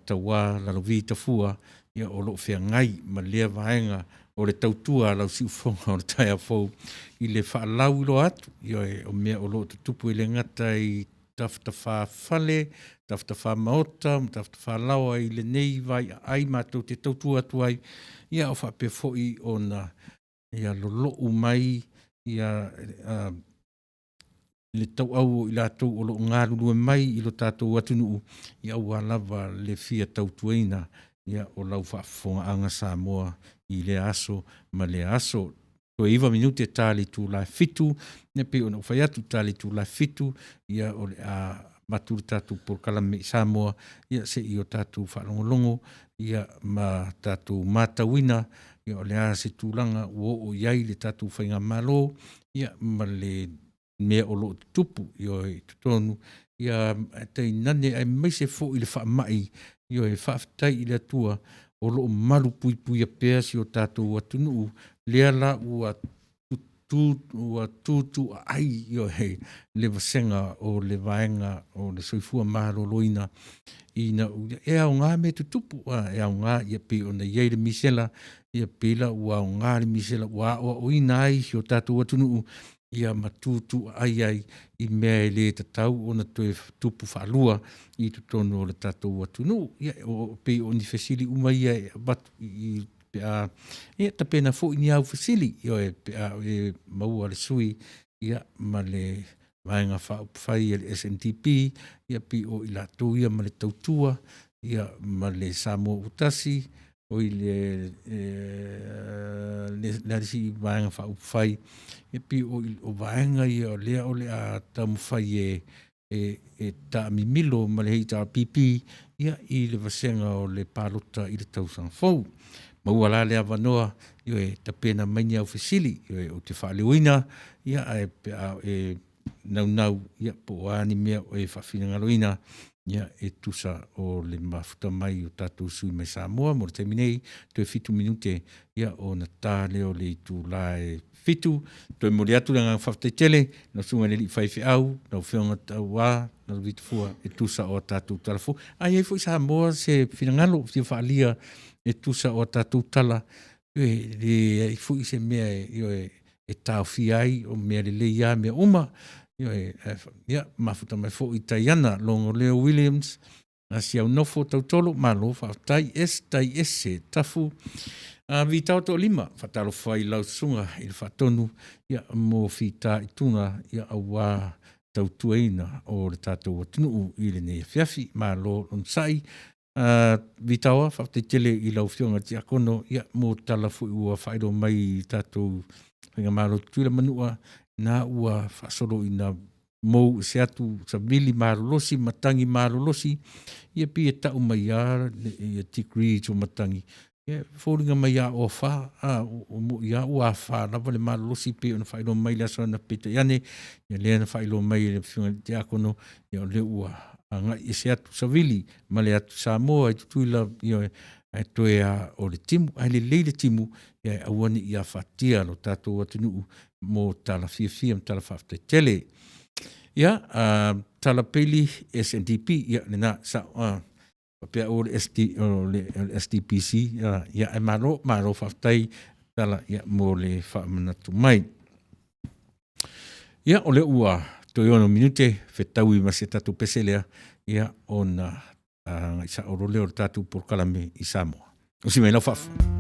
Tauā Lalovi Tafua, ia o lo o feagai ma lea vaega o le tautua a lau siufofoga o le taeao fou i le faalauiloa atu, ioe, o mea o lo o tutupu e le gata i tafatafafale, tafatafamaota ma tafatafalaoa i lenei vaiaai matou te tautua atu ai, ia o faapea foi ona ia lolo'u mai ia le tauau o i latou o lo o galulue mai i lo tatou atunuu, ia aua lava le fia tautuaina ia o lau faafofogaaga Samoa i lea aso ma lea aso. Toe 9 minute ta le itula e 7, ia pei ona ou fai atu, ta le itula e 7, ia o le a avatu le tatou polokalame i Samoa, ia se i o tatou faalogologo, ia ma tatou matauina, ia o le a se tulaga ua oo i ai le tatou faigamalo, ia ma le mea o lo o tutupu i totonu, ia tainane aemaise foi le faamai, ioe, faafetai i le Atua o lo o malu puipuia pea si o tatou atunuu, lea la ua tu ua tutuaai ioe le vasega o le vaega o le soifua maloloina ina e aoga mea tutupu, e aoga ia pei ona i ai le misela, ia pei la ua aoga le misela ua aoaoina ai si o tatou atunuu ia ma tutuaai ai i mea e le tatau ona toe tupu faalua i totonu o le tatou atunuu. Ia, o, pei o ni fesili uma ia e avatu i pe a ia tapena foi ni au fesili, ioe, pe a e maua le sui ia ma le Vaega Faaupufai a le SNDP, ia pei o i latou ia ma le tautua, ia ma le Samoa ua tasi, oi le le a le isi Vaega Faaupufai, ia pei o, o vaega ia o lea o le a taumafai e, e, e taamimilo ma le HRPP ia, i le vasega o le palota i le tausaga fou. Maua la le avanoa, ioe, tapena mai ni au fesili, ioe, ou te faaleoina, ia, ae pe a e naunau, ia, po o a ni mea o e faafinagaloina, ia, e tusa o le mafuta mai o tatou sui mai Samoa. Mo le taimi nei, toe 7 minute, ia, ona ta lea o le itula e 7. Toe momoli atu le agaga faafetai tele lau susuga i le alii faifeau, lau Afioga Taua Laluvii Tafua, e tusa o a tatou tala fou. A i ai foi Samoa se finagalo fia faaalia e tusa o a tatou tala, e leai foi se mea e, e taofia ai, o mea lelei lava mea uma. Ioe, ia, mafuta mai foi Taiana Logoleo Williams, Asiau Nofo Tautolo, malo faafetai. Es Tai Ese Tafu, a Vitao Toalima, faatalofa i lau susuga i le faatonu, ia, mo fita i tuna, ia, aua tautuaina o le tatou atunuu i lenei afiafi. Malo onosai. Vitaoa, faafetai tele i lau Afioga i le Tiakono, ia, mo tala foi ua faailoa mai i tatou Faigamalo Tutuila Manua, na ua faasolo ina mou ese atu savili malolosi, matagi malolosi, ia pei e tau mai lava ia degrees o matagi, ia e foliga mai a o afa, a o moi lava ua afa lava le malolosi pei ona faailoa mai le aso ananafi. Peitai ane, ia lea na faailoa mai e le Afioga i le Tiakono, ia o lea ua agai ese atu savili ma le atu Samoa i Tutuila, ia, ae toe a o le timu, ae lelei le timu, ia e aua ne i afatia lo tatou atunuu mo tala fiafia ma tala faafetai tele. Ia, Tala Peli SNDP, ia lena sa faapea o le SD, o le SDPC, ia, ae malo, malo faafetai Tala, ia, mo le faamanatu mai. Ia, o lea ua toe 6 minute fetaui ma se tatou pese lea, ia, ona agai sao loa lea o le tatou polokalame i Samoa. Usi mai lau faafofoga.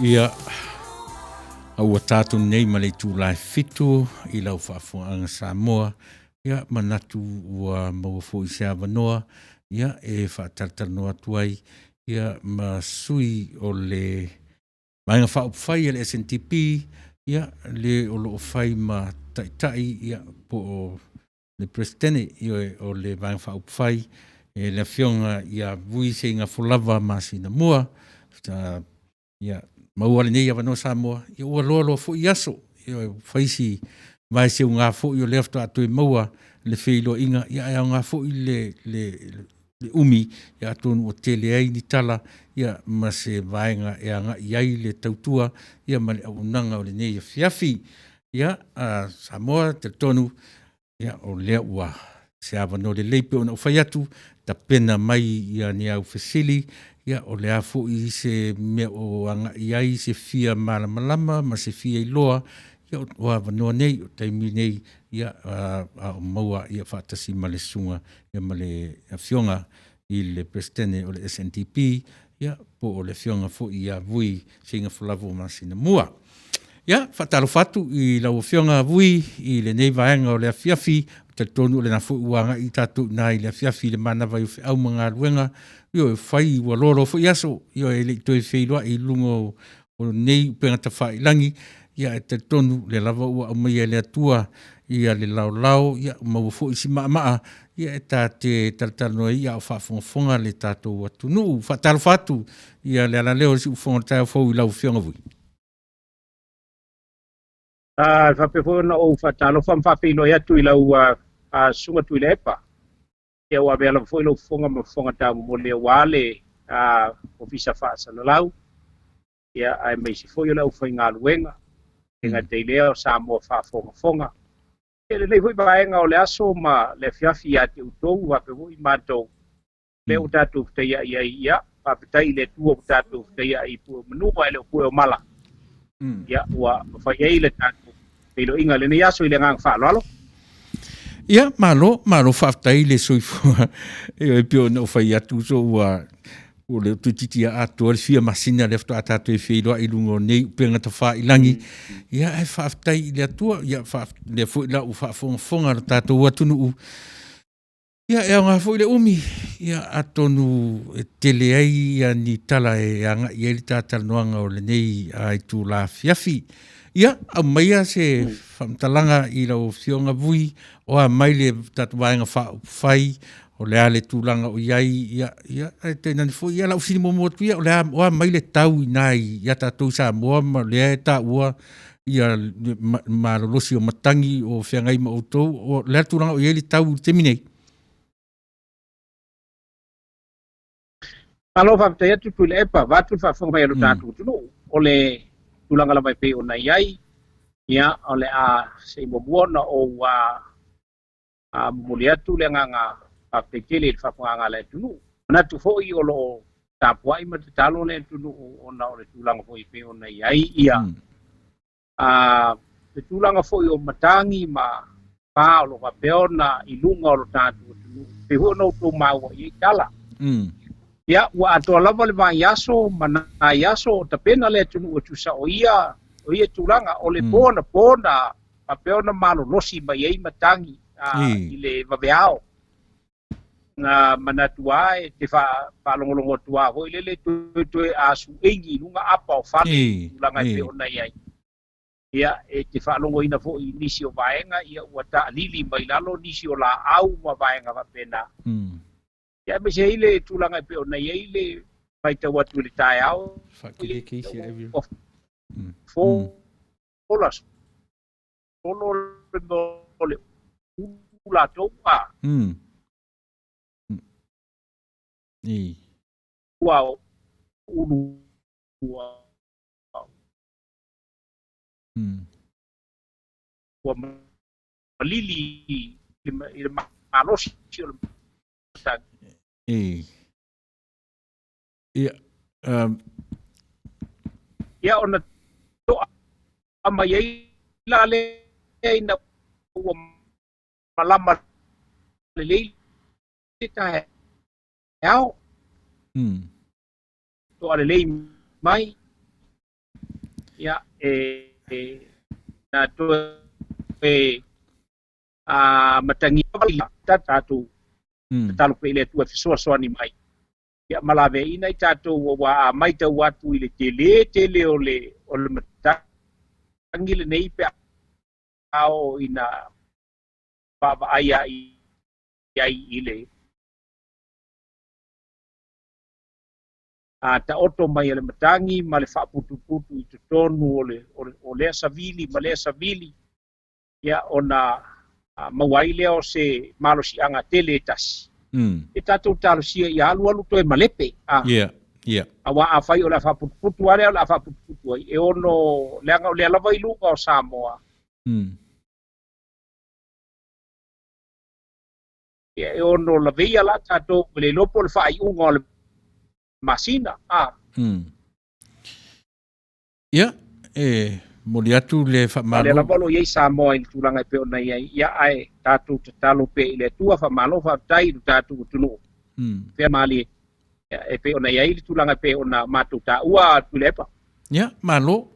Ia, a ua tatou nei ma le itula e 7 i lau faafofogaga Samoa, ia manatu ua maua foi se avanoa ia e faatalatalanoa atu ai ia ma sui o le Vaega Faaupufai a le SNDP, ia le o lo o fai ma taitai ia po o le Peresetene ia, o le Vaega Faaupufai, e le Afioga ia Vui Seigafolava Masinamua. Ia maua lenei avanoa Samoa, ia ua loaloa foi aso, ia fai si vaeseuga foi o lea faatoa toe maua le feiloaiga, ia ae aoga foi le umi, ia atonu ua tele ai ni tala ia ma se vaega e agai ai le tautua ia ma le auaunaga o lenei afiafi. Ia Samoa, talitonu ia o lea ua se avanoa lelei pei ona ou fai atu, tapena mai ia ni au fesili, ia o le a foi se mea o agai ai se fia malamalama ma se fia iloa, ia o avanoa nei, o taimi nei, ia a o maua ia faatasi ma le susuga ia ma le Afioga i le Peresetene o le SNDP, ia po o le Afioga foi ia Vui Seigafolavo Masinamua. Ia, faatalofa atu i lau Afioga Vui i lenei vaega o le afiafi, talitonu o lena foi ua agai tatou i ina i le afiafi i le manava o feau ma galuega, ioe, fai ua loaloa foi aso, ioe, e le i toe feiloai i luga o nei upega tafailagi, ia ae talitonu o lea lava ua aumaia e le Atua ia le laolao, ia maua foi si maamaa, ia e ta te talatalanoa ai a o faafogafoga le tatou atunuu. Faatalofa atu ia le alaleo o le siufofoga o le taeao fou i lau Afioga Vui. Faapea foi ona ou faatalofa ma faafeiloai atu i lau Susuga Tuilaepa. Ia ua avea lava foi lou fofoga ma fofoga taumomoli aua le Ofisa Faasalalau, ia aemaise foi o le aufaigaluega, e gata i lea o Samoa faafogafoga. Ia lenei foi vaega o le aso ma le afiafi ia te outou, faapea foi matou, lea ua tatou fetaiai ai, ia, faafetai i le Atua ua tatou fetaiai i pue o manu ae le o pue o mala. Ia, ua mafai ai le tatou feiloaiga i lenei aso i le agaga faaaloalo. Ia, malo, malo faafetai le soifua. E pei ona ou fai atu, so ua o le toeitiiti ia atoa le fia masina lea faatoa tatou e feiloai i luga o nei upega tafailagi. Ia, ae faafetai i le Atua, ia, lea foi la ua faafogafoga lo tatou atunuu. Ia, e aoga foi le umi, ia, atonu e tele ai ia ni tala e agai ai le ta talanoaga o lenei itula afiafi. Ia, aumaia se faamatalaga i lau Afioga Vui, o a mai le tatou Vaega Faaupufai, o le a le tulaga o i ai, ia, ia, ae tainane foi, ia, lau fesili muamua atu ia, o le a, o a mai le tau i ina ia tatou i Samoa ma lea e taua ia le malolosi o matagi o feagai ma outou, o le a le tulaga o i ai le tau i le taimi nei? Malo faafetai atu Tuilaepa, vaeatu le faafofoga mai a lo tatou atunuu, o le tulaga lava e pei ona i ai, ia, o le a se i muamua ona ou momoli atu le agaga faafetai tele i le faafofogaaga a le atunuu. Manatu foi o lo o tapuai ma tatalo le atunuu ona o le tulaga foi e pei ona i ai ia le tulaga foi o matagi ma pa o lo o faapea ona i luga o lo tatou atunuu, pei foi ona outou maua i ai tala. Ia, ua atoa lava le vaiaso ma nai aso o tapena le atunuu e tusa o ia o ia tulaga. O le po anapo na faapea ona malolosi mai ai matagi i le vaveao. Na manatu lava e te faalogologo atu lava foi lele toe asueigi i luga apa o fale i tulaga e pei ona i ai. Ia, e te faalogoina foi i nisi o vaega, ia ua taalili mai lalo nisi o laau ma vaega faapena. Ia, aemaise ai le tulaga e pei ona i ai le faitau atu i le taeao, ua fola solo le mea o le ulu latou a ua ulu ua malili i le malosi o le matagi. Ia. Ia, ona to'a mai ai la lea ina ua malama lelei le taeao. To'a lelei mai. Ia, e na toe matagia tatou tatalo pea i le Atua e fesoasoani mai. Ia, ma laveaiina i tatou ua matau atu i le tele tele o le matagi lenei pe a oo ina vaavaai ai i le taoto mai a le matagi ma le faaputuputu i totonu o lea savili ma lea savili, ia, ona maua ai lea o se malosiaga tele e tasi. E tatou talosia ia alualu toe malepe. Aua afai o le a faaputuputu lava lea o le a faaputuputu ai, e ono leaga o lea lava i luga o Samoa. Ia, e ono laveia la tatou le iloa po o le faaiuga o le masina. Ia, e momoli atu le faamalo. O lea lava o lo o i ai Samoa i le tulaga e pei ona i ai, ia, ae tatou tatalo pea i le Atua, faamalo faafetai i lo tatou atunuu. Fea malie, e pei ona i ai le tulaga e pei ona matou taua Tuilaepa. Ia, malo.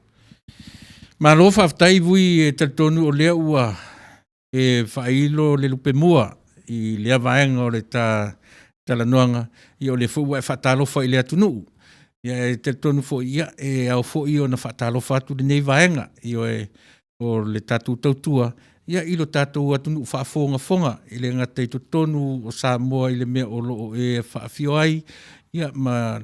Malo faafetai Vui, e talitonu o lea ua e faailo le lupemua i lea vaega o le talanoaga, ia o lea foi ua e faatalofa i le atunuu. Ia, e talitonu foi, ia, e ao foi ona faatalofa atu lenei vaega, ioe, o le tatou tautua, ia, i lo tatou atunuu faafogafoga, e le gata i totonu o Samoa i le mea o lo o e faafio ai, ia, ma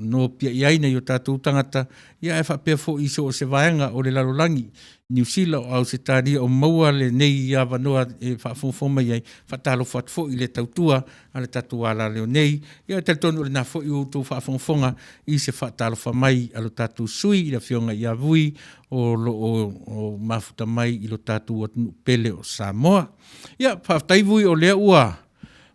nopiai ai nai o tatou tagata, ia, ae faapea foi i so o se vaega o le lalolagi, Niu Sila, o Ausetalia, o maua lenei avanoa e faafogafoga mai ai. Faatalofa atu foi i le tautua a le tatou alaleo nei. Ia, e talitonu o lena foi ua outou faafogafoga i se faatalofa mai a lo tatou sui i le afioga ia Vui o lo o mafuta mai i lo tatou atunuu pele o Samoa. Ia, faafetai Vui o lea ua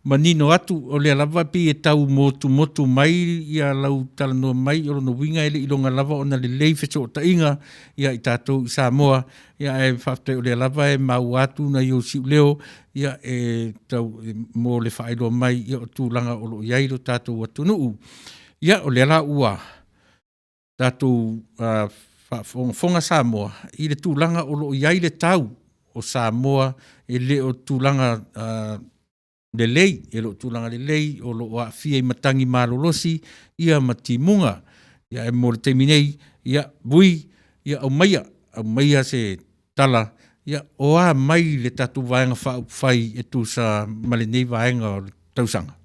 manino atu, o lea lava pei e tau motumotu mai ia lau talanoa mai, o lona uiga e le i iloga lava ona lelei fesootaiga ia i tatou i Samoa, ia, ae faafetai o lea lava e maua atu nai ou siuleo, ia, e tau mo le faailoa mai, ia, o tulaga o lo o i ai lo tatou atunuu. Ia, o lea la ua tatou faafogafoga Samoa i le tulaga o lo o i ai le tau o Samoa, e le o tulaga lelei, e le o tulaga lelei, o lo o aafia i matagi malolosi, ia, ma timuga. Ia, ae mo le taimi nei, ia, Vui, ia, aumaia se tala, ia, o a mai le tatou Vaega Faaupufai e tusa ma lenei vaega o le tausaga.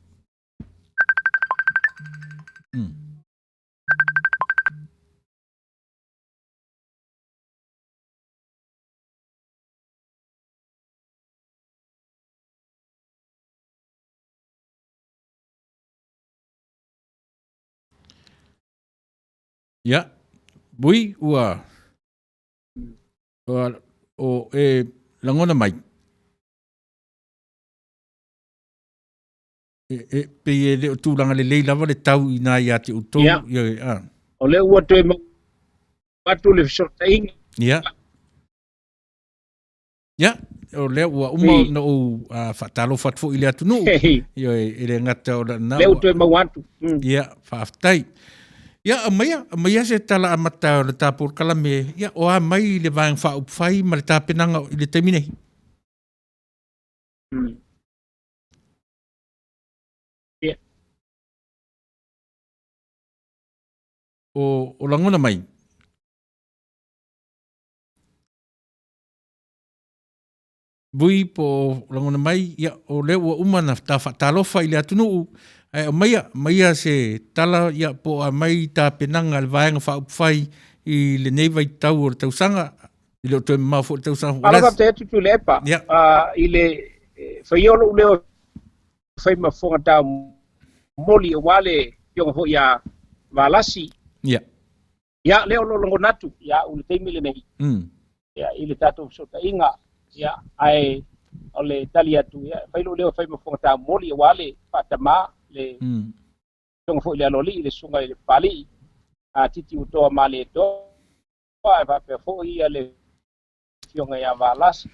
Ia, Vui, ua, ua, o e lagona mai, e, e, pei e le o tulaga lelei lava le tau i nā ia te outou. Ia. Ia, a. O lea ua toe maua atu le fesootaiga. Ia. Ia, o lea ua uma ona ou faatalofa atu foi i le atunuu. Ioe, e le gata o lena. Lea ua toe maua atu. Ia, faafetai. Ia, aumaia, aumaia se tala amata o le ta polokalame, ia, o a mai i le Vaega Faaupufai ma le tapenaga i le taimi nei? Ia. O lagona mai. Vui po o lagona mai, ia, o lea ua uma na ta faatalofa i le atunuu, ae aumaia, aumaia se tala, ia, po o a mai tapenaga a le Vaega Faaupufai i lenei vaitau o le tausaga, e le o toe mamao foi le tausaga. Malo faafetai atu Tuilaepa, i le faia o lou leo e fai ma fofoga taumoli aua le afioga foi ia Valasi. Ia. Ia, lea o lo o lagona atu ia au i le taimi lenei, ia, i le tatou fesootaiga, ia, ae o le tali atu, ia, e fai lou leo e fai ma fofoga taumoli aua le faatama, le Afioga foi i le Aloalii, le Susuga i le Papalii, a Titi Utoa Malietoa, ae faapea foi ia le Afioga ia Valasi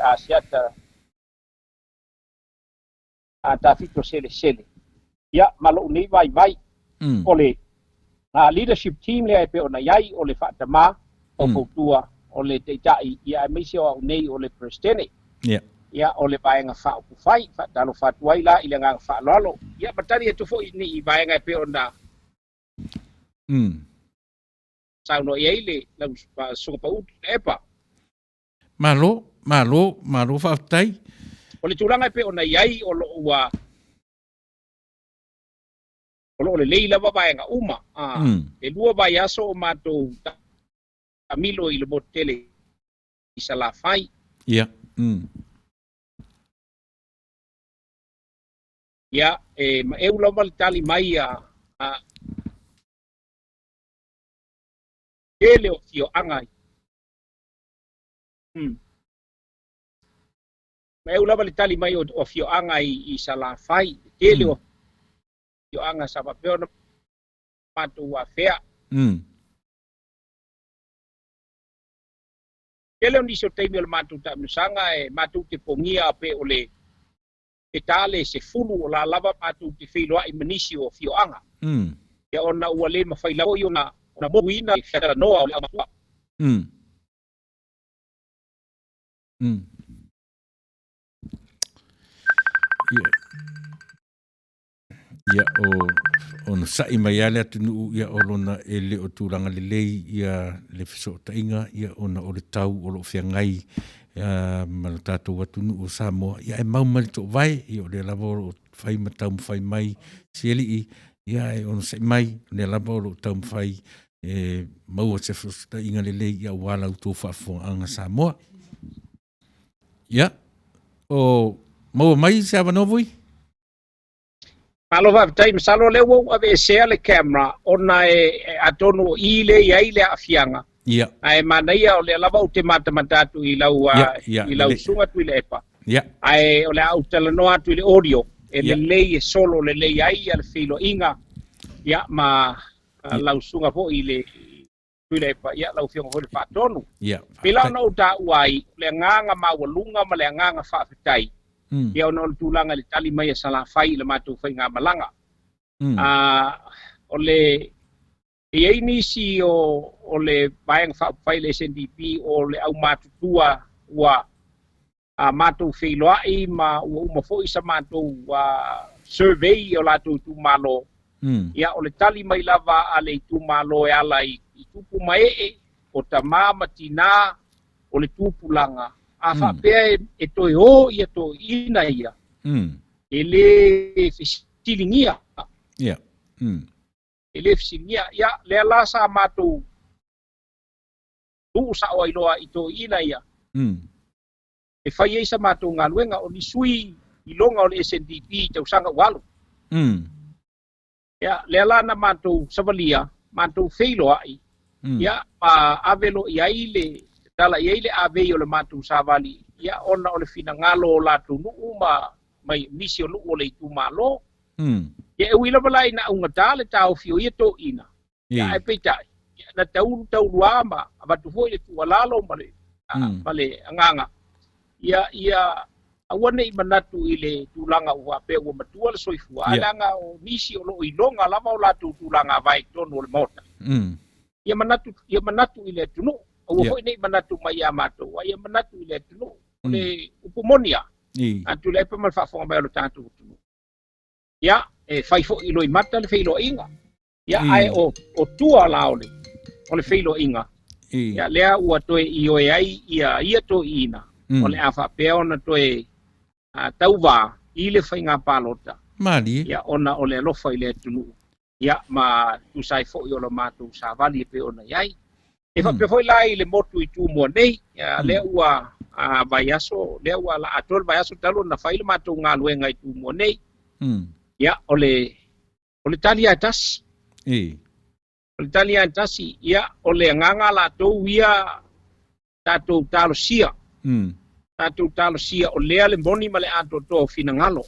Asiata a Tafito Selesele. Ia, ma lou nei vaivai, o le leadership team lea e pei ona i ai, o le faatamā, faufautua, o le taitai, ia aemaise o au nei o le Peresetene. Ia, o le Vaega Faaupufai, faatalofa atu ai la i le agaga faaaloalo. Ia, ma tali atu foi i ni vaega e pei ona saunoa i ai le lau Susuga Pau Tuilaepa. Malo, malo, malo faafetai. O le tulaga e pei ona i ai o lo o ua o lo o lelei lava vaega uma. E lua vaiaso o matou taamilo i le motu tele i Salafai. Ia. Mm. Ia, e maeu lava le tali mai a tele o afioaga. Maeu lava le tali mai o afioaga i Salafai, le tele o afioaga sa faapea ona matou afea. Tele o nisi o taimi o le matou taamilosaga e matou te pogia pe o le petale 10 o la lava matou te feiloai ma nisi o afioaga. Ia ona ua le mafai lava foi ona motuina le talanoa o le aumatua. Ia, ia o onosai mai lava le atunuu, ia o lona e le o tulaga lelei ia le fesootaiga, ia ona o le tau o lo o feagai ma lo tatou atunuu o Samoa, ia e mau mai le toovae, ia o lea lava o lo o fai ma taumafai mai si alii, ia e onosai mai, o lea lava o lo o taumafai e maua se fesootaiga lelei ia aua la outou faafofogaaga Samoa. Ia, o maua mai se avanoa Vui? Malo faafetai, masalo o lea ua ou aveesea le camera ona e atonu o i lea i ai le aafiaga. Ia. Ae manaia o lea lava ou te matamata atu i lau Ia, ia, i lau lelei. susuga Tuilaepa. Ia. Ae o le a ou talanoa atu i le audio e Ia. lelei e solo lelei ai le feiloaiga ia ma lau susuga foi i le Tuilaepa, ia lau Afioga foi i le Faatonu. Ia, Pei la faafetai. ona ou taua ai, o le agaga maualuga ma le agaga faafetai, ia ona o le tulaga i le tali mai a Salafai i le matou faigamalaga. O le e i ai nisi o le Vaega Faaupufai le SNDP o le aumatutua ua matou feiloai ma ua uma foi sa matou survey i o latou itumalo. Ia, o le tali mai lava a le itumalo e ala i tupu ma ee, o tamā ma tinā, o le tupulaga, a faapea e toe o ia toeaiina ia, e le fesiligia. Ia. E le fesiligia. Ia, lea la sa matou tuu sao ai loa i toeaiina ia, e fai ai sa matou galuega, o ni sui iloga o le SNDP i tausaga ua alu. Ia, lea la na matou savalia, matou feiloai, ia, ma ave loa i ai le tatala i ai le avei o le matou savali, ia, ona o le finagalo o latou nuu ma mai nisi o nuu o le itumalo. Ia, e ui lava la ina augata le taofi o ia toeaiina, ia, ae peitai, ia, na taulu taulu lava ma avatu foi le tuualalo ma le, ma le agaga, ia, ia aua ne i manatu i le tulaga ua faapea ua matua le soifua, ae leaga o nisi o lo o iloga lava o latou tulaga vae i totonu o le Maota. Ia manatu, ia manatu i le atunuu, aua foi ne i manatu mai ia matou, a ia manatu i le atunuu. O le upu moni lava, a Tuilaepa ma le faafofoga mai o le tatou atunuu, ia, e fai foi i loimata le feiloaiga, ia, ae o, o tua la o le, o le feiloaiga, ia, lea ua toe ioe ai ia ia toeaiina, o le a faapea ona toe tauvā i le faiga palota. Malie. Ia, ona o le alofa i le atunuu, ia, ma tusa ai foi o le matou savali e pei ona i ai. E faapea foi la i le motu i Tumua nei, ia, lea ua vaiaso, lea ua la atoa le vaiaso talu ona fai le matou galuega i Tumua nei. Ia, o le, o le tali lava e tasi. O le tali lava e tasi, ia, o le agaga latou ia tatou talosia. Tatou talosia o lea le moni ma le atoatoa o finagalo.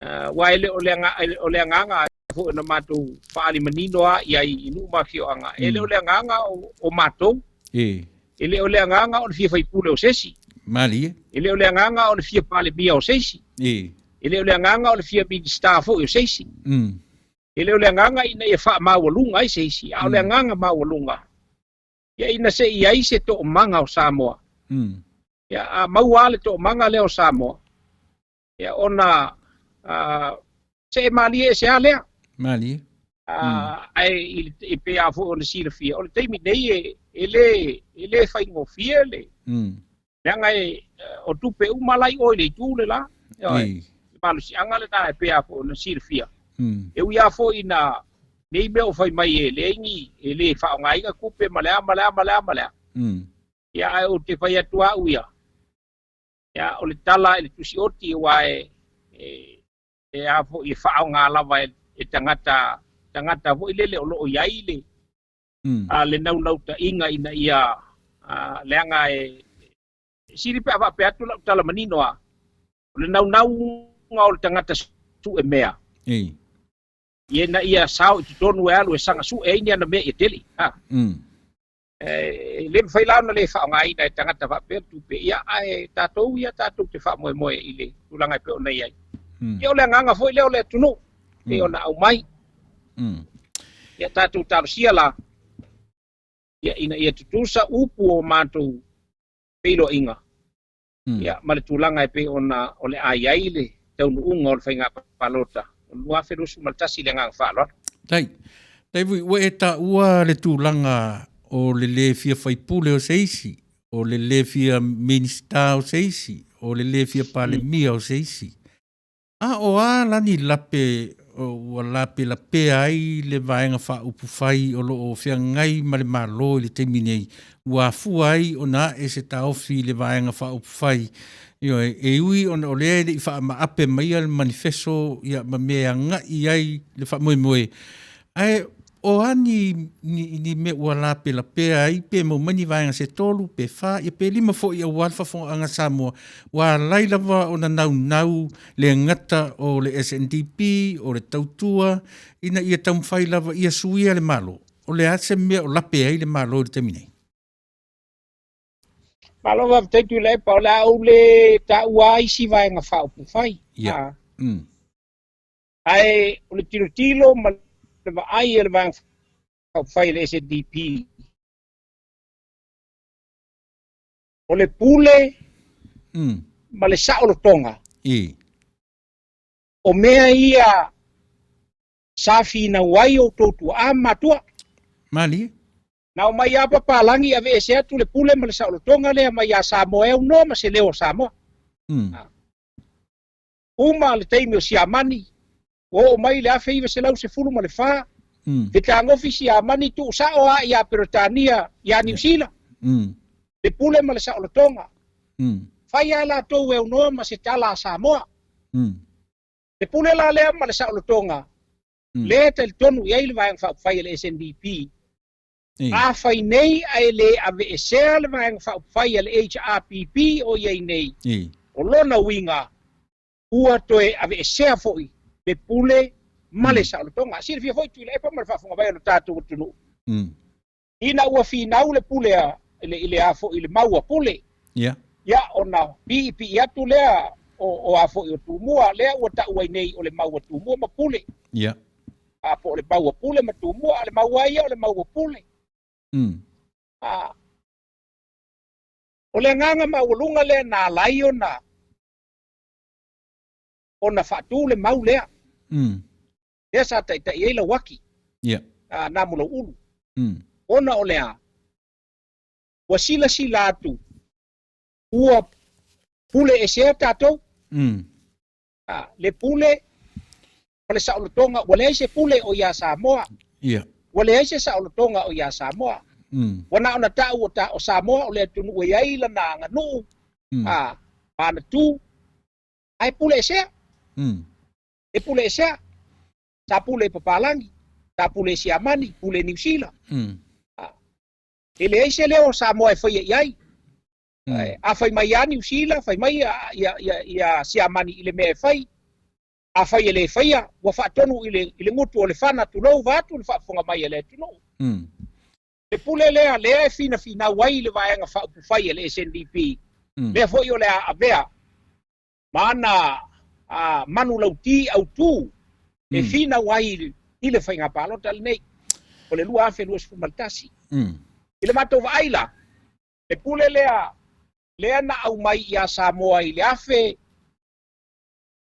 Aua e le o le, o le agaga foi ona matou faaali manino lava i ai i nuu ma afioaga, e le o le agaga o matou. E le o le agaga o le fia faipule o se isi. Malie. E le o le agaga o le fia palemia o se isi. E le o le agaga o le fia Minisita foi o se isi. E le o le agaga ina ia faamaualuga ai se isi, a o le agaga maualuga, ia ina se i ai se toomaga o Samoa. Ia, a maua lava le toomaga lea o Samoa, ia ona see malie ese lava lea. Malie. Ae e pei lava foi ona silafia, o le taimi nei e le, e le faigofie le, leaga e, o tupe uma la i o i le itu le la. Ioe, le malosiaga lena e pei lava foi ona silafia. E ui lava foi ina nei mea o fai mai e leai ni, e le faaaogaina tupe ma le a ma le a ma le a ma le a. Ia, ae ou te fai atu au ia, ia, o le tala i le tusioti aua e, e, e a foi e faaaoga lava e, e tagata, tagata foi lele o lo o i ai le, le naunautaiga ina ia, leaga e, e sili pe a faapea atu lau tala manino lava, o le naunauga o le tagata sue mea, ina ia sao i totonu e alu e saga sue ai ni ana mea ia tele. Ha. E le mafai la ona le faaaogaina e tagata faapea le tupe, ia, ae tatou ia tatou te faamoemoe i le tulaga e pei ona i ai. Ia, o le agaga foi lea o le atunuu pei ona aumai. Ia tatou talosia la, ia, ina ia tutusa upu o matou feiloaiga, ia, ma le tulaga e pei ona o le a i ai le taunuuga o le faiga palota o le 2021 i le agaga faaaloalo. Tai. Tai foi ua e taua le tulaga o le le fia faipule o se isi, o le le fia Minisita o se isi, o le le fia Palemia o se isi. A o a la ni lape ua lapelapea ai le Vaega Faaupufai o lo o feagai ma le Malo i le taimi nei, ua afua ai ona ae se taofi i le Vaega Faaupufai, ioe, e ui ona o lea e le i faamaape maia le manifeso ia ma mea e agai i ai le faamoemoe, ae o a ni, ni, ni mea ua lapelapea ai pe maua mai ni vaega se tolu pe fa, ia pe lima foi aua le faafofogaaga a Samoa, ua alai lava ona naunau le gata o le SNDP, o le Tautua, ina ia taumafai lava ia suia le Malo. O le a se mea o lape ai le Malo i le taimi nei? Malo faafetai Tuilaepa, o le a ou le taua isi vaega faaupufai. Ia. Ae o le tilotilo ma le vaai a le Vaega Faaupufai a le SNDP, o le pule ma le saolotoga, o mea ia sa finau ai outou tuaa ma matua. Malie. Na omai lava papalagi aveese atu le pule ma le saolotoga lea mai ia Samoa e aunoa ma se leo o Samoa. Uma le taimi o Siamani, ua oo mai le 1914, fetagofi Siamani tuusao lava ia Peretania ia Niu Sila, le pule ma le saolotoga. Fai lava latou e aunoa ma se tala a Samoa. Le pule la lea ma le saolotoga. Lea e talitonu i ai le Vaega Faaupufai a le SNDP, afai nei ae le aveesea le Vaega Faaupufai a le HRPP o i ai nei, o lona uiga ua toe aveesea foi le pule ma le saolotoga. Silafia foi Tuilaepa ma le faafofoga mai o le tatou atunuu, ina ua finau le pule a i le a foi i le mau a Pule, ia ona piipii atu lea o a foi o Tumua, lea ua tau ai nei o le mau a Tumua ma Pule. A po o le mau a Pule ma Tumua, a o le mau lava ia o le mau a Pule. A o le agaga maualuga lea na ala ai ona ona faatu le mau lea. Lea sa taitai ai Lauaki. A Namulauulu. Ona o le a? Ua silasila atu ua pule esea tatou. A, le pule ma le saolotoga, ua leai se pule o iā Samoa. Ua leai se saolotoga o iā Samoa. Ua na ona tau o, ta, o Samoa o le atunuu e i ai lana aganuu, a, ma ana tu, ae pule esea. E pule esea. Sa pule i Papalagi, sa pule i Siamani, pule i Niu Sila. A, e leai se leo o Samoa e faia i ai. A fai mai ia Niu Sila, fai mai ia, ia, ia, ia Siamani i le mea e fai, afai e le faia, ua faatonu i le, i le gutu o le fana, tulou vaeatu le faafofoga mai a le atunuu. Le pule lea, lea e finafinau ai le Vaega Faaupufai a le SNDP, lea foi o le a avea ma ana a, manulauti autū e finau ai i le faiga palota lenei o le 2021. I le matou vaai la, le pule lea, lea na aumai ia Samoa i le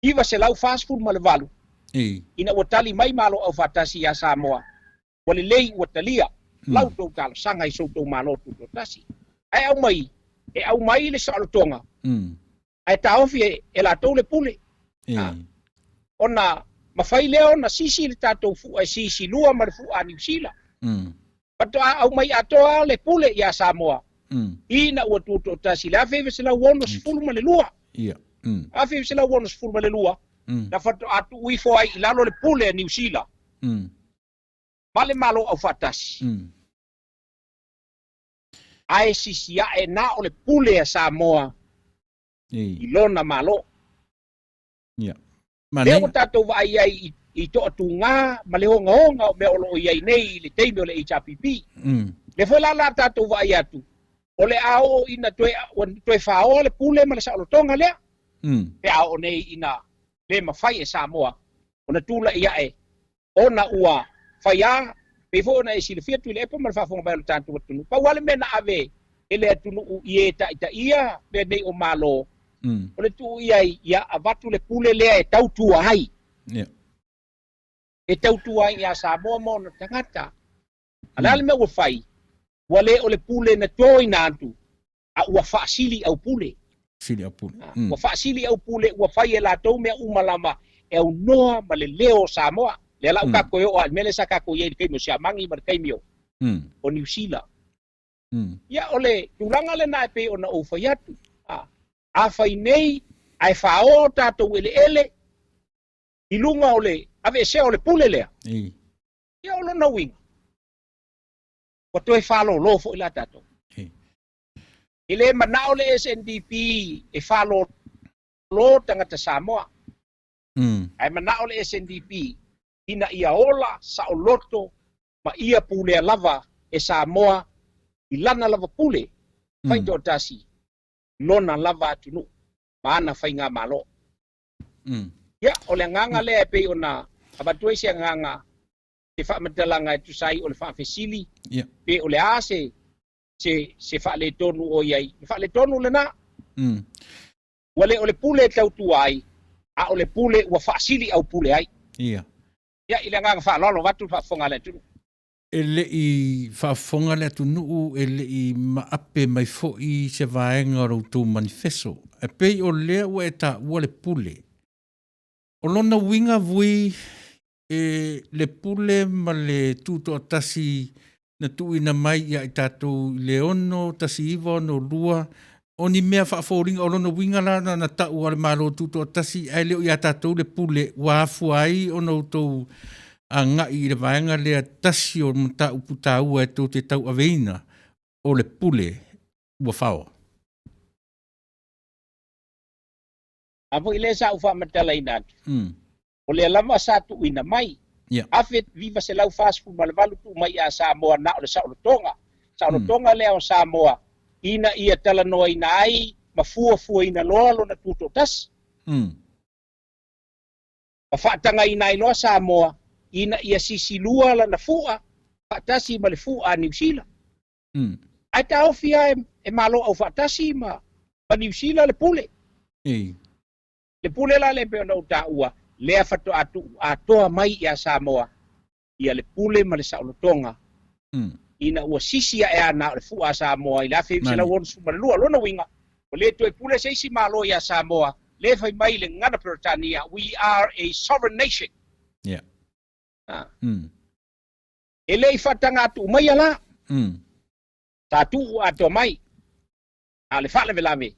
1948, ina ua tali mai Malo Aufaatasi ia Samoa, ua lelei ua talia la outou talosaga i so outou Malo Tutoatasi. Ae aumai, e aumai le saolotoga, ae taofi e latou le pule. Ona mafai lea ona sisi le tatou fua e sisi lua ma le fua a Niu Sila. Faatoa aumai atoa le pule ia Samoa ina ua tutoatasi i le 1962. 1962 na faatoa tuu ifo ai i lalo le pule a Niu Sila ma le Malo Aufaatasi. Ae sisi ae na o le pule a Samoa i lona Malo. Lea ua tatou vaai ai i toatuga ma le ogaoga o mea o lo o i ai nei i le taimi o le HRPP. Lea foi la la tatou vaai atu, o le a oo ina toe, ua toe faaoa le pule ma le saolotoga lea, pe a oo nei ina le mafai e Samoa ona tulai ae ona ua fai a, pei foi ona e silafia Tuilaepa ma le faafofoga mai o le tatou atunuu. Pau lava le mea na ave e le atunuu i e taitaia mea nei o Malo, o le tuu i ai ia avatu le pule lea e tautua ai. E tautua ai ia Samoa ma ona tagata. A le a le mea ua fai? Ua le o le pule na toina atu, a ua faasili aupule. Sili aupule. Ua faasili aupule, ua fai e latou mea uma lava e aunoa ma le leo o Samoa. Lea la ua tatou oo lava i le mea lea sa tatou i ai i le taimi o Siamani ma le taimi o Niu Sila. Ia, o le tulaga lena e pei ona ou fai atu. Afai nei ae faaoo tatou eleele i luga o le aveesea o le pule lea, ia o lona uiga, ua toe faalolo foi la tatou. E le manao le SNDP e faalolo tagata Samoa. Ae manao le SNDP ina ia ola saoloto ma ia pulea lava e Samoa i lana lava pule faitoatasi lona lava atunuu ma ana faigamalo. Ia, o le agaga lea e pei ona avatu ai se agaga se faamatalaga e tusa ai o le faafesili pe o le a se se se faaletonu o i ai. Le faaletonu lena. Ua le o le pule e tautua ai, a o le pule ua faasili aupule ai. Ia, i le agaga faaaloalo avatu le faafofoga a le atunuu. E le i faafofoga le atunuu, e le i maape mai foi se vaega o lo outou manifeso. E pei o lea ua e taua le pule. O lona uiga vui e le pule ma le tutoatasi na tuuina mai ia i tatou i le 1962, o ni mea faafoliga, o lona uiga la na ona tau a le Malo Tutoatasi ae le o ia tatou le pule ua afua ai ona outou. agai i le vaega lea tasi o mataupu taua e tou te tauaveina o le pule ua faoa. A foi lea sa ou faamatalaina atu, o lea lava sa tuuina mai, 1948 tuu mai ia Samoa na o le saolotoga. Saolotoga lea o Samoa ina ia talanoaina ai ma fuafuaina loa lona tutoatasi. Ma faatagaina ai loa Samoa ina ia sisilua lana fua faatasi ma le fua a Niu Sila. Ae taofi lava e Malo Aufaatasi ma Niu Sila le pule. Le pule la lea e pei ona ou taua, lea faatoa tuu atoa mai ia Samoa ia le pule ma le saolotoga ina ua sisi ae a na o le fua a Samoa i le 1962. O lona uiga, ua le toe pule se isi Malo ia Samoa, lea fai mai le gagana Peretania, we are a sovereign nation. E le i faataga atu maia la, sa tuu atoa mai, a o le faalavelave,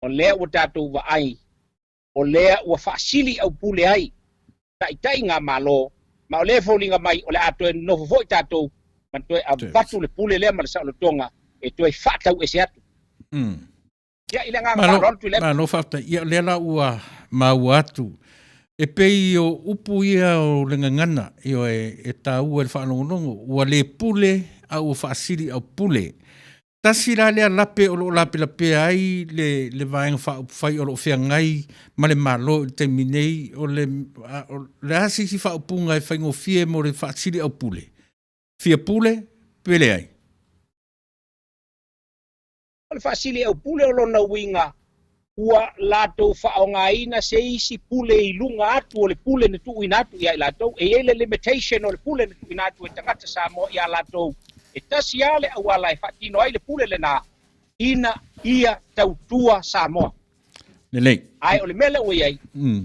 o lea ua tatou vaai, o lea ua faasili aupule ai taitaiga Malo, ma o lea e foliga mai o le a toe nofo foi tatou ma toe avatu le pule lea ma le saolotoga e toe faatauese atu. Ia, i le agaga faaaloalo Tuilaepa. Malo faafetai. Ia, o lea la ua maua atu, e pei o upu ia o le gagana, ioe, e taua i le faalogologo, ua le pule a ua faasili aupule. Tasi la lea lape o lo o lapelapea ai le, le Vaega Faaupufai o lo o feagai ma le Malo i le taimi nei, o le, o le a se isi faaupuga e faigofie mo le faasili aupule? Fia pule pe leai? O le faasili aupule o lona uiga ua latou faaaogaina se isi pule i luga atu o le pule na tuuina atu ia i latou. E i ai le limitation o le pule na tuuina atu e tagata Samoa ia latou. E tasi lava le auala e faatino ai le pule lena, ina ia tautua Samoa. Lelei. Ae o le mea lea ua i ai,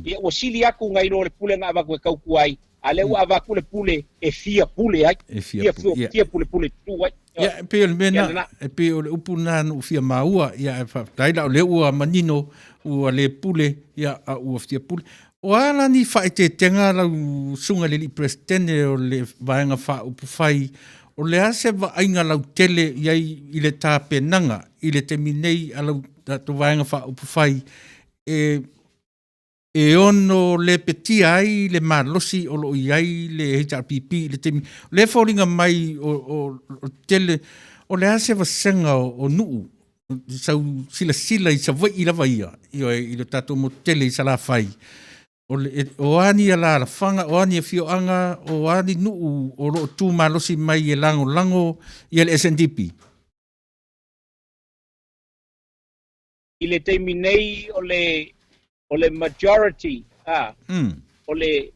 ia ua sili atu nai lo le pule na avatu e tautua ai, a lea ua avatu le pule e fia pule ai, E fia pule, fia pulepule tutu ai. Ia, e pei o le mea na, e pei o le upu na na ou fia maua, ia ae faafetai la o lea ua manino ua le pule, ia a ua fia pule. O a la ni faaeteetega lau Susuga i le Alii Peresetene o le Vaega Faaupufai, o le a se vaaiga lautele i ai i le tapenaga i le taimi nei a lau tatou Vaega Faaupufai e e ono lepetia ai le malosi o lo o i ai le HRPP i le taimi. O lea e foliga mai o, o, o tele, o le a se vasega o, o nuu, sau silasila i Savaii lava ia, ioe, i le tatou motu tele i Salafai, o, le, o a ni alaalafaga, o a ni afioaga, o a ni nuu o lo o tu malosi mai e lagolago ia le SNDP? I le taimi nei o le o le majority a o le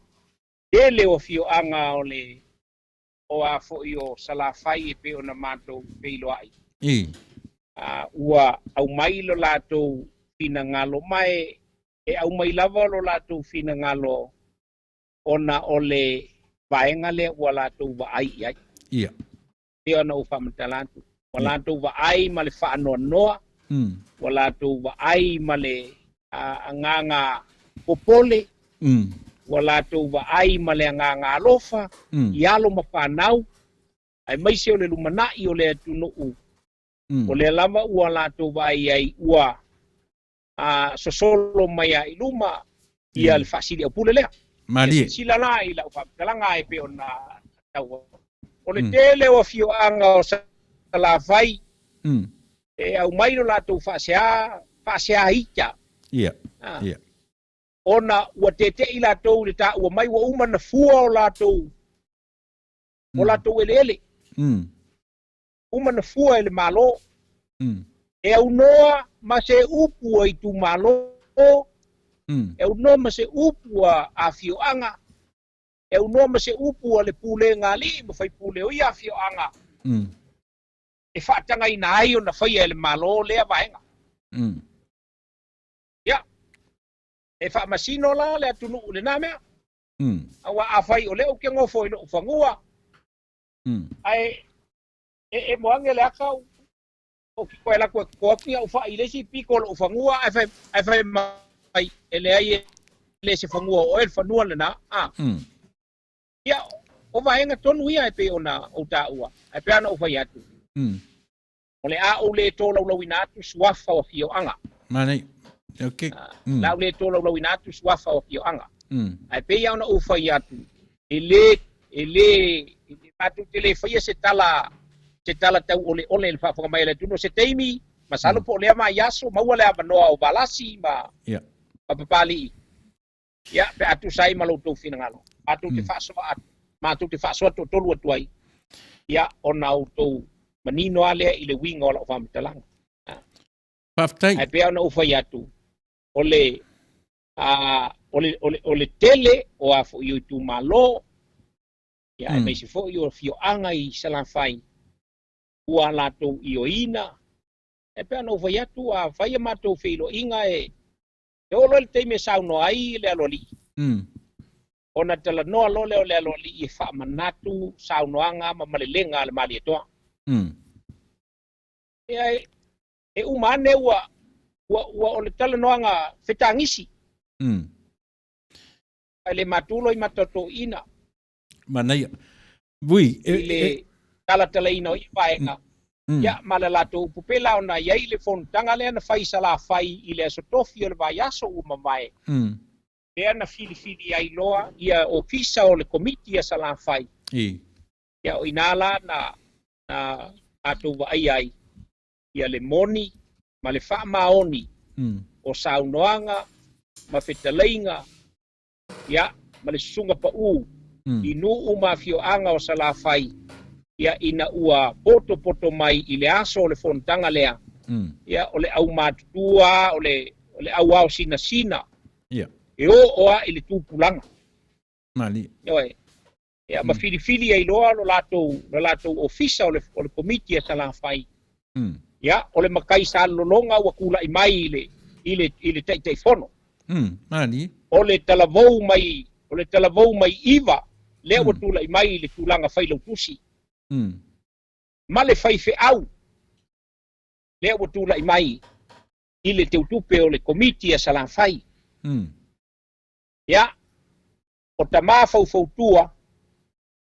tele o afioaga o le o a foi o Salafai e pei ona matou feiloai. A ua aumai lo latou finagalo ma e e aumai lava lo latou finagalo ona o le vaega lea ua latou vaai i ai. Pei ona ou faamatala atu, ua latou vaai ma le faanoanoa, ua latou vaai ma le agaga popole, ua latou vaai ma le agaga alofa i alo ma fanau, aemaise o le lumanai o le atunuu, o lea lava ua latou vaai ai ua sosolo mai lava i luma ia le faasiliaupule lea. Malie. Silasila la i lau faamatalaga e pei ona taua. O le tele o afioaga o Salafai e aumai lo latou faasea, faasea ita. Ona ua tete'i latou i le taua mai ua uma ona fua o latou o latou eleele. Uma na fua e le Malo. E aunoa ma se upu a itumalo, e aunoa ma se upu a afioaga, e aunoa ma se upu a le pulega alii ma faipule o ia afioaga e faatagaina ai ona faia e le Malo lea vaega. Ia, e faamasino la le atunuu i lena mea. Aua afai o lea ou te nofo i lou fanua, ae e e moage le aka ou ki koe laku e ko atu ia ufa i le isi piko o lou fanua ae fai ae fai mai e leai e le se fanua o oe le fanua lena a. Ia, o vaega tonu ia e pei ona ou taua, ae pei ona ou fai atu, o le a ou le tolaulauina atu suafa o afioaga. Manaia. Okay. O le a ou le tolaulauina atu suafa o afioaga. Ae pei lava ona ou fai atu, e le, e le, matou te le faia se tala, se tala tauoleole i le faafofoga mai a le atunuu. O se taimi, masalo po o lea vaiaso, maua le avanoa o Valasi ma, ma Papalii, Ia, pe a tusa ai ma lo outou finagalo, matou te faasoa atu, matou te faasoa toatolu atu ai, ia, ona outou manino lava lea i le uiga o lau faamatalaga. Faafetai. Ae pei ona ou fai atu, o le, a, o le, o le, o le tele o a foi o itumalo, ia, aemaise foi o afioaga i Salafai, ua latou ioeina, e pei ona ou fai atu, a fai a matou feiloaiga e, E oo loa i le taimi e saunoa ai le aloalii, ona talanoa loa lea o le aloalii e faamanatu saunoaga ma malelega a le Malietoa. Ia, e uma ane ua, ua, ua o le talanoaga fetagisi. Ae le matu loa i mata o toeaiina. Manaia. Vui, e, i le talatalaina o ia vaega, ia, ma le latou upu pela ona i ai le fonotaga lea na fai i Salafai i le Aso Tofi o le vaiaso ua mavae, lea na filifili ai loa ia ofisa o le Komiti a Salafai. Ia, o i ina la na, na matou vaaia ai ia le moni ma le faamaoni o saunoaga ma fetalaiga ia, ma le susuga pau i nuu ma afioaga o Salafai, ia, ina ua potopoto mai i le aso o le fonotaga lea, ia, o le aumatutua, o le, o le auao sinasina, e oo lava i le tupulaga. Malie. Ioe. Ia, ma filifili ai loa lo latou, lo latou ofisa o le, o le Komiti a Salafai. Ia, o le matai Salelologa ua tulai mai i le, i le, i le Taitaifono. Malie. O le talavou mai, o le talavou mai 9 lea ua tulai mai i le tulaga failautusi. Ma le faifeau lea ua tulai mai i le teutupe o le Komiti a Salafai. Ia, o tama faufautua,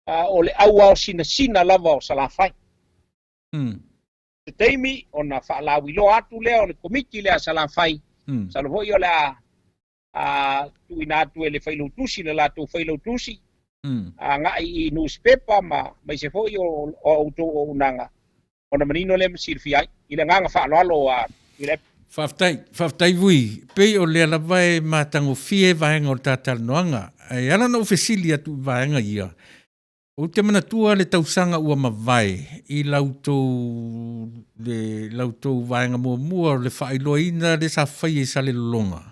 o le auao sinasina lava o Salafai. Se taimi ona faalauiloa atu lea o le Komiti lea a Salafai, masalo foi o le a tuuina atu e le failautusi le latou failautusi, agai i newspaper ma aemaise foi o outou auaunaga, ona manino lea ma silafia ai. I le agaga faaaloalo a Tuilaepa. Faafetai, faafetai Vui. Pei o lea lava e matagofie vaega o le ta talanoaga. Ae ala ona ou fesili atu i vaega ia, ou te manatua le tausaga ua mavae i la outou, le, la outou vaega muamua o le faailoaina lea sa faia i Salelologa.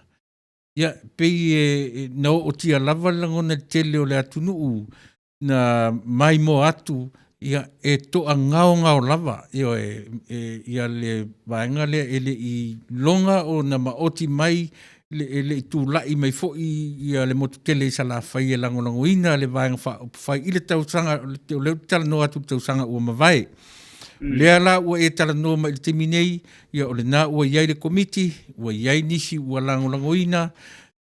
Ia, pei e, na ootia lava le lagona i le tele o le atunuu na maimoa atu, ia, e toagaogao lava, ioe, e, ia le vaega lea e le i loga ona maoti mai, le, e le i tulai mai foi ia le motu tele i Salafai e lagolagoina le Vaega Faaupufai i le tausaga, o lea ou te talanoa atu i le tausaga ua mavae. Lea la ua e talanoa mai i le taimi nei, ia o lena ua i ai le komiti, ua i ai nisi ua lagolagoina,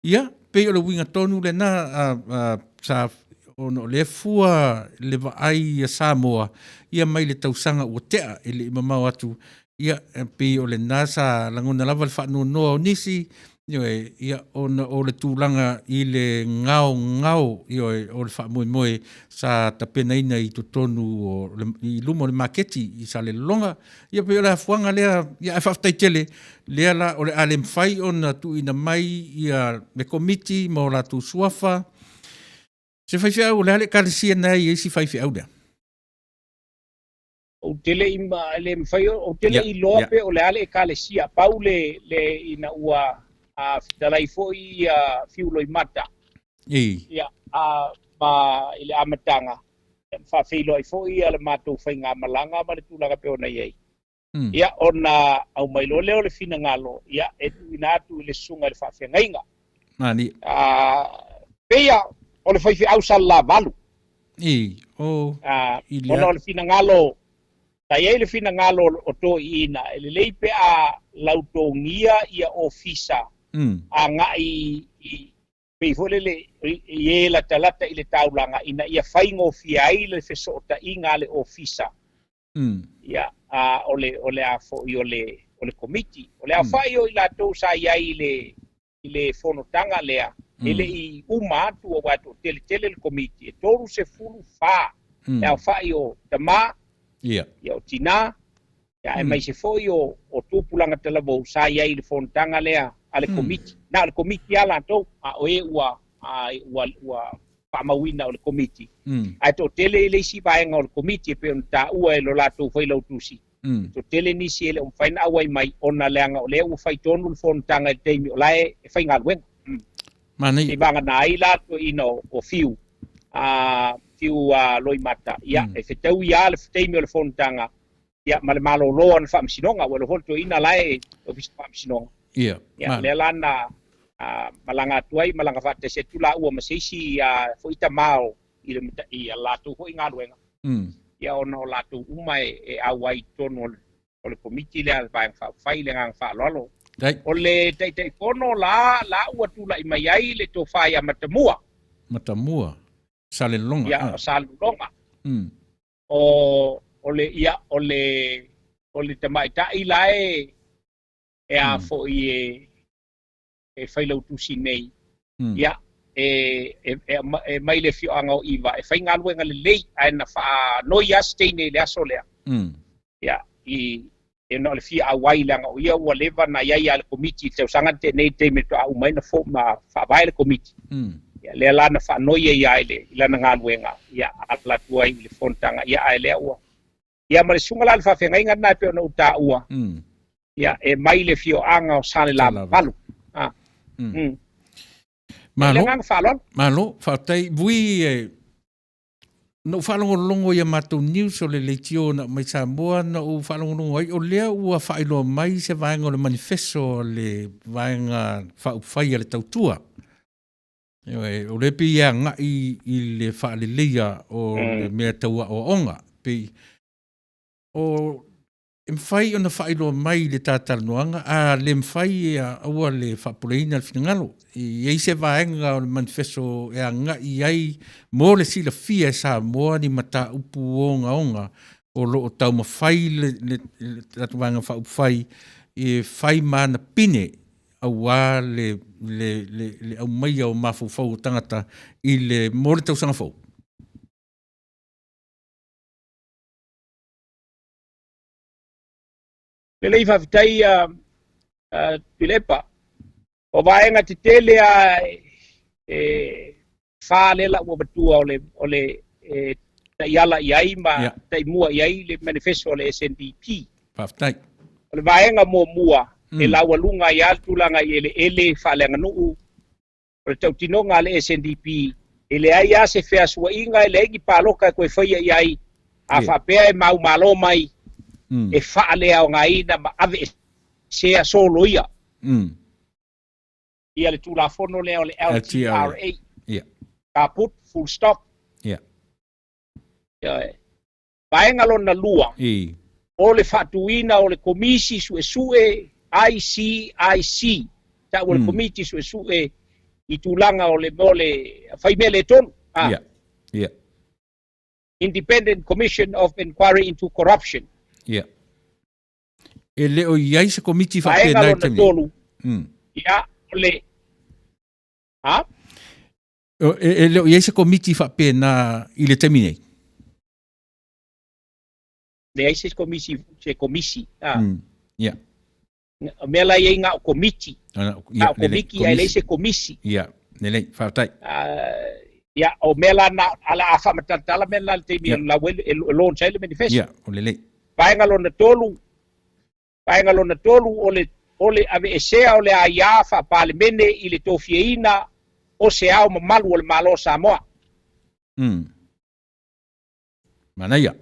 Ia, pei o le uiga tonu lena a, a, sa ona o lea fua le vaai ia Samoa ia mai le tausaga ua tea e le i mamao atu, ia pei o lena sa lagona lava le faanoanoa o nisi, ioe, ia ona o le tulaga i le gaogao, ioe, o le faamoemoe sa tapenaina i totonu o le, i luma o le maketi i Salelologa. Ia pei o le afuaga lea, ia ae faafetai tele, lea la o le a le mafai ona tuuina mai ia le komiti ma o latou suafa. Se faifeau, o le a le ekalesia na e i ai si faifeau lea? Ou te le i, le mafai, ou te le i iloa pe o le a le ekalesia. Pau le, le ina ua a, fetalai foi ia Fiuloimata. Ia, a, ma i le amataga, ia, ma faafeiloai foi ia le matou faigamalaga ma le tulaga pei ona i ai. Ia, ona aumai loa lea o le finagalo, ia, e tuuina atu i le susuga i le faafeagaiga. Mani. A, pei a, o le faifeau Salelavalu. I, o, A, i le ona o le finagalo, sa i ai le finagalo o toeaiina, e lelei pe a lautogia ia ofisa agai i, Pei foi lele i e latalata i le taulaga ina ia faigofie ai le fesootaiga a le Ofisa. Ia, a o le o le a foi o le o le Komiti. O le aofai o i latou sa i ai i le i le fonotaga lea, e le i uma atu aua e toatele tele le Komiti, e 34 le aofai o tama, ia o tinā, ia aemaise foi o o tupulaga talavou sa i ai i le fonotaga lea a le Komiti. Na o le Komiti lava latou, a o e ua ua ua faamauina o le Komiti, ae toatele i le isi vaega o le Komiti e pei ona taua e lo latou failautusi, toatele nisi e le o mafai ona auai mai ona leaga o lea ua fai tonu le fonotaga i le taimi o la e faigaluega. Manaia. Se i vagana ai la le toeaina o Fiu, a Fiu Loimata, ia e fetaui lava le taimi o le fonotaga ia ma le malolo o ana faamasinoga, ua iloa foi le toeaina la e ofisa faamasinoga. Ia lea la na malaga atu ai, malaga faatasi atu laua ma se isi foi tama o i le i a latou foi galuega. Ia ona o latou uma e auai i totonu o le Komiti lea a le Vaega Faaupufai i le agaga faaaloalo. O le Taitaifono la la ua tulai mai ai le tofa ia Matamua. Matamua, Salelologa. Ia, o Salelologa. O o le ia o le o le tamaitai la e e a foi e e failautusi nei, ia e e e mai le afioaga o Iva e faigaluega lelei ae na faanoi lava se teine i le aso lea. Ia i e na o le fia auai leaga o ia ua leva na iai lava i le Komiti i le tausaga na tea nei i le taimi faatoa uma ai na ma faavae le Komiti. Ia lea la na faanoi ai lava i le i lana galuega ia ala atu ai i le fonotaga ia ae lea ua ia ma le susuga la i le faafeagaiga lena e pei ona ou taua ia e mai le afioaga o Salelavalu. Malo. Le agaga faaaloalo. Malo, faafetai. Vui e na ou faalogologo i a matou news o le leitio na aumai Samoa, na ou faalogologo ai, o lea ua faailoa mai se vaega o le manifeso a le Vaega Faaupufai a le Tautua. Ioe, o lea pei e agai i le faaleleia o le mea tau aoaoga. Pei o E mafai ona faailoa mai i le ta talanoaga, a le mafai ia aua le faapoleina le finagalo. E i ai se vaega o le manifeso e agai i ai mo le silafia e Samoa ni mataupu ogaoga o lo o taumafai le, le, le tatou Vaega Faaupufai e fai ma ana pine aua le, le, le, le aumaia o mafaufau o tagata i le, mo le tausaga fou. Lelei faafetai Tuilaepa. O vaega tetele lava e fa lea la ua avatua o le o le e taiala i ai ma yeah. taimua i ai le manifesto o le SNDP. Faafetai. O le vaega muamua e laualuga ai lava le tulaga i eleele faaleaganuu O le tautinoga a le SNDP, e leai lava se feasuaiga, e leai ni paloka e toe faia i ai, a faapea e maumalo mai, e faaleaogaina ma aveesea soloia ia le Tulafono lea o le LTRA. Kaput, full stop. Ioe. Vaega lona lua, o le faatuina o le Komisi Suesue ICIC, tau o le Komiti Suesue i tulaga o le mo le fai mea le tonu, Independent Commission of Inquiry into Corruption. Ia. E le o i ai se komiti faapena i le taimi nei. Vaega lona tolu, ia, o le, ha? E le o i ai se komiti faapena i le taimi nei? Leai se komisi, se komisi. Ah. Yeah. O mea la i ai na o komiti. Na o komiti, ae leai se komisi. Ia, lelei, faafetai. Ia, o mea la na, ala a faamatalatala mea la le taimi e lau ai, e launch ai le manifesto. Ia, o lelei. Vaega lona tolu, Vaega lona tolu, o le o le aveesea o le aia faa-Palemene i le tofiaina o se Ao Mamalu o le Malo o Samoa. Manaia.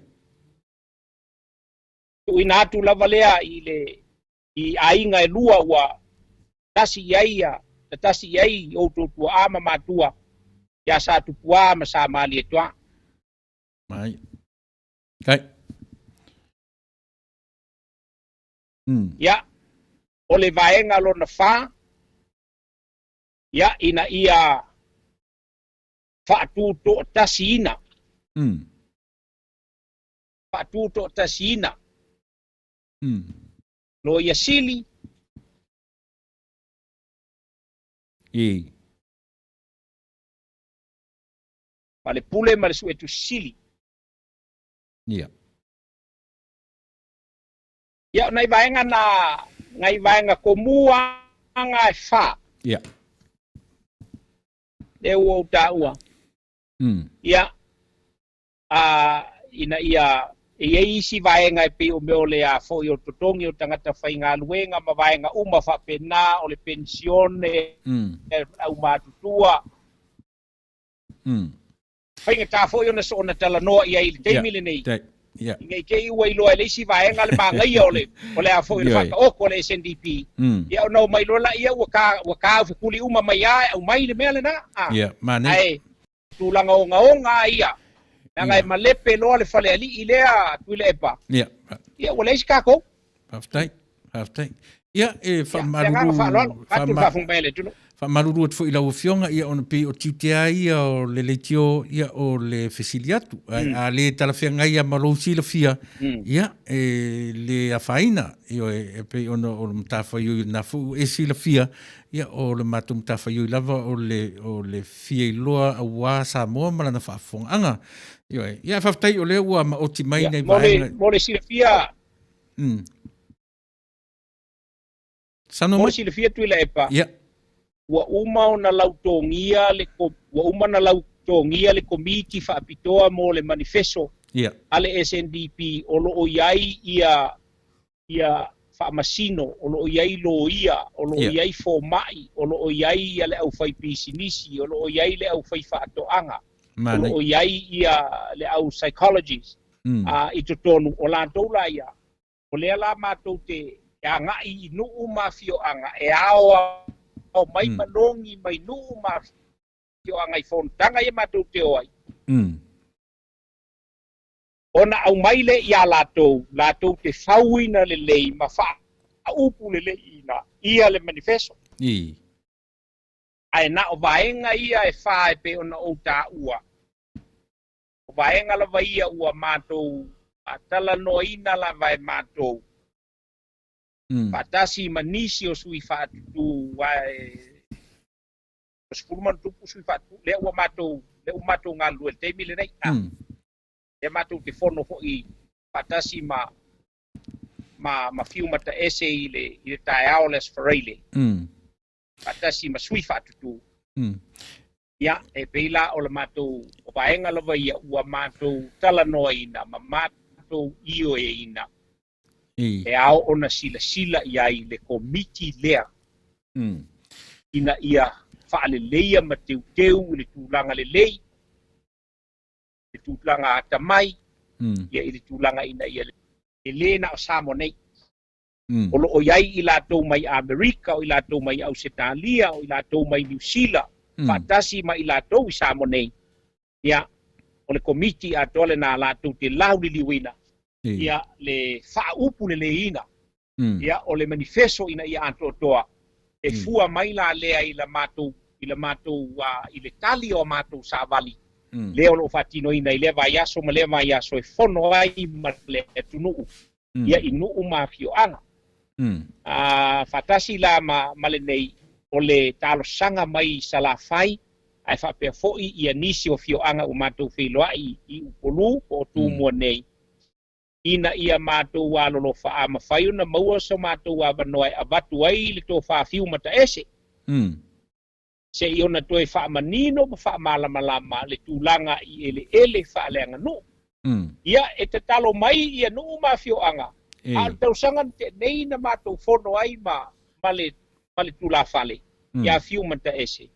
Tuuina atu lava lea i le i aiga e lua ua tasi i ai ia na tasi i ai outou tuaa ma matua ia Satupuā ma Samalietoa. Manaia. Kai. Ia, o le vaega lona fa, ia, ina ia Faatutoatasiina. Faatutoatasiina. Loia Sili. Ma le Pule ma le Suetusi Sili. Ia, o nai vaega na, nai vaega tomuaga e fa. Lea ua ou taua. Ia, a, ina ia e i ai isi vaega e pei o mea o le a foi o totogi o tagata faigaluega ma vaega uma faapena o le penisione aumatutua. Faigata foi ona soona talanoa i ai i le taimi lenei. Ina i te i ua iloa e le isi vaega le magaia o le o le a foi o le faataoto a le SNDP. Ia ona omai loa laia ua ta ua taufetuli uma mai lava e aumai le mea lena. Ae tulaga ogaoga lava ia, leaga e malepe loa le falealii lea Tuilaepa, ia ua leai se tatou. Faafetai, faafetai. Ia, e faamalulu, faamalulu atu foi i lau Afioga, ia, ona pei o tiute lava ia o le leitio, ia, o le fesili atu. Ae a le talafeagai lava ma lou silafia, ia, e le afaina, ioe, e pei ona o le matafaioi lena foi ua e silafia, ia, o le matou matafaioi lava o le, o le fia iloa aua Samoa ma lana faafofogaaga. Ioe, ia, faafetai o lea ua maoti mai nai vaega. Mo le silafia, Saunoa Mo le mai. silafia Tuilaepa, ua uma ona lautogia le ua uma ona lautogia le Komiti Faapitoa mo le Manifeso a le SNDP o lo o i ai ia ia faamasino, o lo o i ai loia, o lo o i ai fomai, o lo o i ai ia le aufaipisinisi, o lo o i ai le aufaifaatoaga, o lo o i ai ia le au psychologist i totonu o latou la ia. O lea la matou te agai i nuu ma afioaga e aoao mai ma nogi mai nuu ma afioaga i fonotaga ia matou te o ai. Ona aumai lea ia latou, latou te fauina lelei ma faaupu leleiina ia le manifeso. Ae na o vaega ia e fa e pei ona ou taua, o vaega lava ia ua matou talanoaina lava e matou, faatasi ma nisi o sui faatutu, ae 10 ma ona tupu sui faatutu lea ua matou lea ua matou galulue i le taimi lenei. Lea matou te fono foi faatasi ma Fiu Mataese i le taeao o le Aso Faraile, faatasi ma sui faatutu. Ia, e pei la o le matou o vaega lava ia ua matou talanoaina ma matou ioeina e ao ona silasila i ai le Komiti lea ina ia faaleleia ma teuteu i le tulaga lelei, le tulaga atamai, ia i le tulaga ina ia e le na o Samoa nei. O lo o i ai i latou mai Amerika, o i latou mai Ausetalia, o i latou mai Niu Sila, faatasi ma i latou i Samoa nei. Ia, o le Komiti atoa lena latou te lauliliuina ia le faaupu leleiina ia o le manifeso ina ia atoatoa e fua mai la lea i la matou i la matou i le tali o a matou savali lea o lo o faatinoina i lea vaiaso ma lea vaiaso e fono ai ma le atunuu ia i nuu ma afioaga. Faatasi la ma lenei o le talosaga mai i Salafai ae faapea foi ia nisi o afioaga ua matou feiloai i Upolu po o Tumua nei, ina ia matou alolofa a mafai ona maua so matou avanoa e avatu ai le tofa Fiu Mataese se i ona toe faamanino ma faamalamalama le tulaga i eleele faaleaganuu. Ia, e tatalo mai ia nuu ma afioaga, a o le tausaga na tea nei na matou fono ai ma le tulafale ia Fiu Mataese,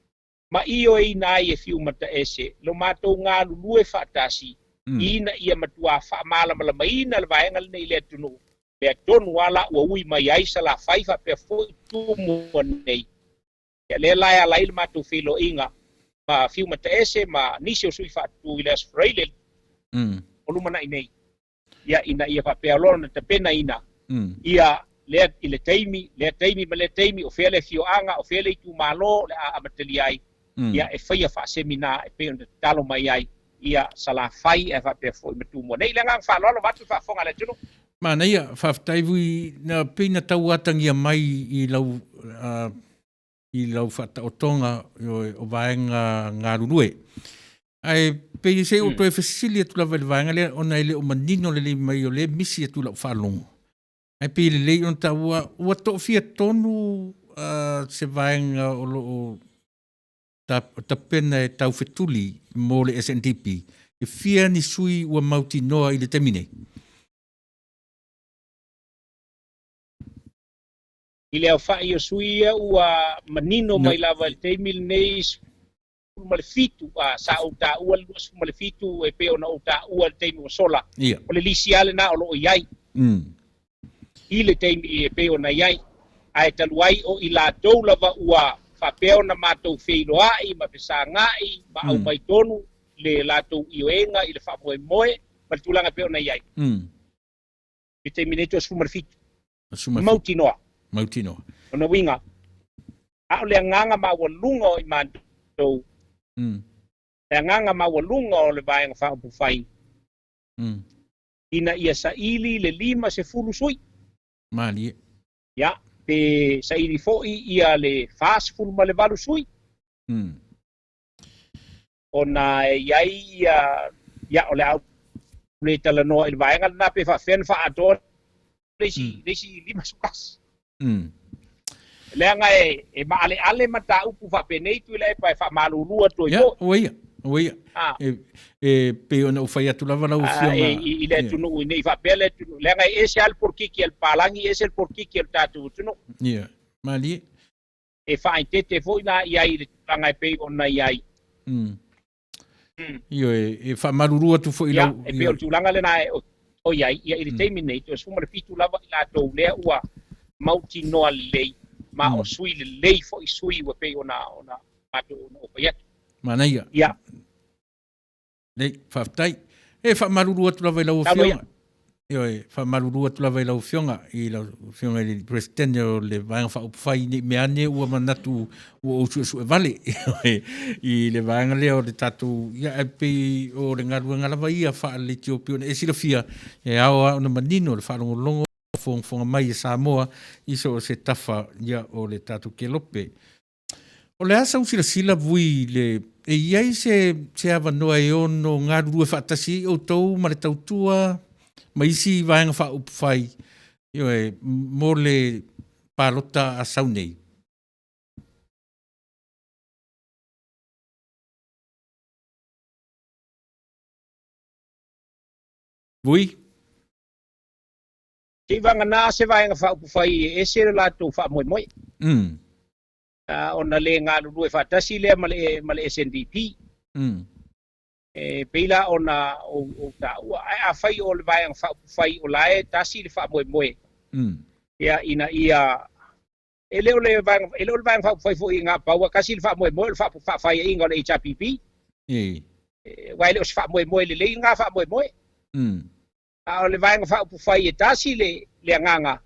ma ioeina ai e Fiu Mataese lo matou galulue faatasi ina ia matua faamalamalamaina le vaega lenei i le atunuu, lea tonu lava la ua ui mai ai Salafai faapea foi Tumua nei. Ia lea la e ala ai le matou feiloaiga ma Fiu Mataese ma nisi o sui faatutu i le Aso Faraile o lumanai nei, ia ina ia faapea loa ona tapenaina ia lea i le taimi, lea taimi ma lea taimi, o fea le afioaga, o fea le itumalo o le a amatalia ai. Ia, e faia faasemina e pei ona tatalo mai ai ia Salafai ae faapea foi ma Tumua nei. I le agaga faaaloalo vaeatu le faafofoga a le atunuu. Manaia, faafetai vui na pei na tau atagia mai i lau i lau faataotoga o vaega galulue. Ae pei se i ou toe fesili atu lava i le vaega lea ona e le o manino lelei mai o lea e misi atu i lau faalogo. Ae pei e lelei ona taua ua toafia tonu se vaega o lo o tapena e taufetuli mo le SNDP, e fia ni sui ua mautinoa i le taimi nei? I le aofai o sui ia ua manino mai lava i le taimi lenei 17, sa ou taua le 27 e pei ona ou taua i le taimi ua sola, o le lisi lava lena o lo o i ai i le taimi e pei ona i ai. Ae talu ai o i latou lava ua faapea ona matou feiloai ma fesagai ma aumai tonu le latou ioega i le faamoemoe ma le tulaga e pei ona i ai. I le taimi nei toe 17. Mautinoa. Mautinoa. Lona uiga, a o le agaga maualuga o i matou, le agaga maualuga o le Vaega Faaupufai, ina ia saili le 50 sui. Malie. Ia, pe saili foi ia le 48 sui. Ona e i ai ia, ia o le a ou le talanoa i le vaega lena pe faapefea ona faaatoa le isi, le isi 51. Leaga e, e maaleale mataupu faapenei Tuilaepa e faamalulu atu ai foi. Ua ia, ua ia. E, e pei ona ou fai atu lava lau Afioga. I le atunuu ne i faapea le atunuu, leaga e ese lava le polokiki a le palagi, ese le polokiki a le tatou atunuu. Ia, malie. E faaeteete foi la i ai i le tulaga e pei ona i ai. Ioe, e faamalulu atu foi i lau... Ia, e pei o le tulaga lena o i ai, ia i le taimi lenei, toe 17 lava i latou lea ua mautinoa lelei, ma o sui lelei foi sui ua pei ona matou ona ou fai atu. Manaia. Ia. Lelei, faafetai. E faamalulu atu lava i lau Afioga. Ioe, faamalulu atu lava i lau Afioga, i lau Afioga i le Peresetene o le Vaega Faaupufai ne i mea ane ua manatu ua ou suesue vale i le vaega lea o le tatou, ia ae pei o le galuega lava ia faale-Etiopia ona e silafia e ao lava ona manino le faalogologo faafogafoga mai a Samoa i so o se tafa ia o le tatou kelope. O le a sau silasila vui le e i ai se se avanoa e ono galulue faatasi ai outou ma le tautua ma isi vaega faaupufai ioe mo le palota a sau nei? Vui? Seivagana se vaega faaupufai e ese le latou faamoemoe. Ona le galulue faatasi lea ma le, ma le SNDP. E pei la ona ou, ou taua. Ae afai o le Vaega Faaupufai o la e tasi le faamoemoe, ia, ina ia, e le o le Vaega, e le o le Vaega Faaupufai foi i Gapau, tasi le faamoemoe o le faafaiaiga o le HRPP. Aua e le o se faamoemoe lelei lena faamoemoe. A o le Vaega Faaupufai e tasi le, le agaga,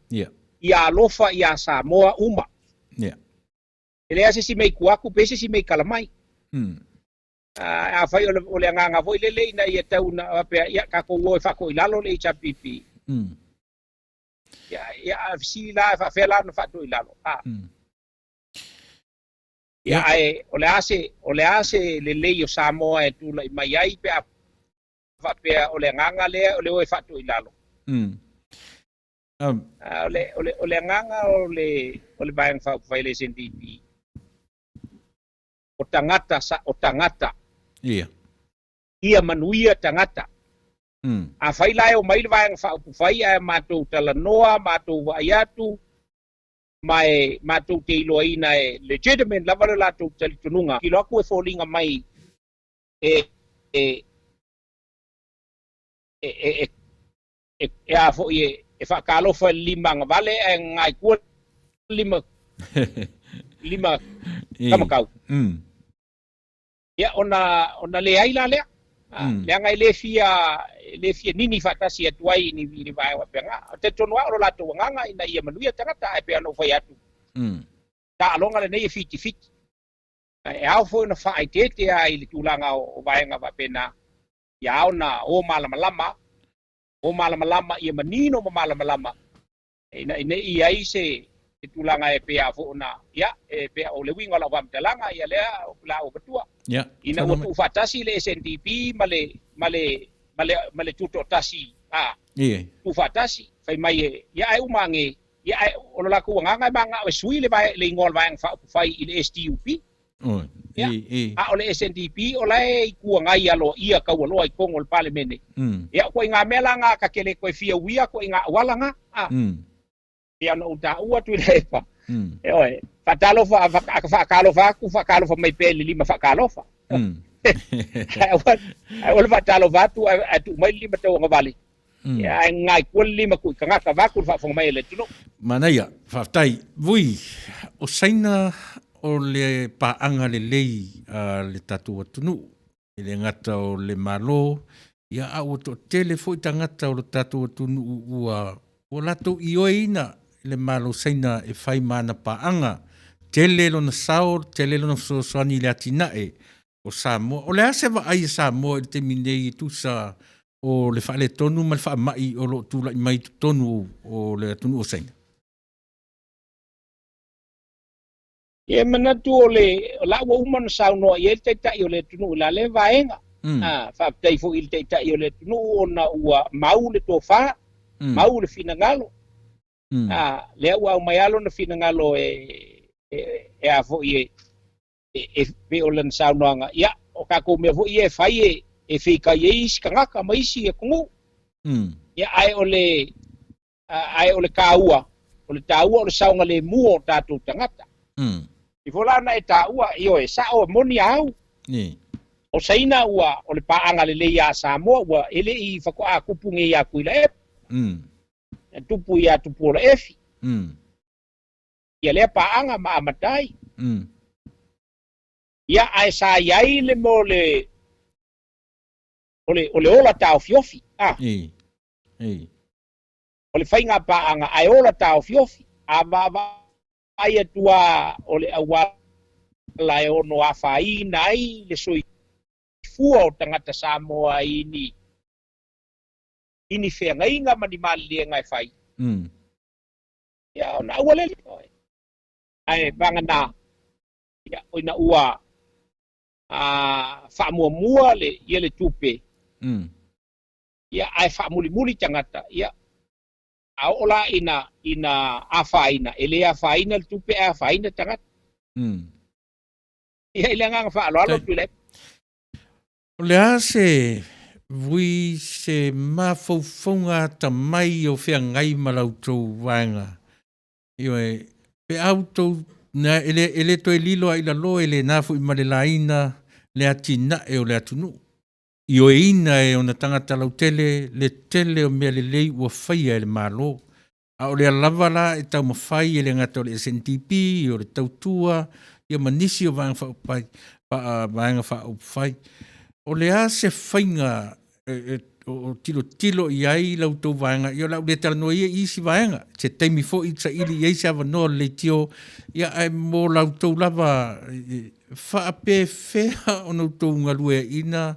ia alofa ia Samoa uma. E leai se isi mea i tua atu pe se isi mea i tala mai. A, afai o le, o le agaga foi lele ina ia tau na faapea, ia tatou o e faatoilalo le HRPP. Ia, ia, a fesili la, e faapefea la ona faatoilalo? A. Ia, ae o le a se, o le a se lelei o Samoa e tulai mai ai pe a faapea o le agaga lea o le o e faatoilalo. O le, o le, o le agaga o le, o le Vaega Faaupufai a le SNDP, o tagata, sa, o tagata. Ia manuia tagata. Afai la e omai le Vaega Faaupufai ae matou talanoa, matou vaai atu, ma e matou te iloaina e legitimate lava le latou talitonuga, kilo atu e foliga mai e e e e e e a foi e e faatalofa i le lima agavale ae gaga i tua le lima lima kamakau. Ia ona ona leai la lea. Leaga e le fia e le fia nini faatasi atu ai i ni i ni vaega faapena. E talitonu lava o lo latou agaga ina ia manuia tagata ae pei ona ou fai atu, taaloga lenei e fitifiti. E ao foi ona faaeteete a i le tulaga o vaega faapena, ia ao na o malamalama, o malamalama ia manino ma malamalama, ina ne i ai se tulaga e pei foi ona, ia, e pei o le uiga o lau faamatalaga, ia lea la ua matua. Ina ua tuufaatasi le SNDP ma le ma le ma le ma le tutoatasi, a tuufaatasi, fai mai e, ia ai uma age, ia ai o lo latou agaga e magao e sui le le igoa o le Vaega Faaupufai i le SDUP. Ia, a o le SNDP o la e itu agai aloaia taualoa i totonu o le Palemene. Ia, o ituaiga mea la na ta te le toe fia uia ituaiga auala na. A. Pei ona ou taua Tuilaepa. E oe, faatalofa, a faatalofa atu, faatalofa mai pea i le lima faatalofa. Ae aua le faatalofa atu ae tuu mai le lima tauagavale. Ia, ae gaga i tua le lima tuu i tagata vaeatu le faafofoga mai a le atunuu. Manaia, faafetai. Vui, o Saina o le paaga lelei a le tatou atunuu, e le gata o le Malo, ia a ua toatele foi tagata o le tatou atunuu ua ua latou ioeina le Malo Saina e fai ma ana paaga. Tele lona sao, tele lona fesoasoani i le atinae o Samoa. O le a se vaai a Samoa i le taimi nei e tusa o le faaletonu ma le faamai o lo o tulai mai i totonu o le atunuu o Saina? Ia, e manatu o le o la ua uma ona saunoa i ai le Taitai o le atunuu i la lea vaega. A, faafetai foi i le Taitai o le atunuu ona ua mau le tofa, mau le finagalo. A, lea ua aumai lava lona finagalo e e, e a foi e e pei o lana saunoaga, ia, o tatou mea foi ia e fai e, e feitai ai isi tagata ma isi atunuu. Ia, ae o le, ae o le taua, o le taua o le saogalemu o tatou tagata. I fo la ona e taua, ioe, sao e moni a au. O Saina ua, o le paaga lelei ia Samoa, ua e le i faatoa tupu nei ia Tuilaepa. E tupu ia Tupuola Efi. Ia lea paaga ma amata ai. Ia, ae sa i ai le mo le, o le, o le ola taofiofi, a. O le faiga paaga ae ola taofiofi. A vaavaai atu lava o le auala e ono afaina ai le soifua o tagata Samoa i ni, i ni feagaiga ma ni maliliega e fai. Ia, ona aua lea. Ae vagana, ia, ina ua a, faamuamua le, ia le tupe, ia, ae faamulimuli tagata, ia, a oo la ina, ina afaina, e le afaina le tupe ae afaina tagata. Ia, i le agaga faaaloalo Tuilaepa. O le a se vui se mafaufauga atamai o feagai ma la outou vaega? Ioe, pe a outou, na, e le, e le toe lilo a i lalo, e le na foi ma le laina le atinae o le atunuu. Ioeina e ona tagata lautele le tele o mea lelei ua faia e le Malo. A o lea lava la e taumafai e le gata o le SNDP, o le Tautua, ia ma nisi o vaega faaupufai, vaega faaupufai. O le a se faiga e, e, o tilotilo i ai la outou vaega? Ia o le a ou le talanoa ia i isi vaega, se taimi foi saili i ai se avanoa o le leitio, ia ae mo la outou lava faapefea ona outou galueaiina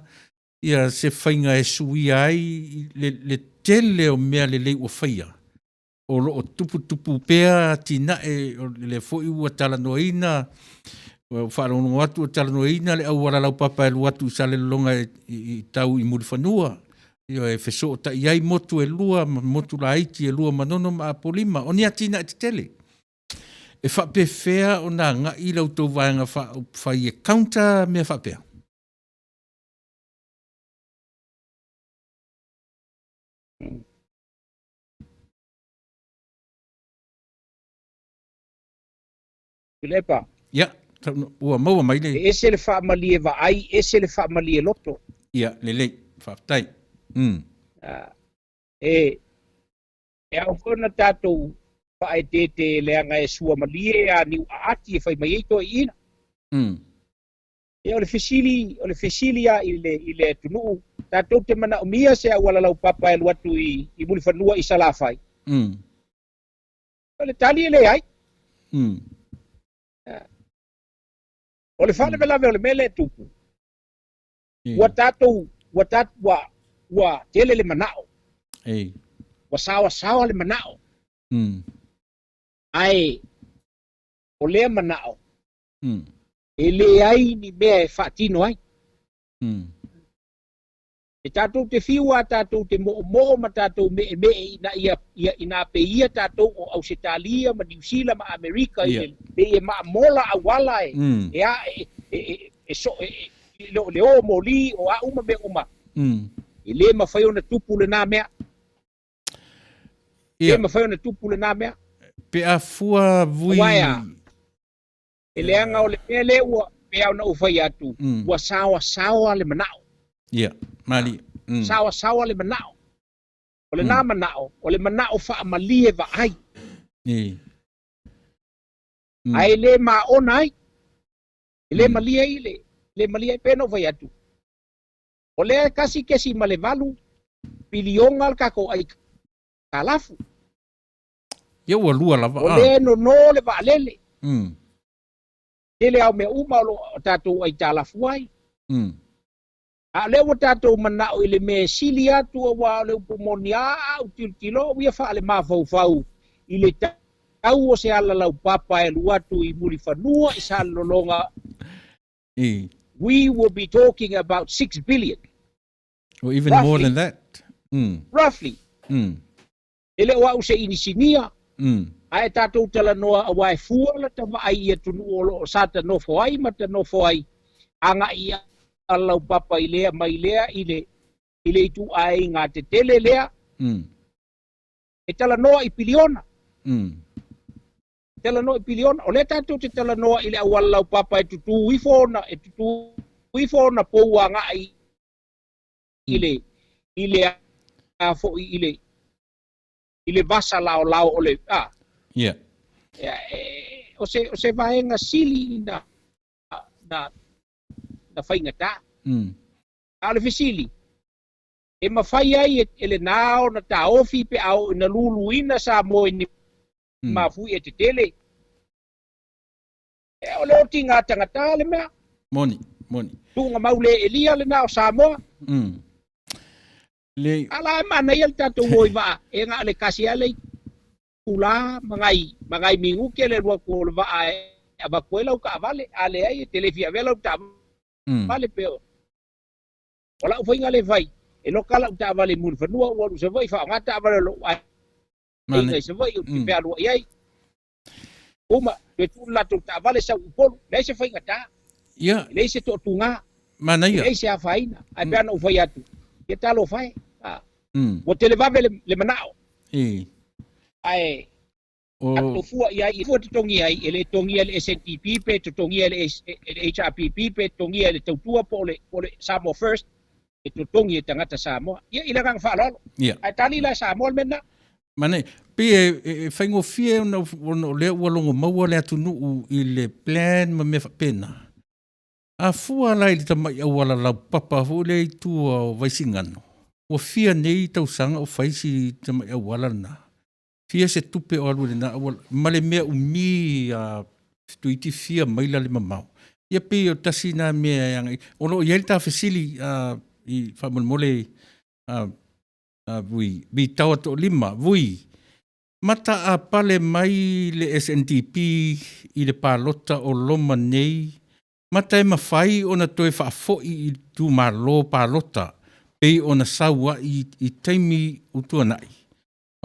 ia se faiga e suia ai le, le tele o mea lelei ua faia o lo o tuputupu pea atinae, o lea foi ua talanoaina, ua faalogologo atu ua talanoaina le auala laupapa e alu atu i Salelologa i, i tau i Mulifanua, e fesootai ai motu e lua ma motu laiti e lua Manono ma Apolima. O ni atinae tetele. E faapefea ona agai la outou vaega faaupufai e counter mea faapea? Tuilaepa. Ia, ua maua mai le... E ese le faamalie vaai, ese le faamalie loto. Ia, lelei, faafetai. E, e ao foi ona tatou faaeteete leaga e suamalie a niu aati e fai mai ai toeaiina. Ia, o le fesili, o le fesili lava i le, i le atunuu, tatou te manaomia se auala laupapa e alu atu i, i Mulifanua i Salafai? O le tali e leai. O le faalavelave o le mea lea e tupu, ua tatou, ua ta, ua, ua tele le manao. Ua saoasaoa le manao. Ae o lea manao, e leai ni mea e faatino ai. E tatou te fiu a tatou te moomoo ma tatou meemee ina ia, ia ina peia tatou o Ausetalia ma Niu Sila ma Amerika i le pei e maamola auala e, e a e, e, e, e, so, e, e, le, le o moli o a uma mea uma. E le mafai ona tupu lenā mea. E le mafai ona tupu lenā mea. Pe a fua vui. Aua e a? E leaga o le mea lea ua, pei ona ou fai atu, ua saoasaoa le manao. Ia, malie. Saoasaoa le manao. O lenā manao, o le manao faamalie vaai. Ae le maona ai. E le malie ai le, le malie ai. Pei ona ou fai atu, o lea e 1.8 piliona le tatou aitalafu. Ia ua lua lava. O lea e nono le vaalele. Tele ao mea uma o lo o tatou aitalafu ai. A o lea ua tatou manao i le mea e sili atu auā o le upu moni a au tilotilo au ia faalemafaufau i le tau o se alalaupapa e alu atu i Mulifanua i Salelologa. We will be talking about 6 billion. Or even more than that. Roughly. E le o au se inisinia, ae tatou talanoa auā e fua lata vaai i atunuu o lo o sa ta nofo ai ma ta nofo ai agai i alalaupapa i lea mai lea i le i le ituaiga tetele lea, e talanoa i piliona. Talanoa i piliona. O lea tatou te talanoa i le auala laupapa e tutū ifo ona, e tutū ifo ona pou agai i le, i le a foi i le, i le vasa laolao o le, a. O se, o se vaega sili na, na, na faigata. A o le fesili, e mafai ai e lenā ona taofi pe a oo ina luluina Samoa i ni mafui e tetele? E, o le otiga tagata le mea. Moni, moni. Tuugamau le elia lenā o Samoa. Le. A la e manaia le tatou o i vaa, e na o le tasi lava le itulā ma nai, ma nai minute le alu atu o le vaa e avatu ai lau taavale. A leai, e te le fia avea lau taavale pe o. O lau faiga lea e fai, e loka lau taavale i Mulifanua, ua alu i Savaii, faaaoga taavale a lou aiga i Savaii, ou te fealuai ai. Uma, toe tuu le latou taavale sau i Upolu, leai se faigata. E leai se toatuga. Manaia. E leai se afaina. Ae pei ona ou fai atu, ia talofa e. Ua televave le manao. Ae tatou fua i ai, i fua totogi ai, e le totogia e le SNDP pe totogia e le HRPP pe totogia e le Tautua po o le, po o le Samoa First, e totogi e tagata Samoa. Ia, i le agaga faaaloalo. Ae tali la e Samoa le mea lena. Manaia. Pei e faigofie ona o lea ua logo maua le atunuu i le plan ma mea faapena. A fua la i le tamai auala laupapa foi lea i tua o Vaisigano, ua fia nei tausaga o fai si tamai auala lena. Fia se tupe o alu i lena auala ma le mea umi a toeitiiti fia maila le mamao. Ia pei o tasi na mea e agai. O lo o i ai le ta fesili i faamolemole Vui, Vitaoa Toalima, Vui, mata a pale mai le SNDP i le palota o loma nei, mata e mafai ona toe faafoi i itumalo palota pei ona sau ai i taimi u tuanai,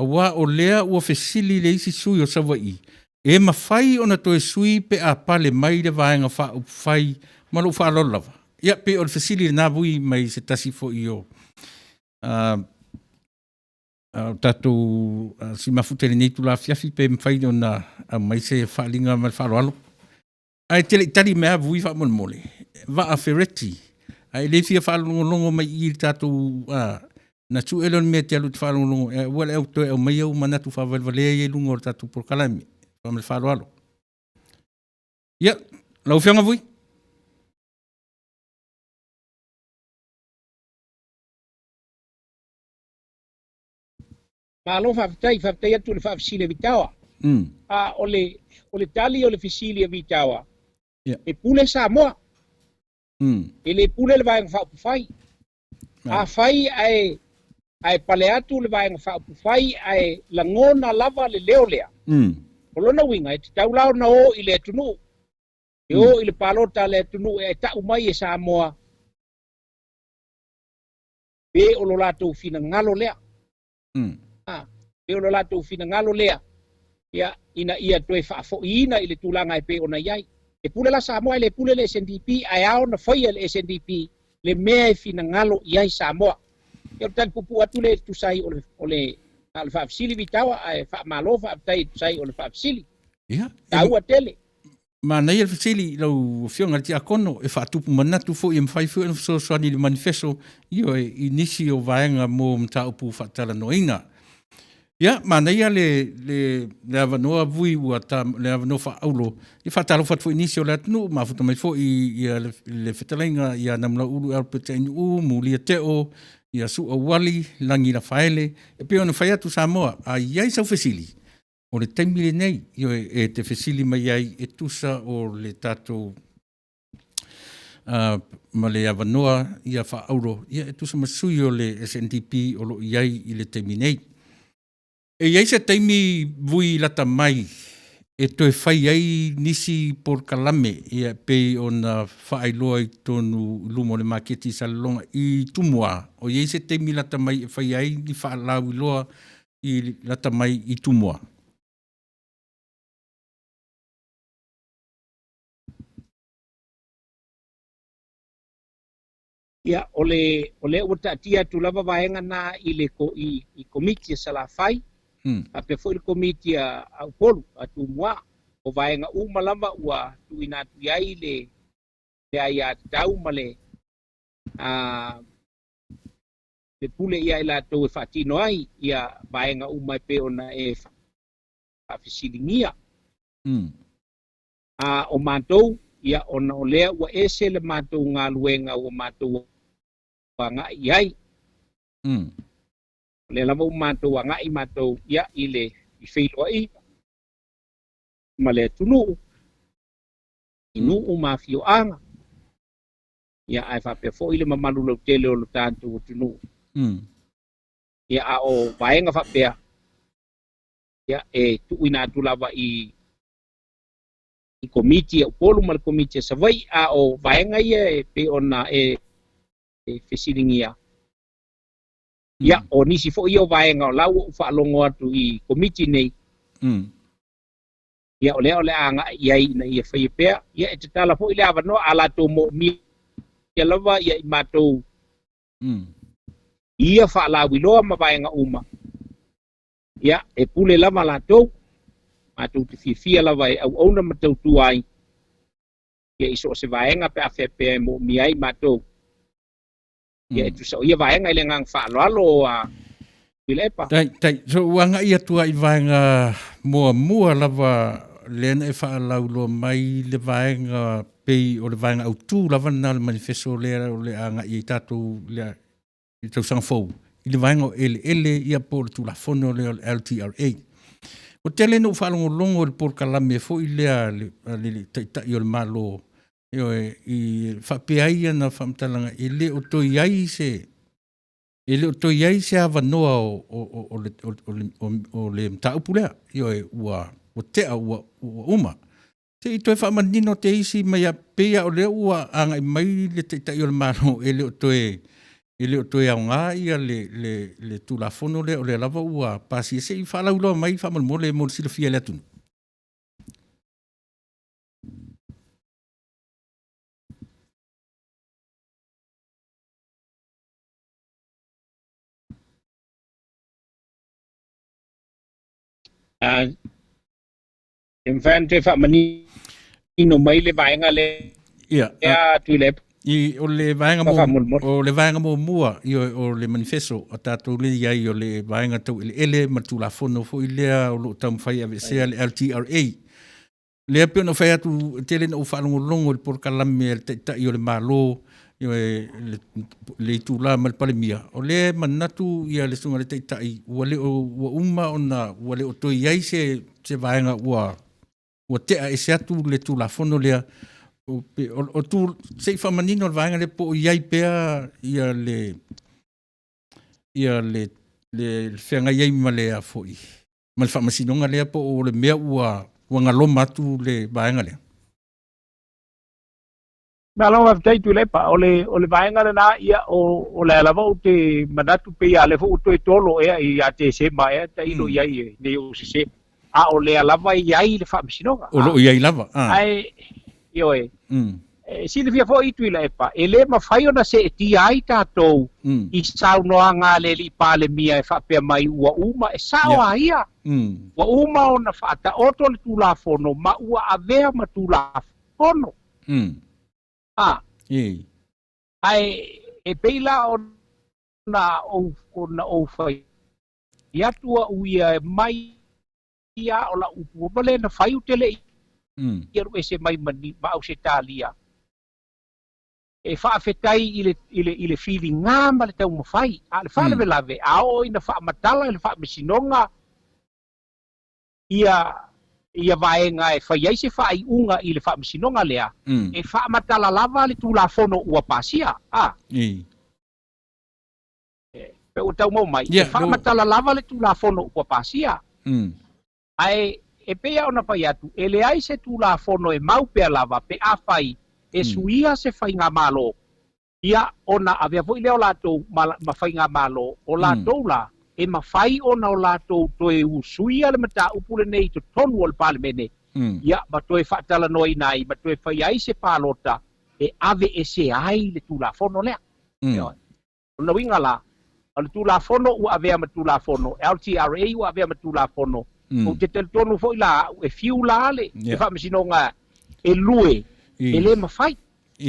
auā o lea ua fesili le isi sui o Savaii e mafai ona toe sui pe a pale mai le Vaega Faaupufai ma lou faaaloalo lava. Ia, pei o le fesili lena Vui mai se tasi foi o o tatou si mafuta i lenei itula afiafi pe mafai ona aumai se faaaliga ma le faaaloalo. Ae te le i tali mai lava Vui faamolemole, Vaa Fereti, a e le fia faalogologo mai i i le tatou, na sue lea o le mea e te alu e te faalogologo, aua le au toe aumai ou manatu faavalevalea ia i luga o le tatou polokalame, ma le faaaloalo. Ia, lau Afioga Vui. Malo faafetai, faafetai atu i le faafesili a Vitaoa. A o le, o le tali o le fesili a Vitaoa, E pule Samoa. E le pule le Vaega Faaupufai. Afai ae ae pale atu le Vaega Faaupufai ae lagona lava le leo lea, o lona uiga e tatau la ona o i le atunuu, e o i le palota a le atunuu e tau mai e Samoa pe o lo latou finagalo lea. Pe o lo latou finagalo lea, ia, ina ia toe faafoiina i le tulaga e pei ona i ai. E pule la Samoa, e le pule le SNDP, ae ao ona faia e le SNDP le mea e finagalo i ai Samoa. Ia, o le tali puupuu atu lea e tusa ai o le, o le, o le faafesili Vitaoa, ae faamalo faafetai e tusa ai o le faafesili. Ia, Taua tele. Manaia le fesili i lau Afioga i le Tiakono, e faatupu manatu foi e mafai foi ona fesoasoani i le manifeso, ioe, i nisi o vaega mo mataupu faatalanoaina. Ia, manaia le, le, le avanoa vui ua ta, le avanoa faaauro, e faatalofa atu foi i nisi o le atunuu, mafuta mai foi ia le, le fetalaiga ia Namulauulu Albert Ainuu, Mulia Teo, ia Su'a Uali, Lagi Lafaele, e pei ona fai atu Samoa, a i ai sau fesili, O le taimi lenei, ioe, e te fesili mai ai e tusa o le tatou ma le avanoa ia faaauro, ia e tusa ma sui o le SNDP o lo o i ai i le taimi nei. E i ai se taimi vui lata mai e toe fai ai nisi polokalame ia e pei ona faailoa i totonu i luma o le maketi i Salelologa i Tumua, o i ai se taimi lata mai e fai ai ni faalauiloa i lata mai i Tumua. Ia, o le, o lea ua taatia atu lava vaega na i le ko, i, i komiti a Salafai, faapea foi le komiti a, a Upolu, a Tumua. O vaega uma lava ua tuuina atu i ai le, le aiatatau ma le, a, le pule ia i latou e faatino ai ia vaega uma e pei ona e faafesiligia. A o matou, ia ona o lea ua ese le matou galuega ua matou agai i ai. O lea lava ua matou agai matou ia i le i feiloaiga ma le atunuu, i nuu ma afioaga. Ia, ae faapea foi le mamalu lautele o lo tatou atunuu. Ia, a o vaega faapea, ia, e tuuina atu lava i i komiti a Upolu ma le komiti a Savaii, a o vaega ia e pei ona e fesiligia, ia, o nisi foi ia o vaega o la ua ou faalogo atu i komiti nei, Ia, o lea o le a agai i ai ina ia faia pea. Ia, e tatala foi le avanoa a latou moomia lava ia i matou i ia faalauiloa ma vaega uma. Ia, e pule lava latou, matou te fiafia lava e auauna ma tautua ai ia i so o se vaega pe a faapea e moomia ai matou. Ia, e tusa o ia vaega i le agaga faaaloalo a Tuilaepa. Tai, tai, so ua agai atu lava i vaega muamua lava lea na e faalauiloa mai le vaega pei o le vaega autu lava lena o le manifesto lea o le a agai ai tatou i le tausaga fou i le vaega o eleele ia po o le Tulafono lea o le LTRA. Ua tele ina ou faalogologo i le polokalame foi lea a le Taitai o le Malo, ioe, i faapea ai ana faamatalaga e le o toe i ai se e le o toe i ai se avanoa o, o, o, o, le, o, o, le, o, o le mataupu lea. Ioe, ua, ua tea, ua, ua uma. Se i toe faamanino te isi mai a, pei lava o lea ua agai mai le Taitai o le Malo e le o toe e le o toe aoga ia le, le, le Tulafono lea, o lea lava ua pasia. Se i faalauiloa mai faamolemole mo le silafia e le atunuu. E mafai ona toe faamanino mai le vaega lea Ia, a Tuilaepa. I, o le vaega mo, o le vaega muamua i, o le manifesto a tatou le i ai o le vaega tau eleele ma le Tulafono foi lea o lo o taumafai e aveesea le LTRA. Lea pei ona fai atu, e tele ina ou faalogologo i le polokalame a le Taitai o le Malo, le, le itula ma le Palemia, o lea e manatu ia le susuga i le Taitai, ua le o, ua uma ona, ua le o toe i ai se, se vaega ua, ua tea ese atu le Tulafono lea. O, pe, o, o tu, se i faamanino le vaega lea po o i ai pea ia le, ia le, le, le feagai ai ma le a foi, ma le faamasinoga lea po o le mea ua, ua galoma atu le vaega lea. Malo faafetai Tuilaepa, o le, o le vaega lena, ia, o, o lea lava ou te manatu pei a lea foi ua toe tolo ea ia Tesema ea tailo i ai e nei ou sese. A o lea lava e i ai le faamasinoga. O lo o i ai lava. Ah. Ae, ioe, e silafia foi Tuilaepa, e le mafai ona seetia ai tatou i saunoaga a le alii Palemia e faapea mai ua uma, e sao a ia. Ua uma ona faataoto le Tulafono ma ua avea ma Tulafono. A. Ae e pei la ona ou, ona ou fai atu au ia mai ia o lau upu ma le na fai ou te le i alu ese mai ma, ma Ausetalia e faafetai i le, i le, i le filiga ma le taumafai. A o le faalavelave, a oo ina faamatala i le faamasinoga ia ia vaega e fai ai se faaiuga i le faamasinoga lea, e faamatala lava le Tulafono ua pasia. A. Pe ua tau maua mai, e faamatala lava le Tulafono ua pasia. Ae e pei lava ona fai atu, e leai se Tulafono e mau pea lava pe afai e suia se faigamalo, ia ona avea foi lea o latou ma, ma faigamalo, o latou la, e mafai ona o latou toe usuia le mataupu lenei i totonu o le Palemene, ia ma toe faatalanoaina ai ma toe fai ai se palota e aveesea ai le Tulafono lea. Ioe. O lona uiga la, o le Tulafono ua avea ma Tulafono, LTRA ua avea ma Tulafono, ou te talitonu foi la au, e fiu la le Faamasinoga e lue, e le mafai.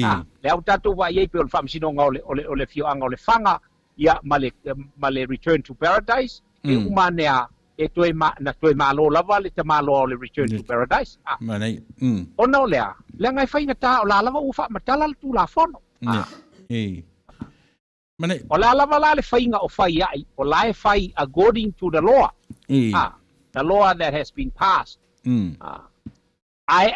A, lea ua tatou vaai ai pei o le Faamasinoga o le, o le, o le afioaga o Lefaga, ia, ma le, ma le Return to Paradise, e uma ane lava, e toe ma, na toe malo lava le tamaloa o le Return to Paradise. A, ona o le a? Leaga e faigata, o la lava ua faamatala le Tulafono. A. O le a lava la le faiga o fai ai, o la e fai according to the law. A, the law that has been passed. A, ae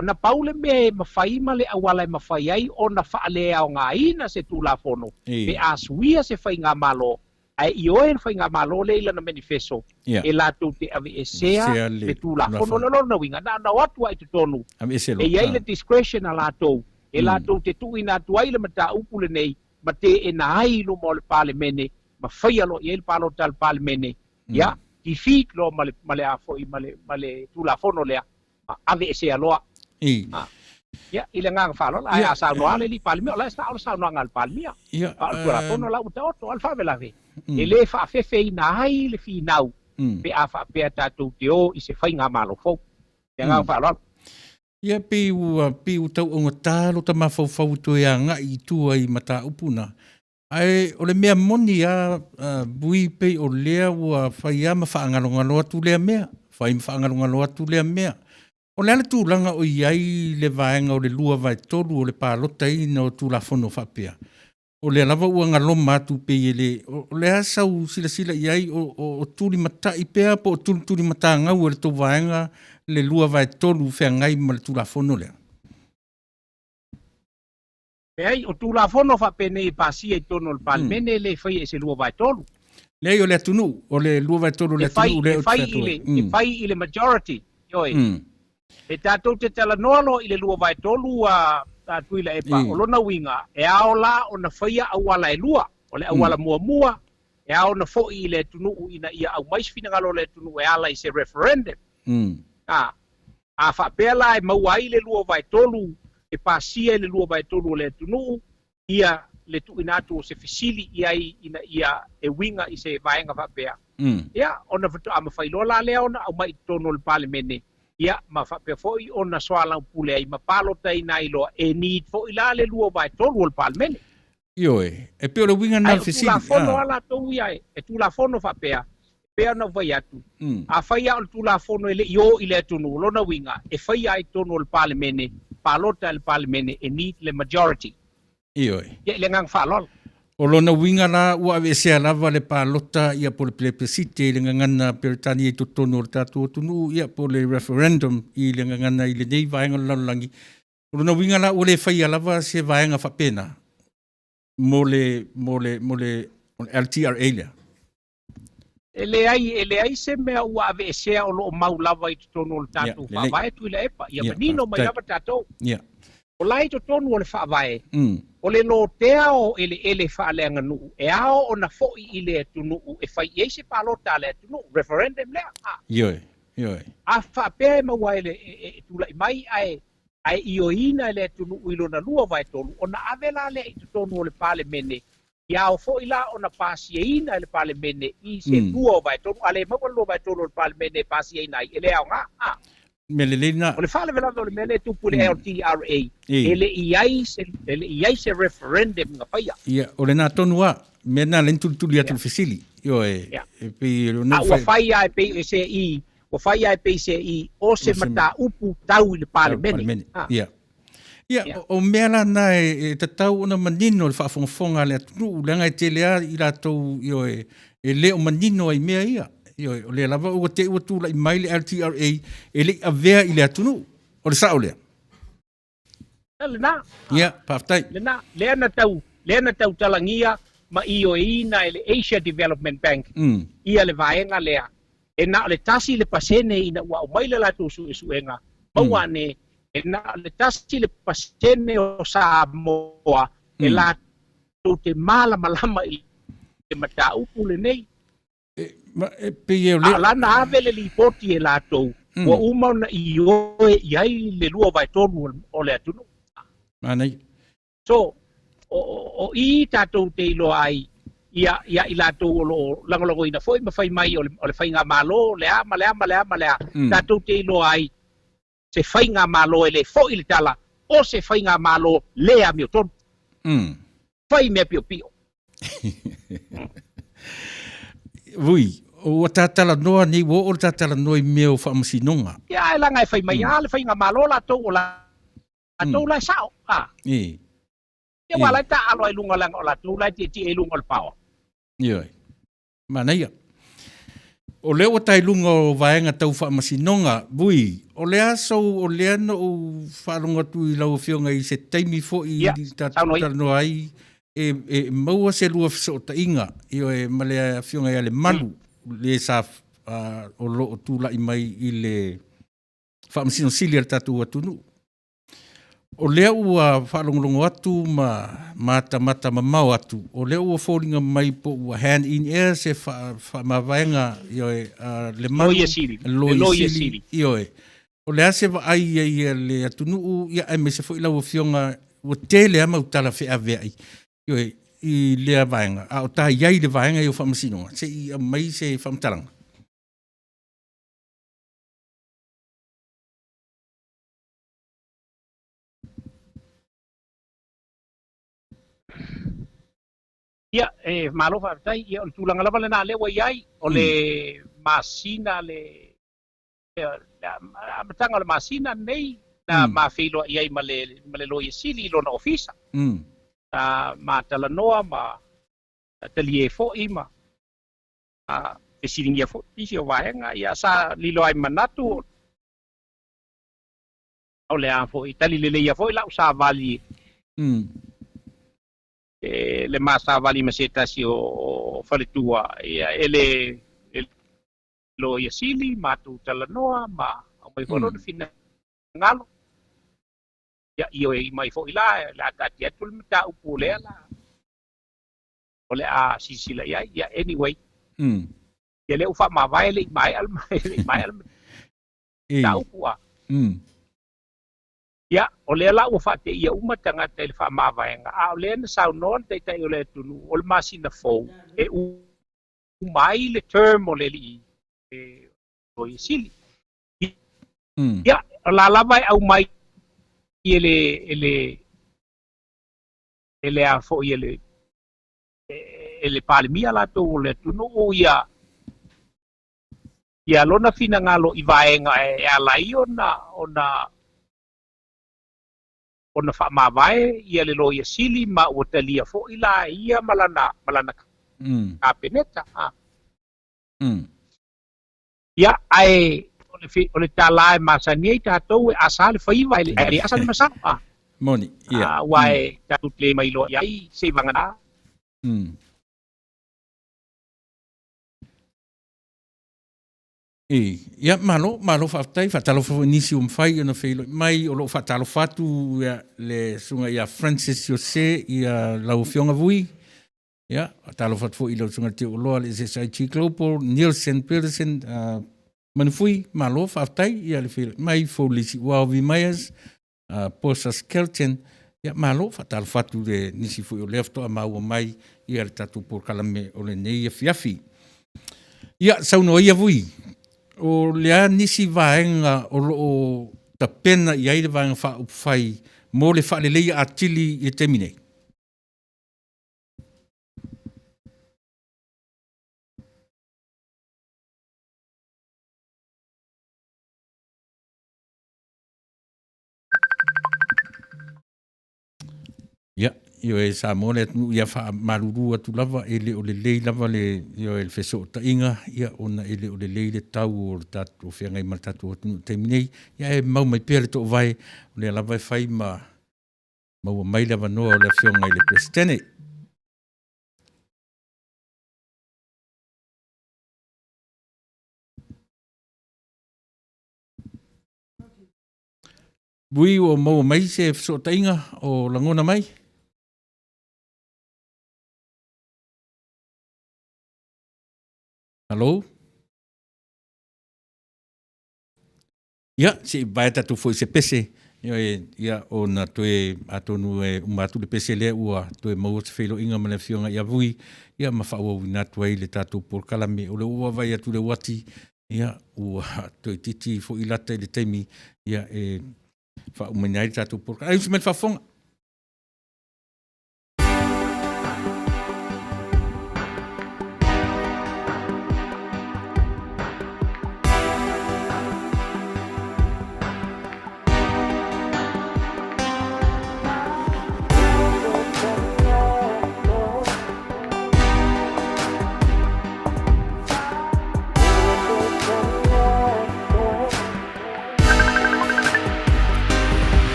na pau le mea e mafai ma le auala e mafai ai ona faaleaogaina se Tulafono pe a suia se faigamalo, ae ioe le faigamalo lea i lana manifeso e latou te aveesea le Tulafono lea. O lona uiga, na ona o atu lava i totonu, e i ai le discretion a latou e latou te tuuina atu ai le mataupu lenei ma teena ai i luma o le Palemene ma faia loa i ai le palota a le Palemene, ia, defeat loa ma le, ma le a foi, ma le, ma le Tulafono lea, ma aveesea loa. Ia, i le agaga faaaloalo, ae a saunoa lava le alii Palemia, o la e sao le saunoaga a le Palemia. A o le Tulafono la ua taoto, a o le faalavelave, e le faafefeina ai le finau pe a faapea tatou te o i se faigamalo fou. I le agaga faaaloalo. Ia, pei ua, pei ua tau augata lo ta mafaufau e toe agai i tua i mataupu na. Ae o le mea moni lava, Vui, pei o lea ua fai lava ma faagalogalo atu lea mea, fai ma faagalogalo atu lea mea. O le a le tulaga o i ai le vaega o le 2/3 o le palotaina o Tulafono faapea? O lea lava ua galoma atu pei e le, o le a sau silasila i ai, o, o, o tulimatai pea po o tulitulimatagau e le tou vaega le 2/3 feagai ma le Tulafono lea? Leai, o Tulafono faapenei e pasia i totonu o le Palemene e le faia i se 2/3. Leai, o le atunuu, o le 2/3 o le atunuu lea ou te fai atu ai. E fai i le majority, ioe. E tatou te talanoa loa i le 2/3 a Tuilaepa, o lona uiga, e ao la ona faia auala e lua. O le auala muamua, e ao ona foi i le atunuu ina ia aumai se finagalo o le atunuu e ala i se referendum. A, a faapea la e maua ai le 2/3, e pasia i le 2/3 o le atunuu, ia le tuuina atu o se fesili i ai ina ia e uiga i se vaega faapea, ia, ona faatoa mafai loa la lea ona aumai i totonu o le Palemene, ia, ma faapea foi ona soalaupule ai ma palotaina ai loa, e need foi la le 2/3 o le Palemene. Ioe, e pei o le uiga lena o le fesili. Ae o Tulafono a latou ia, e Tulafono faapea, e pei ona ou fai atu, afai lava o le Tulafono e le i o i le atunuu, o lona uiga, e faia ai i totonu o le Palemene, palota e le Palemene, e need le majority. Ioe. Ia, i le agaga faaaloalo. O lona uiga la, ua aveesea lava le palota ia po o le plebiscite i le gagana Peretania i totonu o le tatou atunuu, ia po o le referendum i le gagana i lenei vaega o le lalolagi. O lona uiga la ua le faia lava se vaega faapena mo le, mo le, mo le, o le LTRA lea. E leai, e leai se mea ua aveesea o lo o mau lava i totonu o le tatou yeah, faavae Tuilaepa. Ia yeah, manino mai lava tatou. Yeah. O la i totonu o le faavae, o le lotea o eleele faaleaganuu e ao ona foi i le atunuu e fai i ai se palota a le atunuu, referendum lea. Ah. Ioe, ioe. A faapea e maua e, e, e tulai mai ae ae ioeina e le atunuu i lona lua vaetolu, ona ave la lea i totonu o le Palemene Ia ao foi la ona pasiaina e le Palemene i se lua o vaetolu, a le maua le lua vaetolu o le Palemene e pasiaina ai, e le aoga. A. Mea lelei lena. O le faalavelave o le mea lea e tupu i le LTRA, e le i ai se, e le i ai se referendum na faia. Ia, o lena tonu lava, mea lena lea na tulituli atu i le fesili. Ioe, e pei o lona. A ua fai lava e pei se i, ua fai lava e pei se i o se mataupu tau i le Palemene. Ia. Ia, o mea la na e tatau ona manino le faafogafoga a le atunuu, leaga e tele lava i latou ioe, e le o manino ai i mea ia. Ioe, o lea lava ua te i ua tulai mai le LTRA e le i avea i le atunuu. O le sao lea? Lena. Ia, faafetai. Lena, lea na tau, lea na tautalagia ma ioeina e le Asia Development Bank ia le vaega lea, e na o le 1% ina ua aumai le latou suesuega, maua ane e na o le 1% o Samoa e latou te malamalama i le mataupu lenei. E pei e le... A o la na ave le lipoti e latou, ua uma ona ioe i ai le 2/3 o le atunuu. Manaia. So, o i tatou te iloa ai ia, ia i latou o lo o lagolagoina foi ma fai mai o le, o le faigamalo le a ma le a ma le a ma le a, tatou te iloa ai se faigamalo e le foi le tala, o se faigamalo le amiotonu. Fai mea piopio. Vui, ua ta talanoa nei, ua oo le ta talanoa i mea o faamasinoga. Ia, ae leaga e fai mai lava le faigamalo latou o latou la e sao. A. Ia, aua la e taaalo ai i luga leaga o latou la e tietie i luga o le power. Ioe. Manaia. O lea ua ta i luga o vaega tau faamasinoga, Vui, o le a sou, o lea na ou faalogo atu i lau Afioga i se taimi foi Ia, i tatou saunoa ia. talanoa ai, e, e maua se lua fesootaiga, ioe, ma le Afioga ia Lemalu, le sa, o lo o tulai mai i le Faamasino Sili a le tatou atunuu. O lea ua faalogologo atu ma matamata mamao atu, o lea ua foliga mai po ua hand in ea se faamavaega, ioe, a Lemalu, Loia Sili, le Loia Sili, ioe. O le a se vaai i ai a le atunuu, ia, aemaise foi lau Afioga, ua tele lava mau tala feaveai, ioe, i lea vaega, a o ta i ai i le vaega ia o Faamasinoga, se i aumai se faamatalaga. Ia, e malo faafetai. Ia, o le tulaga lava lena lea ua i ai, o le masina le amataga o le masina lenei na ma feiloai ai ma le ma le Loia Sili i lona ofisa. Na ma talanoa ma talie foi ma fesiligia foi nisi o vaega. Ia, sa lilo ai manatu o le a foi tali lelei foi lau savali e le ma savali ma se tasi o faletua ia e le e Loia Sili matou talanoa ma aumai foi lona finagalo ia ioe mai foi la le a taatia atu le mataupu lea la o le a silasila i ai. Ia anyway, ia lea ua faamavae le i maea le le i maea le mataupu a. Ia, o lea la ua faateia uma tagata i le faamavaega, a o lea na saunoa le Taitai o le atunuu o le masina fou e uma ai le term o le alii Loia Sili. Ia, o la lava e aumai e le e le e le a foi e le e le Palemia latou o le atunuu ia ia lona finagalo i vaega e ala ai ona ona ona faamavae ia le Loia Sili ma ua talia foi la e ia ma lana ma lana Kapeneta. Ia, ae O le tala e masani ai tatou e asa le faiva e le asa le masalo. Moni, ia. Aua e tatou te le mailoa i ai se i vagana. E, ia, malo, malo faafetai, faatalofa foi i nisi ua mafai ona feiloai mai, o lo o faatalofa atu ia, le susuga ia Francis Jose, ia lau Afioga Vui, ia, faatalofa atu foi i lau susuga Teuoloa, le SSIG Global, Nielsen Peterson, Manufui, malo, faafetai, ia le feiloai mai, Folisi Uaovi Myers, Posa Skelton, ia malo, faatalofa atu le nisi foi o lea faatoa maua mai ia le tatou polokalame o lenei afiafi. Ia, saunoa ia Vui, o le a nisi vaega o lo o tapena i ai le Vaega Faaupufai mo le faaleleia atili i le taimi nei? Ia, ioe Samoa le atunuu ia faamalulu atu lava e le o lelei lava le ioe le fesootaiga ia ona e le o lelei le tau o le tatou feagai ma le tatou atunuu i le taimi nei. Ia ae mau mai pea le toovae o lea lava e fai ma maua mai le avanoa o le Afioga i le Peresetene. Vui ua maua mai se fesootaiga o lagona mai? Hello? Ia, se i vae tatou foi se pese, ia, ona toe atonu e uma atu le pese lea ua toe maua se feiloaiga ma le afioga ia Vui, ia ma faaauauina atu ai le tatou polokalame. O lea ua vaavaai atu i le uati, ia, ua toeitiiti foi lata i le taimi, ia, e faaumaina ai le tatou polokalame. Ai usi mai le faafofoga.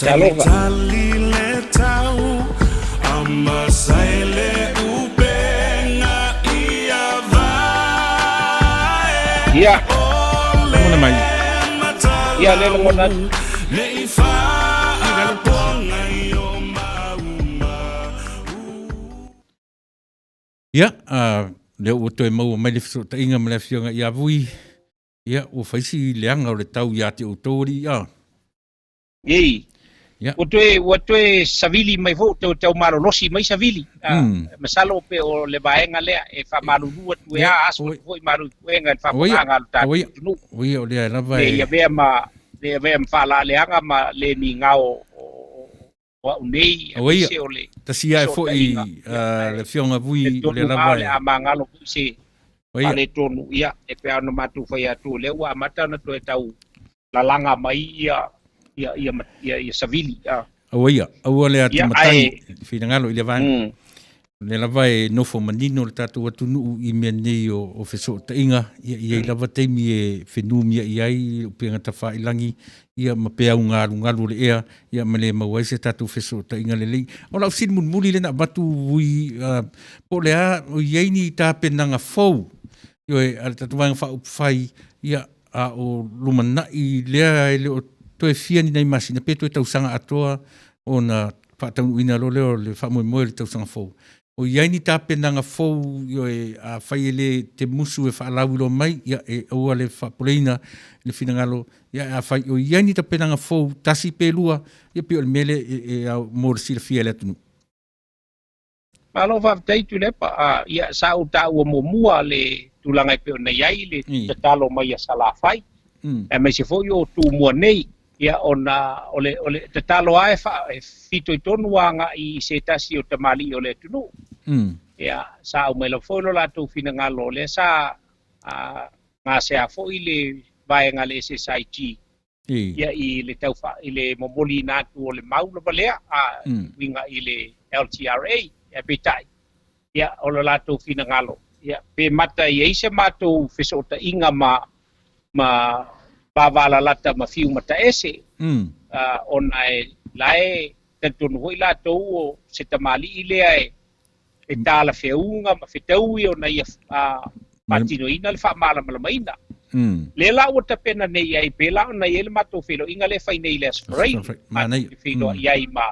Talofa. Ia. Lagona mai. Ia, le lagona atu. Ia, lea ua toe maua mai le fesootaiga ma le Afioga ia Vui, ia, ua fai si leaga o le tau ia te outou alii a. Ei. Ia. Ua toe, ua toe savili mai foi, toe tau malolosi mai savili. Masalo pe o le vaega lea e faamalulu atu e a aso atu foi malu i puega i le faapaaga a lo tatou atunuu. O ia o lea lava e. Le avea ma, le avea ma faalaaleaga ma le migao o au nei, aemaise o le Tasi ae foi le Afioga Vui o lea lava e. O le a magalo foi se faaletonu, ia, e pei ona matou fai atu, o lea ua amata ona toe tau lalaga mai ia ia ia ia, ia savili. Aua ia, aua le atu matai finagalo i lea vaega. O lea lava e nofo manino le tatou atunuu i mea nei o fesootaiga, ia i ai lava taimi e fenumiai ai upega tafailagi, ia ma peau galugalu o le ea, ia ma le maua ai se tatou fesootaiga lelei. O lau fesili mulimuli lea na avatu Vui, po o le a, o i ai ni tapenaga fou, ioe, a le tatou Vaega Faaupufai, ia, a o lumanai lea e le o toe fia ni nai masina pe toe tausaga atoa ona faataunuuina loa lea o le faamoemoe o le tausaga fou. O i ai ni tapenaga fou, ioe, afai e le te musu e faalauiloa mai, ia, e aua le faapoleina i le finagalo, ia, afai o i ai ni tapenaga fou, tasi pe lua, ia, pei o le mea lea e, e ao mo le silafia e le atunuu. Malo faafetai Tuilaepa. Ah, ia, sa ou taua muamua le tulaga e pei ona i ai le tatalo mai a Salafai, aemaise foi o Tumua nei, ia ona o le, o le tatalo lava e, fa, e fitoitonu agai i se tasi o tamalii o le atunuu. Ia, sa aumai lava foi lo latou finagalo, lea sa gasea foi le vaega a le SSIG ia i le tau i le momoliina atu o le mau lava lea a uiga i le LTRA, ia peitai ia o lo latou finagalo ia pe mata i ai se matou fesootaiga ma ma vavalalata ma fiu mataese ona e la e talitonu foi latou o se tamalii lea e e talafeauga ma fetaui ona ia faatinoina le faamalamalamaina. Lea la ua tapena nei ai, pe la ona i ai le matou feiloaiga lea e fai nei i le Aso Faraile, matou te feiloai ai ma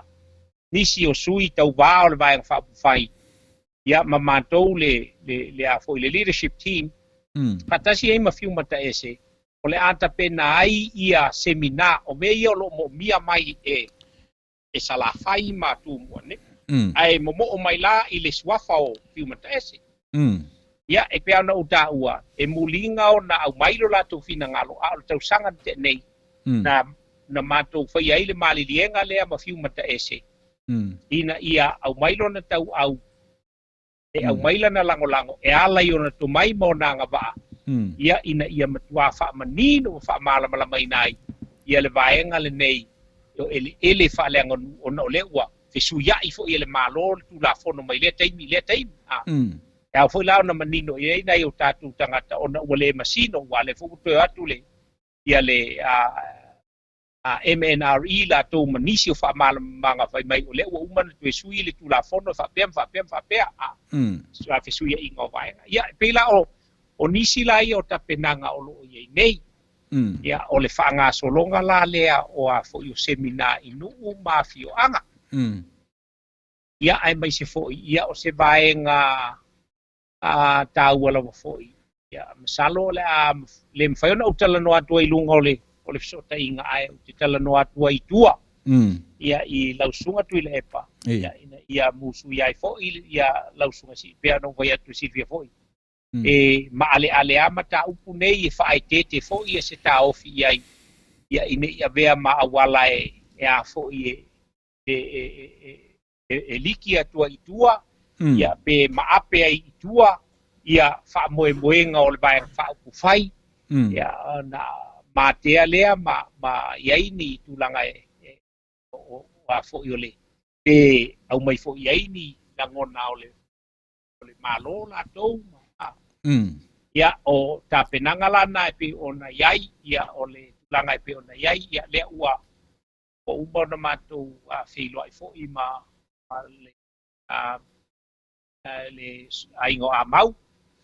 nisi o sui tauvā o le Vaega Faaupufai, ia ma matou le, le, le a foi le leadership team, faatasi ai ma Fiu Mataese, o le a tapena ai ia semina, o mea ia o lo o moomia mai e e Salafai ma Tumua nei. Ae momoo mai la i le suafa o Fiu Mataese. Ia, e pei ona ou taua, e muliga ona aumai lo latou finagalo, a o le tausaga na tea nei, na, na matou faia ai le maliliega lea ma Fiu Mataese, ina ia aumai lona tauau, e aumai lana lagolago e ala i ona tomai ma ona agavaa, ia, ina ia matuā faamanino ma faamalamalamaina ai ia le vaega lenei o eleele faaleaganuu, ona o lea ua fesuiai foi e le Malo le Tulafono mai lea taimi i lea taimi. A e ao foi la ona manino i ai nai o tatou tagata ona ua le masino, aua o lea foi ua toe o atu le ia le a MNRE latou ma nisi o faamalamalamaga fai mai o lea ua uma ona toe sui le Tulafono e faapea ma faapea ma faapea a a fesuiaiga o vaega. Ia, e pei la o o nisi la ia o tapenaga o lo o i ai nei. Ia, o le faagasologa la lea o a foi o semina i nuu ma afioaga. Ia, aemaise foi ia o se vaega a taua lava foi. Ia, masalo o le a le mafai ona ou talanoa atu ai i luga o le o le fesootaiga, ae ou te talanoa atu ai i tua. Ia, i lau susuga Tuilaepa, ia, ina ia musuia ai foi ia lau susuga pei ona ou fai atu e silafia foi. E maaleale lava mataupu nei e faaeteete foi ia se taofi i ai, ia ina i avea ma auala e e a foi e e e e e liki atu ai i tua, ia pe maape ai i tua ia faamoemoega o le Vaega Faaupufai, ia ona matea lea ma ma i ai ni tulaga e e o a foi o le pe aumai foi i ai ni lagona o le o le Malo latou ma ia o tapenaga la na e pei ona i ai, ia o le tulaga e pei ona i ai, ia lea ua ua uma ona matou feiloai foi ma le le aiga o Amau.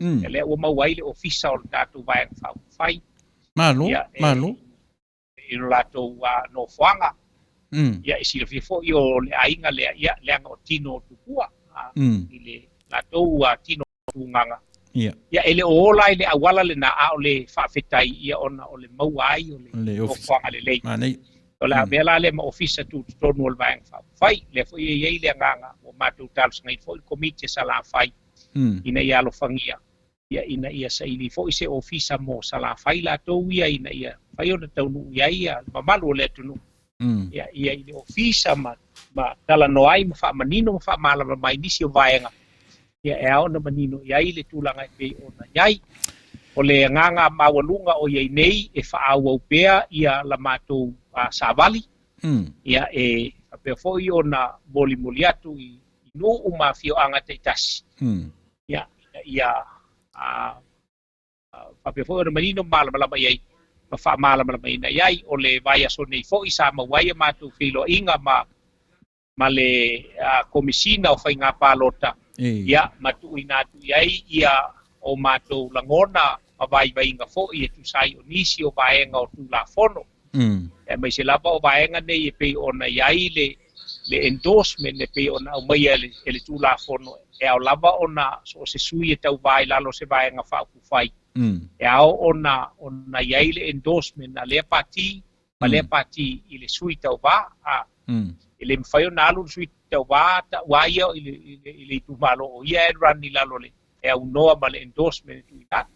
Ia lea ua maua ai le ofisa o le tatou Vaega Faaupufai. Malo, malo. I lo latou nofoaga. Ia e silafia foi o le aiga lea, ia leaga o tino o tupua i le latou tino tugaga. Ia. Ia e le o ola i le auala lena, a o le faafetai ia ona o le maua ai o le nofoaga lelei. Manaia. O le a avea la lea ma ofisa tutotonu o le Vaega Faaupufai. Lea foi e i ai le agaga ua matou talosagaina foi le Komiti a Salafai ina ia alofagia, ia ina ia saili foi se ofisa mo Salafai latou ia ina ia mafai ona taunuu i ai ia le mamalu o le atunuu. Ia ia i le ofisa ma ma talanoa ai ma faamanino ma faamalamalama ai nisi o vaega ia e ao ona manino i ai le tulaga e pei ona i ai. O le agaga maualuga o i ai nei e faaauau pea ia la matou savali, ia e faapea foi ona molimoli atu i nuu ma afioaga taitasi, ia ina ia faapea foi ona manino ma malamalama i ai ma faamalamalamaina i ai. O le vaiaso nei foi sa maua ai a matou feiloaiga ma ma le Komesina o Faiga Palota, ia, ma tuuina atu i ai ia o matou lagona ma vaivaiga foi e tusa ai o nisi o vaega o Tulafono, aemaise lava o vaega nei e pei ona i ai le le endorsement e pei ona aumaia e le Tulafono, e ao lava ona so o se sui e tauvā i lalo o se vaega faaupufai, e ao ona ona i ai le endorsement a lea pati ma lea pati i le sui tauvā. A e le mafai ona alu le sui tauvā ta'ua ia i le, i le, i le itumalo o ia e run i lalo le e aunoa ma le endorsement e tuuina atu.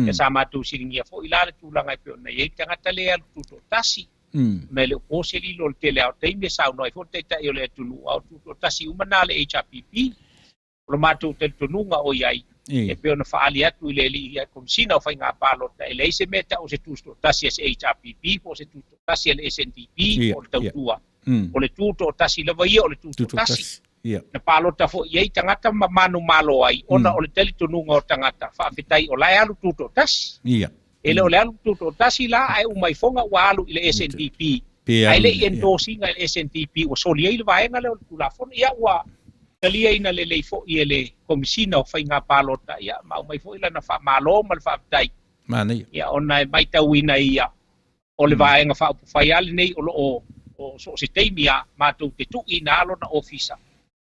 Ia sa matou siligia foi la le tulaga e pei ona i ai le tagata lea e alu tutoatasi, ona e le o po se lilo o le tele lava o taimi e saunoa ai foi le Taitai o le atunuu, a o tutoatasi uma na a le HRPP. O le matou talitonuga o i ai, e pei ona faaali atu i le Alii Komesina o Faiga Palota, e leai se mea e tau o se tutoatasi a se HRPP po o se tutoatasi a le SNDP po o le Tautua. O le tutoatasi lava ia o le tutoatasi. Na palota foi i ai tagata ma manumalo ai ona o le talitonuga o tagata, faafetai o la e alu tutoatasi. E le o le alu tutoatasi la ae uma ifoga ua alu i le SNDP. Ae le i endorse ina e le SNDP ua soli ai le vaega lea o le Tulafono. Ia ua taliaina lelei foi e le Komesina o Faiga Palota, ia ma aumai foi lana faamalo ma le faafetai. Ia ona e maitauina ia o le Vaega Faaupufai lava lenei o lo o o so o se taimi lava matou te tuuina lava lona ofisa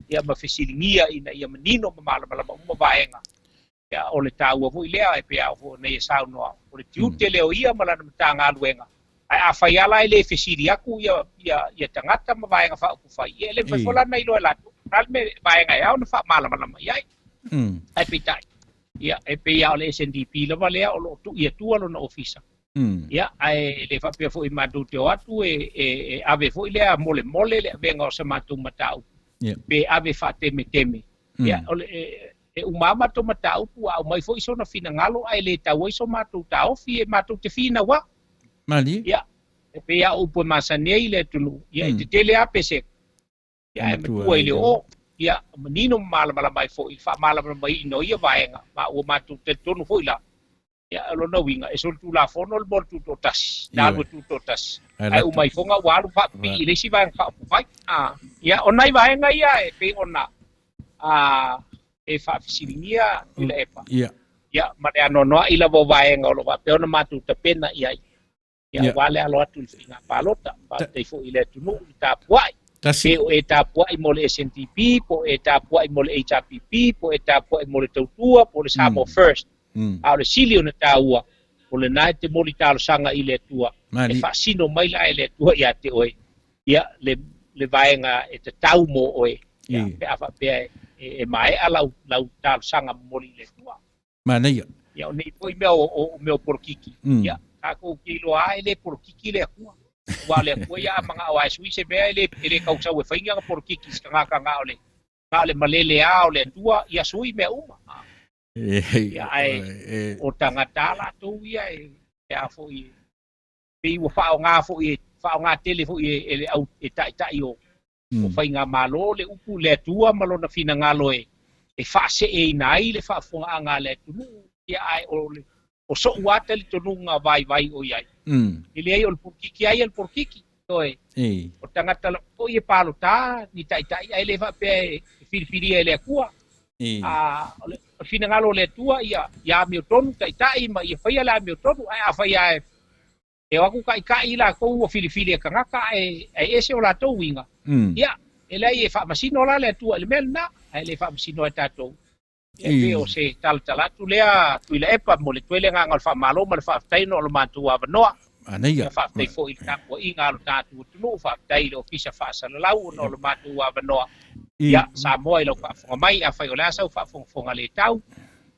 ia ma fesiligia ina ia manino ma malamalama uma vaega. Ia, o le taua foi lea e pei lava foi ona ia saunoa, o le tiute lea o ia ma lana Matagaluega. Ae afai lava la e le fesili atu ia, ia, ia tagata ma Vaega Faaupufai, ia e le mafai foi la ona iloa e latou o le a le mea, vaega e ao ona faamalamalama i ai. Ae peitai, ia, e pei lava o le SNDP lava lea o lo o tui atua lona ofisa. Ia, ae le faapea foi matou te o atu e, e, e ave foi lea molemole le avega o sa matou mataupu, pe ave faatemeteme. Ia, o le, e, e uma lava matou mataupu, a aumai foi sona finagalo ae le tau ai so matou taofi e matou te finau lava. Malie. Ia, e pei lava o upu e masani ai i le atunuu, ia, e tetele lava pesega. Ia, ae matua i le oo. Ia, manino ma malamalama ai foi i le faamalamalamaina o ia vaega, ma ua matou talitonu foi la, ia, o lona uiga, e solitulafono le mea o le tutoatasi, na alu e tutoatasi, ae uma ifoga ua alu faapipii i le isi vaega faaupufai. Ia, o nai vaega ia e pei ona e faafesiligia Tuilaepa, ia, ma le anoanoai lava o vaega o lo o faapea ona matou tapena i ai. Ia, aua le alo atu i le faiga palota. Faafetai foi i le atunuu i le tapuai. Pe o e tapuai mo le SNDP, po o e tapuai mo le HRPP, po o e tapuai mo le Tautua, po o le Samoa First. A o le sili ona taua, o lena e te moli talosaga i le Atua, e faasino mai la e le Atua ia te oe, ia, le, le vaega e tatau mo oe, ia, pe a faapea e maea lau, lau talosaga momoli i le Atua. Manaia. Ia, o nei foi mea o, o, mea o polokiki. Ia, tatou te iloa lava e le polokiki le Atua. Aua o le Atua ia a mana'o lava e sui se mea e le, e le tausau e fai ni ana polokiki i se tagata na o le, na o le malele lava o le Atua ia sui mea uma. Ia, ae o tagata lava latou ia e, e a foi, pei ua faaaoga foi e, faaaoga tele foi e, e le au, e taitai o, o faigamalo le upu le Atua ma lona finagalo e, e faaseeina ai le faafofogaaga a le atunuu, ia ae o le, o so'u lava talitonuga vaivai o i ai. E leai o le polokiki lava ia le polokiki, ioe. O tagata lava foi e palota ni taitai ae le faapea e filifilia e le Atua. A o le finagalo o le Atua ia, ia amiotonu taitai ma ia faia le amiotonu, ae afai lava e E o atu taitai latou ua filifili e tagata ae ae ese o latou uiga, ia, e leai e faamasino la le Atua i le mea lena, ae le faamasino e tatou. Ia, pei o se talatala atu lea Tuilaepa, momoli atu ai le agaga o le faamalo ma le faafetai ona o lo matou avanoa. Manaia. Ia, faafetai foi i le tapuaiga a lo tatou atunuu, faafetai i le Ofisa Faasalalau ona o lo matou avanoa. Ia, Samoa i lau faafofoga mai, afai o le a sau faafogafoga le tau,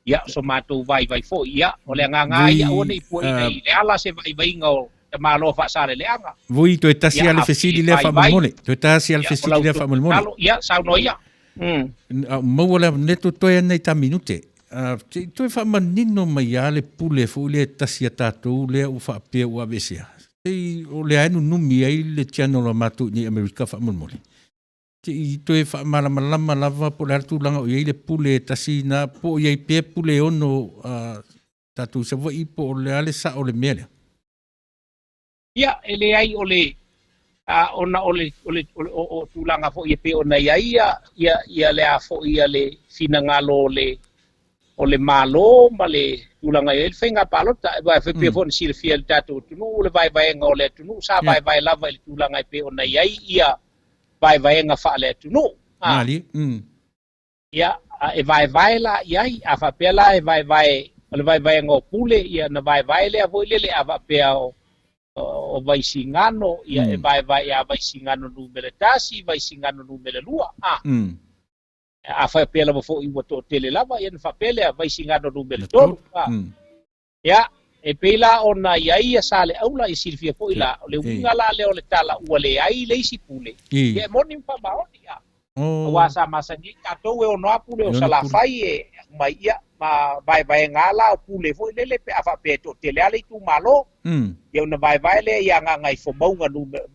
Ia, so matou vaivai foi, ia, o le agaga lava ia, aua ne i puaina i le ala se vaivaiga o tamaloa Faasaleleaga. Vui, toe tasi lava le fesili lea faamolemole. Toe tasi lava le fesili lea faamolemole. Ia, saunoa ia. Maua le avanoa totoe ana i ta minute. Se i toe faamanino mai lava le pule foi lea e tasi a tatou lea ua faapea ua aveesea. Se i, o lea e nunumi ai le channel a matou i inei i Amerika faamolemole. Se i toe faamalamalama lava po o le a le tulaga o i ai le pule e tasi na, po o i ai pea pule e ono tatou i Savaii po o le a le sao o le mea lea? Ia, e leai o le, ona o le, o le, o, o, o tulaga foi e pei ona i ai ia, ia, ia le a foi ia le finagalo o le, o le Malo ma le tulaga e i ai le faiga palota. Aua e pei foi ona silafia e le tatou atunuu le vaevaega o le atunuu sa vaevae lava i le tulaga e pei ona i ai ia vaevaega faale-atunuu. A. Malie. Ia, a e vaevae la i ai, a faapea la e vaevae, o le vaevaega o pule, ia ona vaevae lea foi lele, a faapea o, o Vaisigano, ia e vaevae ia Vaisigano numera 1, Vaisigano numera 2, a. A faapea lava foi ua toatele lava, ia ona faapea lea, Vaisigano numera 3, a. Ia, e pei la ona i ai ia Saleaula, ia silafia foi la, o le uiga la lea o le tala ua leai le isi pule, ia e moni ma faamaoni, a. Aua sa masani ai tatou e ono lava pule o Salafai e aumai, ia, ma vaevaega lava la o pule foi lele pe a faapea e toatele lava le itumalo, ia ona vaevae lea ia Gagaifomauga numera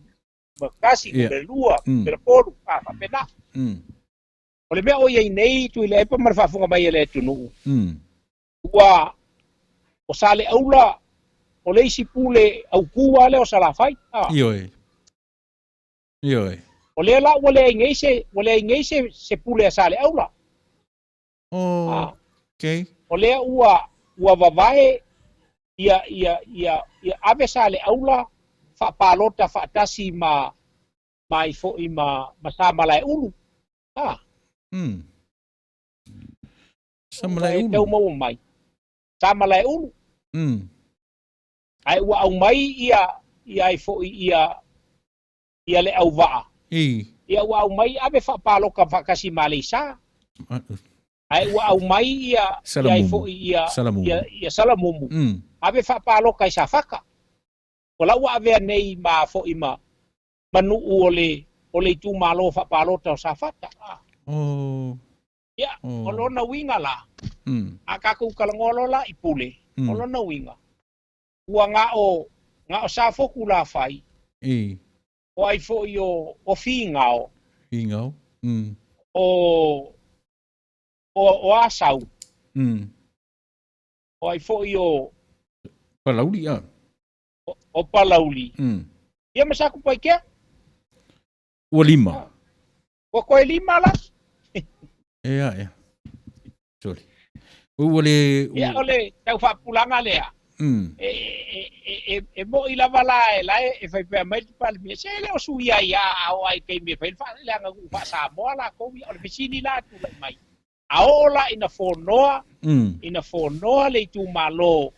1, numera 2, numera 3, a faapena. O le mea o i ai nei Tuilaepa ma le faafofoga mai a le atunuu, Ua o Saleaula o le isi pule autū lava lea o Salafai. A. Ioe. Ioe. O lea la ua leai nei se, ua leai nei se, se pule a Saleaula. Oh, A. okay. O lea ua, ua vavae ia, ia, ia, ia ave Saleaula faapalota faatasi ma, ma ai foi ma, ma Samalaeulu. A. Samalaeulu. E tau maua mai. Samalaeulu. Ae ua aumai ia, ia ai foi ia, ia le auvaa. Ia ua aumai ave faapaloka faatasi ma Aleisa. Ae ua aumai ia, ia ai foi ia, ia, ia Salamumu. Ave faapaloka i Safata. O la ua avea nei ma foi ma, ma nuu o le, o le itumalo faapalota o Safata. Oh. Ia, o lona uiga la, a tatou talanoa loa la i pule, o lona uiga, ua na o, na o Safotu la fai, o ai foi o, o Finao, Finao, o, o, o Asau, o ai foi o, Palauli, a. O, o Palauli. Ia ma Satupaitea. Ua 5. Ua toe 5 la. Ea, ea. Sorry. Ua le... Ia, o le tau faapupulaga lea, e, e, e, e, e mo'i lava la e la e faipea mai le Palemia, se le o suia ai a a o ai taimi e fai le le aganuu faa-Samoa latou ia. O le fesili la e tulai mai, a oo la ina fonoa, ina fonoa le itumalo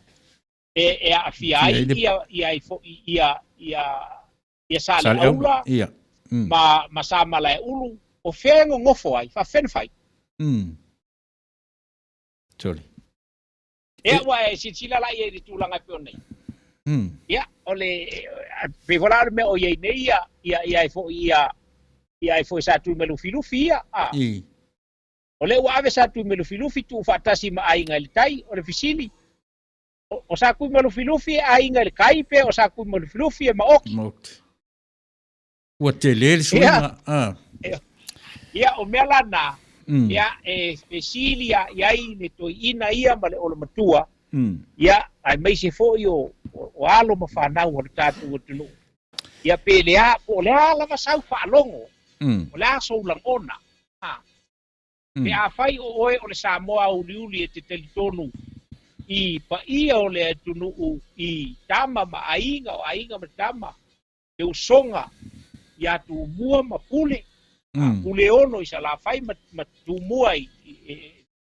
e, e aafia ai ia, ia ai foi ia, ia, ia Saleaula ma, ma Samalaeulu, o fea e nonofo ai, faafefea ona fai? Sorry. Ia, ua e silasila la i ai i le tulaga e pei ona i ai. Ia, o le, pei foi la o le mea o i ai nei ia, ia, ia ai foi ia, ia ai foi sa Tuimalufilufi ia, a. O lea ua ave sa Tuimalufilufi tuufaatasi ma aiga i le tai, o le fesili, O sa Tuimalufilufi e aiga i le tai pe o sa Tuimalufilufi e maoti? Maoti. Ua tele le suiga. Ia, ia o mea la na, ia e fesili a i ai le toeaina ia ma le olomatua, ia aemaise foi o, o alo ma fanau o le tatou atunuu. Ia pe le a, po o le a lava sau faalogo, o le a sou lagona. Pe afai o oe o le Samoa auliuli e te talitonu i paia o le atunuu i tama ma aiga, o aiga ma tama, le usoga ia Tumua ma Pule, Pule ono i Salafai ma, ma Tumua i, e,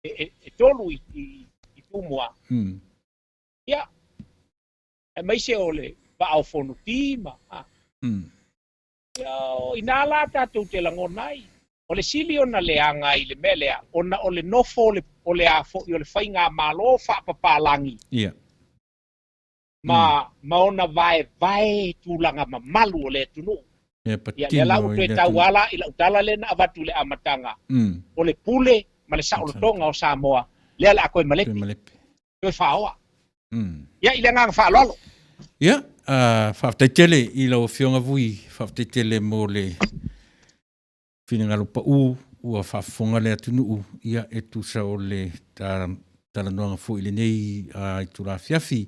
e, e, e tolu i, i, i Tumua. Ia, aemaise o le Vaa o Fonoti ma, a. Ia, o inā la tatou te lagona ai, o le sili ona leaga i le mea lea, ona o le nofo o le, o le a foi o le faigamalo faapapalagi. Ia. Ma, ma ona vaevae tulaga mamalu o le atunuu. Ia, Ia, lea la patino ua i toe le tau atunuu. ala i lau tala lea na avatu i le amataga, o le pule ma le saolotoga o Samoa, lea o le a toe Toe malepe, malepe. toe faoa. Ia, i le agaga faaaloalo. Ia, faafetai tele i lau Afioga Vui, faafetai tele mo le finagalo pau ua faafofoga le atunuu, ia e tusa o le talanoaga foi i lenei itula afiafi.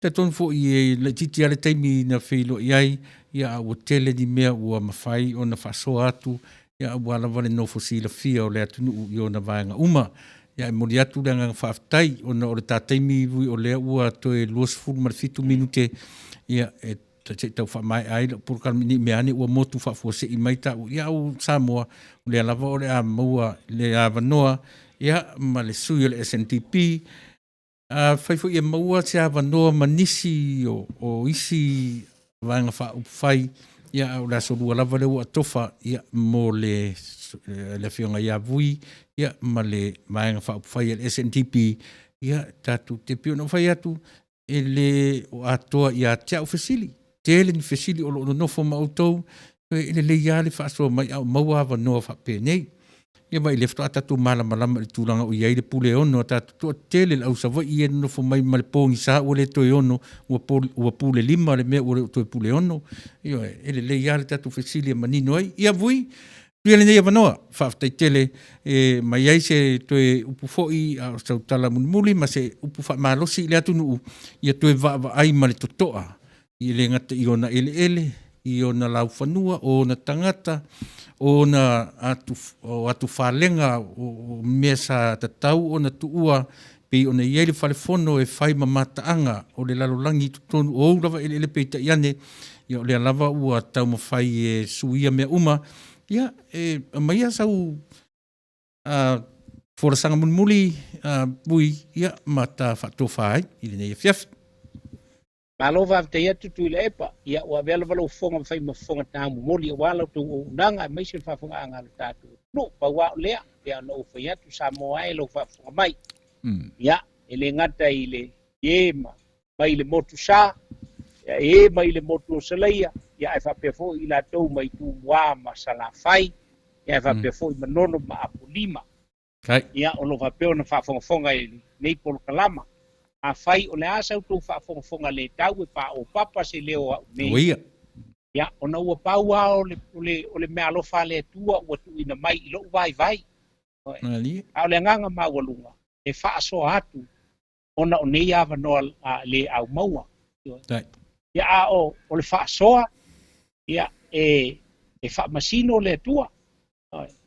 Talitonu foi e laitiiti lava le taimi na feiloai ai, ia a ua tele ni mea ua mafai ona faasoa atu, ia aua lava le nofo silafia o le atunuu i ona vaega uma. Ia e momoli atu le agaga faafetai ona o le ta taimi Vui o lea ua toe 27 minute, ia e Se i tau faamaea ai lau polokalame ne i mea ane ua motu faafuasei mai taua. Ia au Samoa, o lea lava o le a maua le avanoa ia ma le sui o le SNDP. Afai foi e maua se avanoa ma nisi o, o isi vaega faaupufai, ia a o le aso lua lava lea ua atofa ia mo le, le afioga ia Vui ia ma le vaega faaupufai a le SNDP, ia tatou te pei ona ou fai atu, e le o atoa ia te au fesili. Tele ni fesili o lo o nonofo ma outou, e lelei lava le faasoa mai a o maua avanoa faapenei. Ia ma i lea faatoa tatou malamalama i le tulaga o i ai le pule ono a tatou toatele le au Savaii ia e nonofo mai ma le pogisa ua le toe ono, ua, ua pule lima le mea ua le o toe pule ono. Ioe, e lelei lava le tatou fesili e manino ai. Ia Vui, Tuia lenei avanoa, faafetai tele e mai ai se toe upu foi a o sau tala mulimuli ma se upu faamalosi i le atunuu ia toe vaavaai ma le totoa i le gata i ona eleele, i ona laufanua, o ona tagata, o ona atu, o atu falega, o mea sa tatau ona tuua pei ona i ai le falefono e fai ma mataaga o le lalolagi i totonu o ou lava eleele peitai ane, ia o lea lava ua taumafai e suia mea uma, ia e aumaia sau folasaga mulimuli Vui, ia ma ta faatofa ai i lenei afiafi. Malo faafetai atu Tuilaepa, ia ua avea lava lou fofoga ma fai ma fofoga taumomoli aua la outou auaunaga aemaise le faafofogaaga a lo tatou atunuu. Pau lava o lea, pei ona ou fai atu Samoa e lou faafofoga mai. Ia, e le gata i le e ma mai le motu sa, ia e mai le motu o Salaia, ia ae faapea foi i latou mai Tumua ma Salafai, ia ae faapea foi Manono ma Apolima. Ia, o lo o faapea ona faafogafoga i lenei polokalama. Afai o le a sa outou faafogafoga le tau e paopapa se leo o au nei. Oia. Ia, ona ua pau lava o le, o le, o le meaalofa a le Atua ua tuuina mai i lou vaivai. A o le agaga maualuga, e faasoa atu ona o nei avanoa le aumaua. Ia, a o, o le faasoa, ia, e, e faamasino le Atua.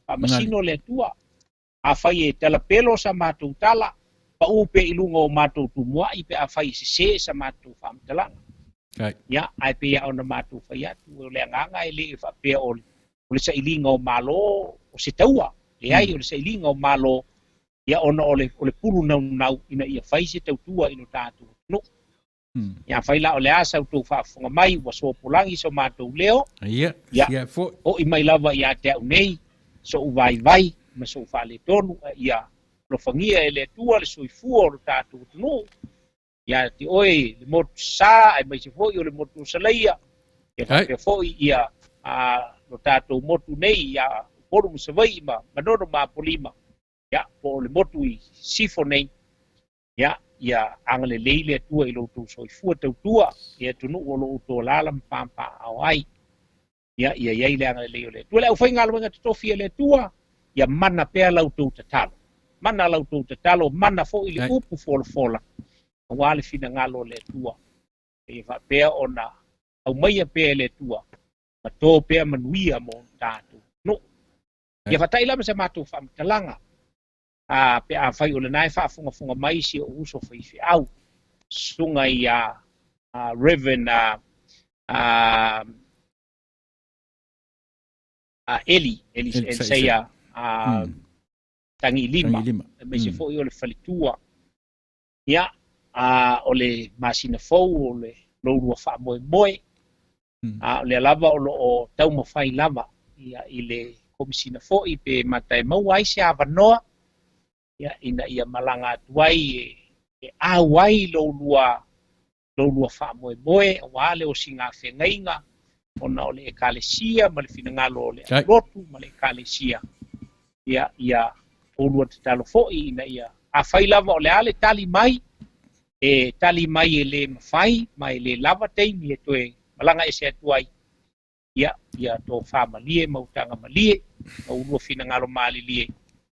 Faamasino le Atua. Afai e talapelo sa matou tala, pau pea i luga o matou tumuai pe afai e sesē sa matou faamatalaga. Ia, ae pei lava ona matou fai atu, o le agaga e le faapea o le, o le sailiga o Malo o se taua. Leai, o le sailiga o Malo, ia ona o le, o le pulu naunau ina ia fai se tautua i lo tatou atunuu. Ia afai la o le a sa outou faafofoga mai ua sopolagi so matou leo, Ia, ia, ia foi. Ho'i mai lava ia te au nei so'u vaivai ma so'u faaletonu, a ia alofagia e le Atua le soifua o lo tatou atunuu, ia te oe le motu sa aemaise foi o le motu o Salaia, ia faapea foi ia a lo tatou motu nei ia Upolu ma Savaii ma Manono ma Apolima, ia po o le motu i Sisifo nei, ia ia agalelei le Atua i lo outou soifua tautua i atunuu o lo o outou alaala ma papaaao ai. Ia ia i ai le agalelei o le Atua. Le aufaigaluega totofi a le Atua, ia mana pea la outou tatalo. Mana la outou tatalo, mana foi le upu folafola, aua le finagalo o le Atua. Ia faapea ona aumaia pea e le Atua, ma to pea manuia mo tatou atunuu. Ia faata'i lava sa matou faamatalaga, a pe afai o lena e faafogafoga mai si ou uso faifeau, susuga ia Reverend Eli, Eli Elisaia Tagilima, aemaise foi o le faletua. Ia, o le masina fou o le lou lua faamoemoe, a o lea lava o lo o taumafai lava ia i le Komesina foi pe mata e maua ai se avanoa ia ina ia malaga atu ai e au ai lou lua lou lua faamoemoe aua le osigafeagaiga ona o le Ekalesia ma le finagalo o le aulotu ma le Ekalesia ia ia oulua tatalo foi ina ia afai lava o le a le tali mai e tali mai e le mafai ma e le lava taimi e toe malaga ese atu ai ia ia tofa malie ma utaga malie ma ulua finagalo malilie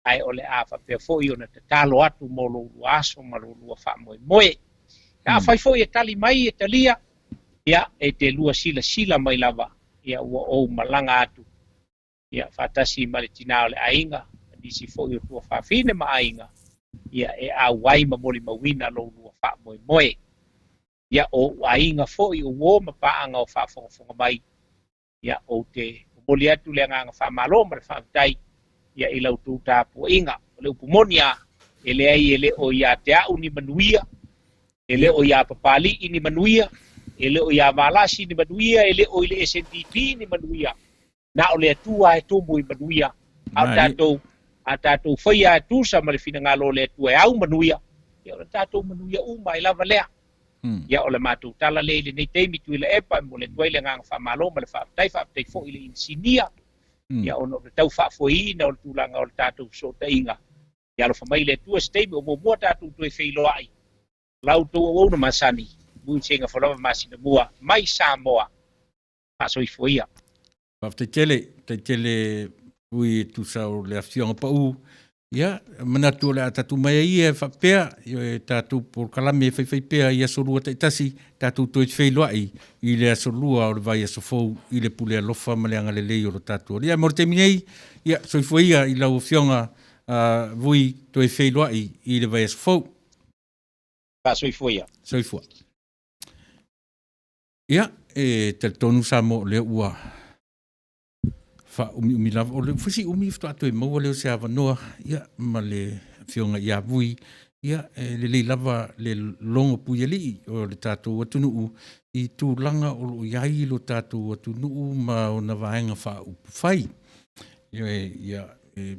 ae o le a faapea foi ona tatalo atu mo lo ulua aso ma lo ulua faamoemoe. Afai foi e tali mai e talia, ia e te lua silasila mai lava ia ua ou malaga atu ia faatasi ma le tinā o le aiga, ma nisi foi o tuafafine ma aiga, ia e auai ma molimauina lo ulua faamoemoe. Ia, o ou aiga foi, o uō ma paaga o faafogafoga mai, ia, ou te momoli atu le agaga faamalo ma le faafetai, ia, i la outou tapuaiga. O le upu moni lava, e leai e le o ia te au ni manuia, e le o iā Papalii ni manuia, e le o iā Valasi ni manuia, e le o i le SNDP ni manuia, na o le Atua e tumu i manuia. A o tatou, a tatou faia e tusa ma le finagalo o le Atua e au manuia, ia o le tatou manuia uma ai lava lea. Ia o le matou tala lea i lenei taimi Tuilaepa, e momoli atu ai le agaga faamalo ma le faafetai, faafetai foi i le inisinia, ia ona o le tau faafoeina o le tulaga o le tatou fesootaiga. Ia alofa mai le Atua se taimi o muamua tatou toe feiloai, la outou auauna masani, Muisega Folava Masina Mua mai Samoa. Faasoifua ia. Faafetai tele, faafetai tele Vui e tusa o le afioga pau. Ia, manatu o le a tatou mai ai ia e faapea, e tatou polokalame e faifai pea i aso lua taitasi, tatou toe feiloai i le aso lua o le vaiaso fou i le pule alofa ma le agalelei o lo tatou Alii. Ae mo le taimi nei, ia, soifua ia i lau afioga uh, Vui toe feiloai i le vaiaso fou. Faasoifua ia. Soifua. Ia, e talitonu Samoa o lea ua faaumiumi lava. O le fusi umi faatoa toe maua lea o se avanoa, ia, ma le afioga ia Vui, ia, e lelei lava le logo puialii o le tatou atunuu i tulaga o lo o i ai lo tatou atunuu ma ona vaega faaupufai. Ia, ia, e,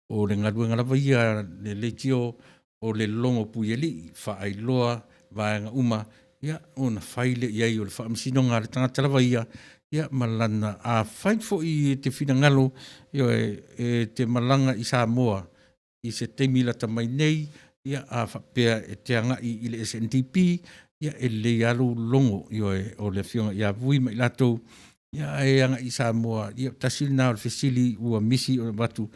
o le galuega lava ia le leitio o le logo puialii, faailoa vaega uma, ia, ona fai lea i ai o le faamasinoga a le tagata lava ia, ia, ma lana afai foi e te finagalo, ioe, e te malaga i Samoa i se taimi lata mai nei, ia, a faapea e te agai i le SNDP, ia, e lelei lava lou logo, ioe, o le afioga ia Vui ma i latou, ia, ae agai i Samoa, ia, tasi lena o le fesili ua misi ona avatu,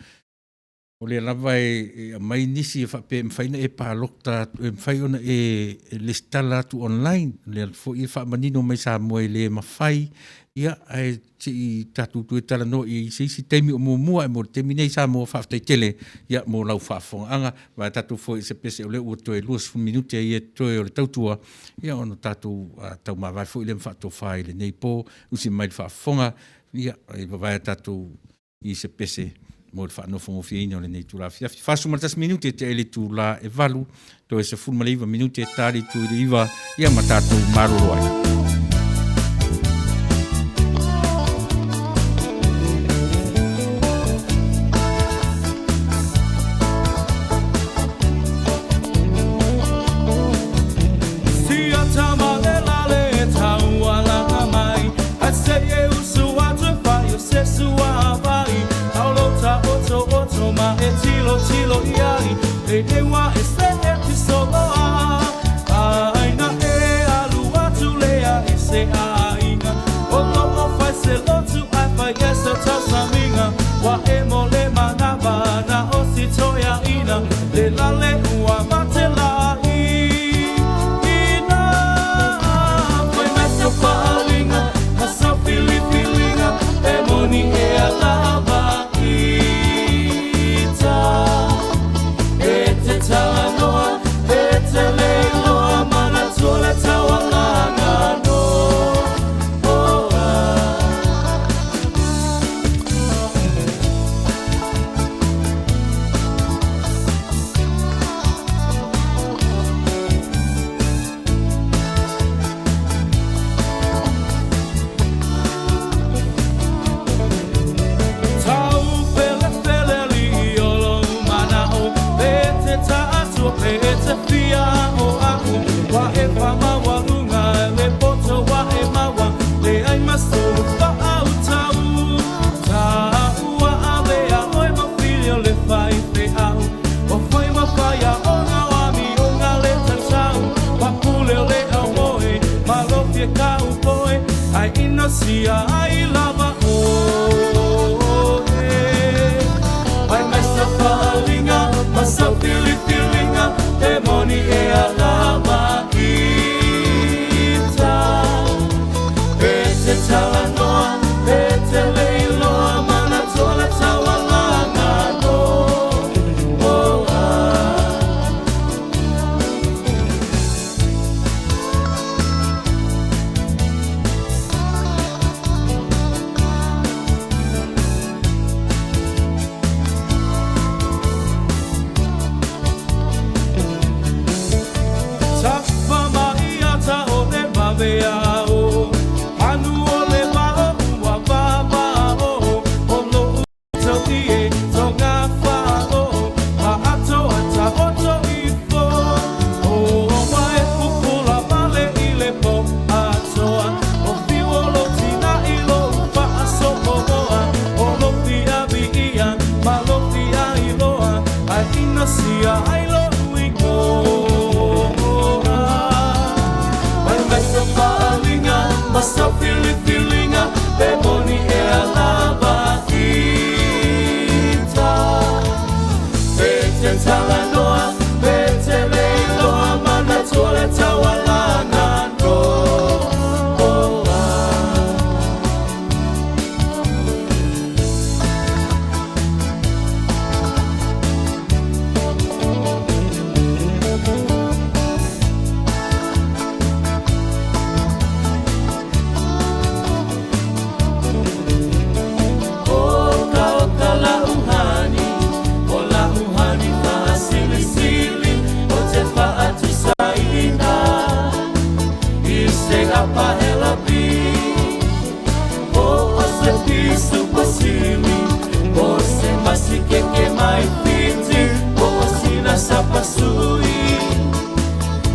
o lea lava e aumai nisi e faapea e mafai ona e palota atu, e mafai ona e lesitala atu online, o lea foi e faamanino mai Samoa e le mafai, ia, ae se i tatou toe talanoa i ai i se isi taimi o muamua, ae mo le taimi nei Samoa, faafetai tele, ia, mo lau faafofogaaga. Vaea tatou foi i se pese o lea ua toe 20 minute ia totoe o le tautua, ia ona tatou taumavae foi lea ma faatofa i lenei po, usi mai le faafofoga, ia, e vavaea tatou i se pese mo le faanofogofieina o lenei itula afiafi. 41 minute e tea i le itula e 8, toe 19 minute e ta le itu i le 9, ia ma tatou malolo ai. Tusia ai lo'u igoa. Mai mai sa faaaliga ma sau filifiliga pe moni ea lava ita. Pe te talanoa pe te le iloa manatua le taualaga noa. Oka oka la'u hani, o la'u hani fa'asilisili, o te fa'atusaina i se apahelapi, o o se pisupo sili, o se masikeke mai Fiti, o o sina sapasui,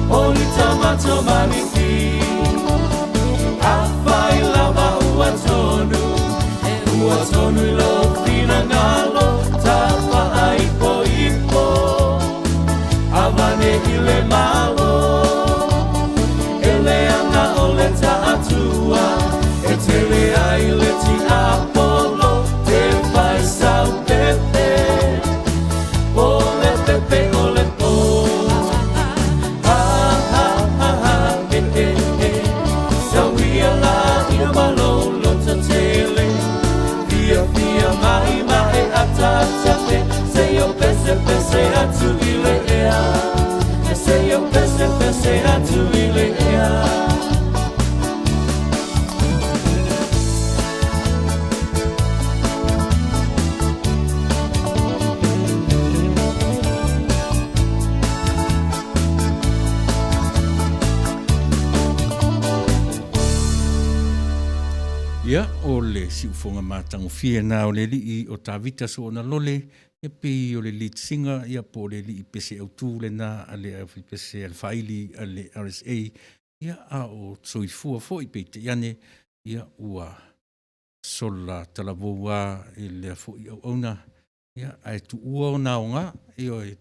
o ni tamatomaniki. Afai lava ua tonu, e ua tonu i lou finagalo, tafa'aipoipo, avane i le Malo. E leaga o le ta'atua, e tele ai le tiapolo, te fai sau pepe, o le pepe o le po. Ha ha ha ha e e e, sauia la ina ma lou loto tele, fiafia ma'ima'i ataatape, seia ou pesepese atu i le ea, seia ou pesepese atu i le ea. Ia, o le siufoga matagofie na o le alii o Tavita Soona Lole, ia pei o le lead singer, ia po o le alii pese autu lena a le aufaipese a le faaili a le RSA, ia a o soifua foi peitai ane, ia ua sola talavou a i lea foi auauna, ia ae tuua ona aoga, ioe,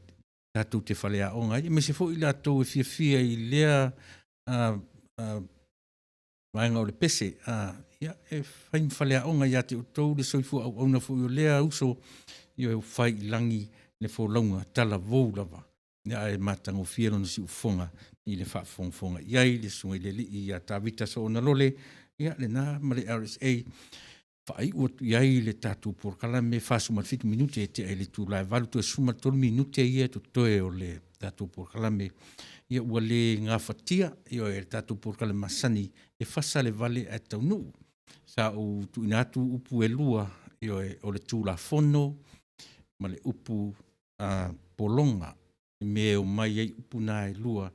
tatou te faleaoga ai, aemaise foi i latou e fiafia i lea vaega o le pese, ia, e fai ma faleaoga ia te outou le soifua auauna foi o lea uso, ioe, ua fai i lagi le folauga talavou lava, ia, ae matagofie lona siufofoga i le faafogafoga i ai le susuga i le alii ia Tavita Soonalole, ia, lena ma le RSA. Faaiu atu i ai le tatou polokalame 47 minute e tea i le itula e 8 toe 13 minute ia e totoe o le tatou polokalame. Ia ua le gafatia ioe le tatou polokalame masani e fasa le vale ae taunuu. Sa ou tuuina atu upu e lua ioe o le Tulafono ma le upu pologa i mea e omai ai upu na e lua.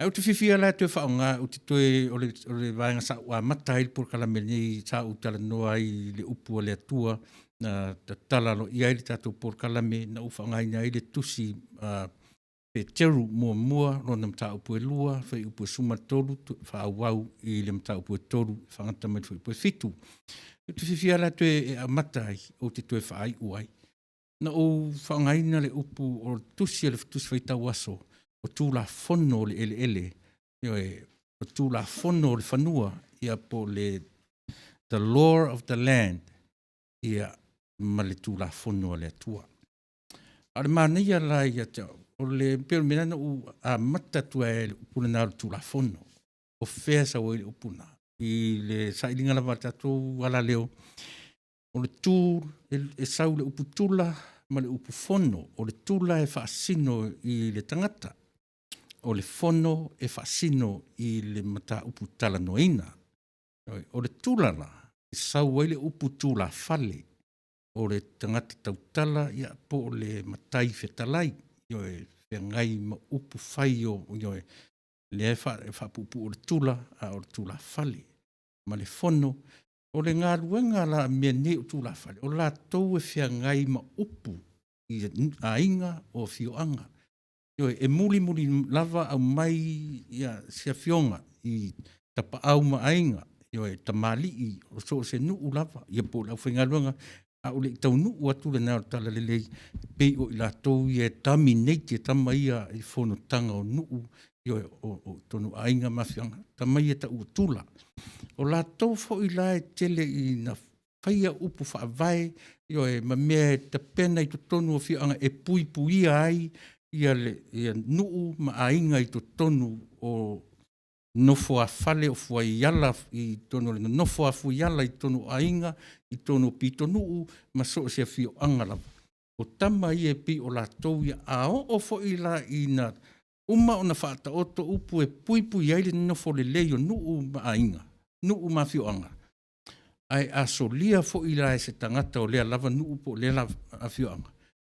Ae ou te fiafia la e toe faaaoga, ou te toe, o le, o le vaega sa ou amata ai le polokalame lenei, sa ou talanoa ai i le upu a le Atua, na tatala aloaia ai le tatou polokalame, na ou faaaogaina ai le tusi Peteru muamua, lona mataupu e lua, fuaiupu e 13, faaauau i le mataupu e 3, faagata mai le fuaiupu e 7. Ou te fiafia la toe e amata ai, ou te toe faaiu ai. Na ou faaaogaina le upu o le tusi a le Tusi Faitau Aso, o Tulafono o le eleele, ioe, o Tulafono o le fanua, ia po o le the law of the land, ia, ma le Tulafono a le Atua. A o le manaia la ia te au, o le, pei o le mea na ou amata atu ai i le upu lena o le Tulafono. O fea sau ai le upu lena? I le sailiga lava a le tatou alaleo, O le tu, e sau le upu tula ma le upu fono. O le tula e faasino i le tagata. O le fono e faasino i le mataupu talanoaina. O le tula la, e sau ai le upu tulafale. O le tagata tautala, ia, po o le matai fetalai, ioe, feagai ma upu fai o, ioe, lea e faapuupuu o le tula, a o le tulafale. Ma le fono, O le galuega la a mea nei o tulafale, o latou e feagai ma upu i aiga o afioaga. Ioe, e mulimuli lava aumai ia se afioga i tapaau ma aiga, ioe, tamalii o so o se nuu lava, ia po o le aufaigaluega. A o le i taunuu atu lena o le Talalelei, e pei o i latou ia e dominate e tama ia i fonotaga o nuu, ioe, o totonu o aiga ma afioaga, tama ia e tau o tula. O latou foi la e tele ina faia upu faavae, ioe, ma mea e tapena i totonu o afioaga e puipuia ai ia le ia nuu ma aiga i totonu o nofoafale o fuaiala i totonu o le nonofo a fuiala i totonu o aiga, i totonu o pitonuu ma so o se afioaga lava. O tama ia e pei o latou ia, a oo foi la ina uma ona faataoto upu e puipui ai le nonofo lelei o nuu ma aiga, nuu ma afioaga, ae a solia foi la e se tagata o lea lava nuu po o lea lava afioaga,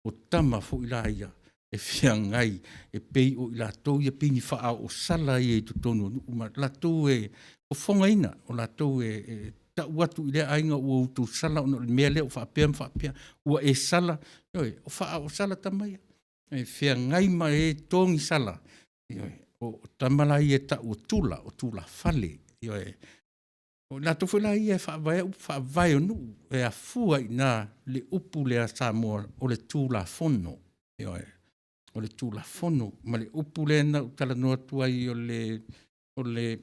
o tama foi la ia e feagai e pei o i latou ia pei ni faaoosala ia i totonu o nuu ma latou e fofogaina, o latou e tau atu i lea aiga ua outou sala ona o le mea lea ua faapea ma faapea, ua e sala, ioe, o faaoosala tama ia, e feagai ma e togisala, ioe, o tama la ia e tau o tula, o tulafale, ioe. O i latou foi la ia e faavaea upu faavae o nuu, e afua i ina le upu lea a Samoa o le Tulafono, ioe, o le Tulafono ma le upu lea na ou talanoa atu ai o le o le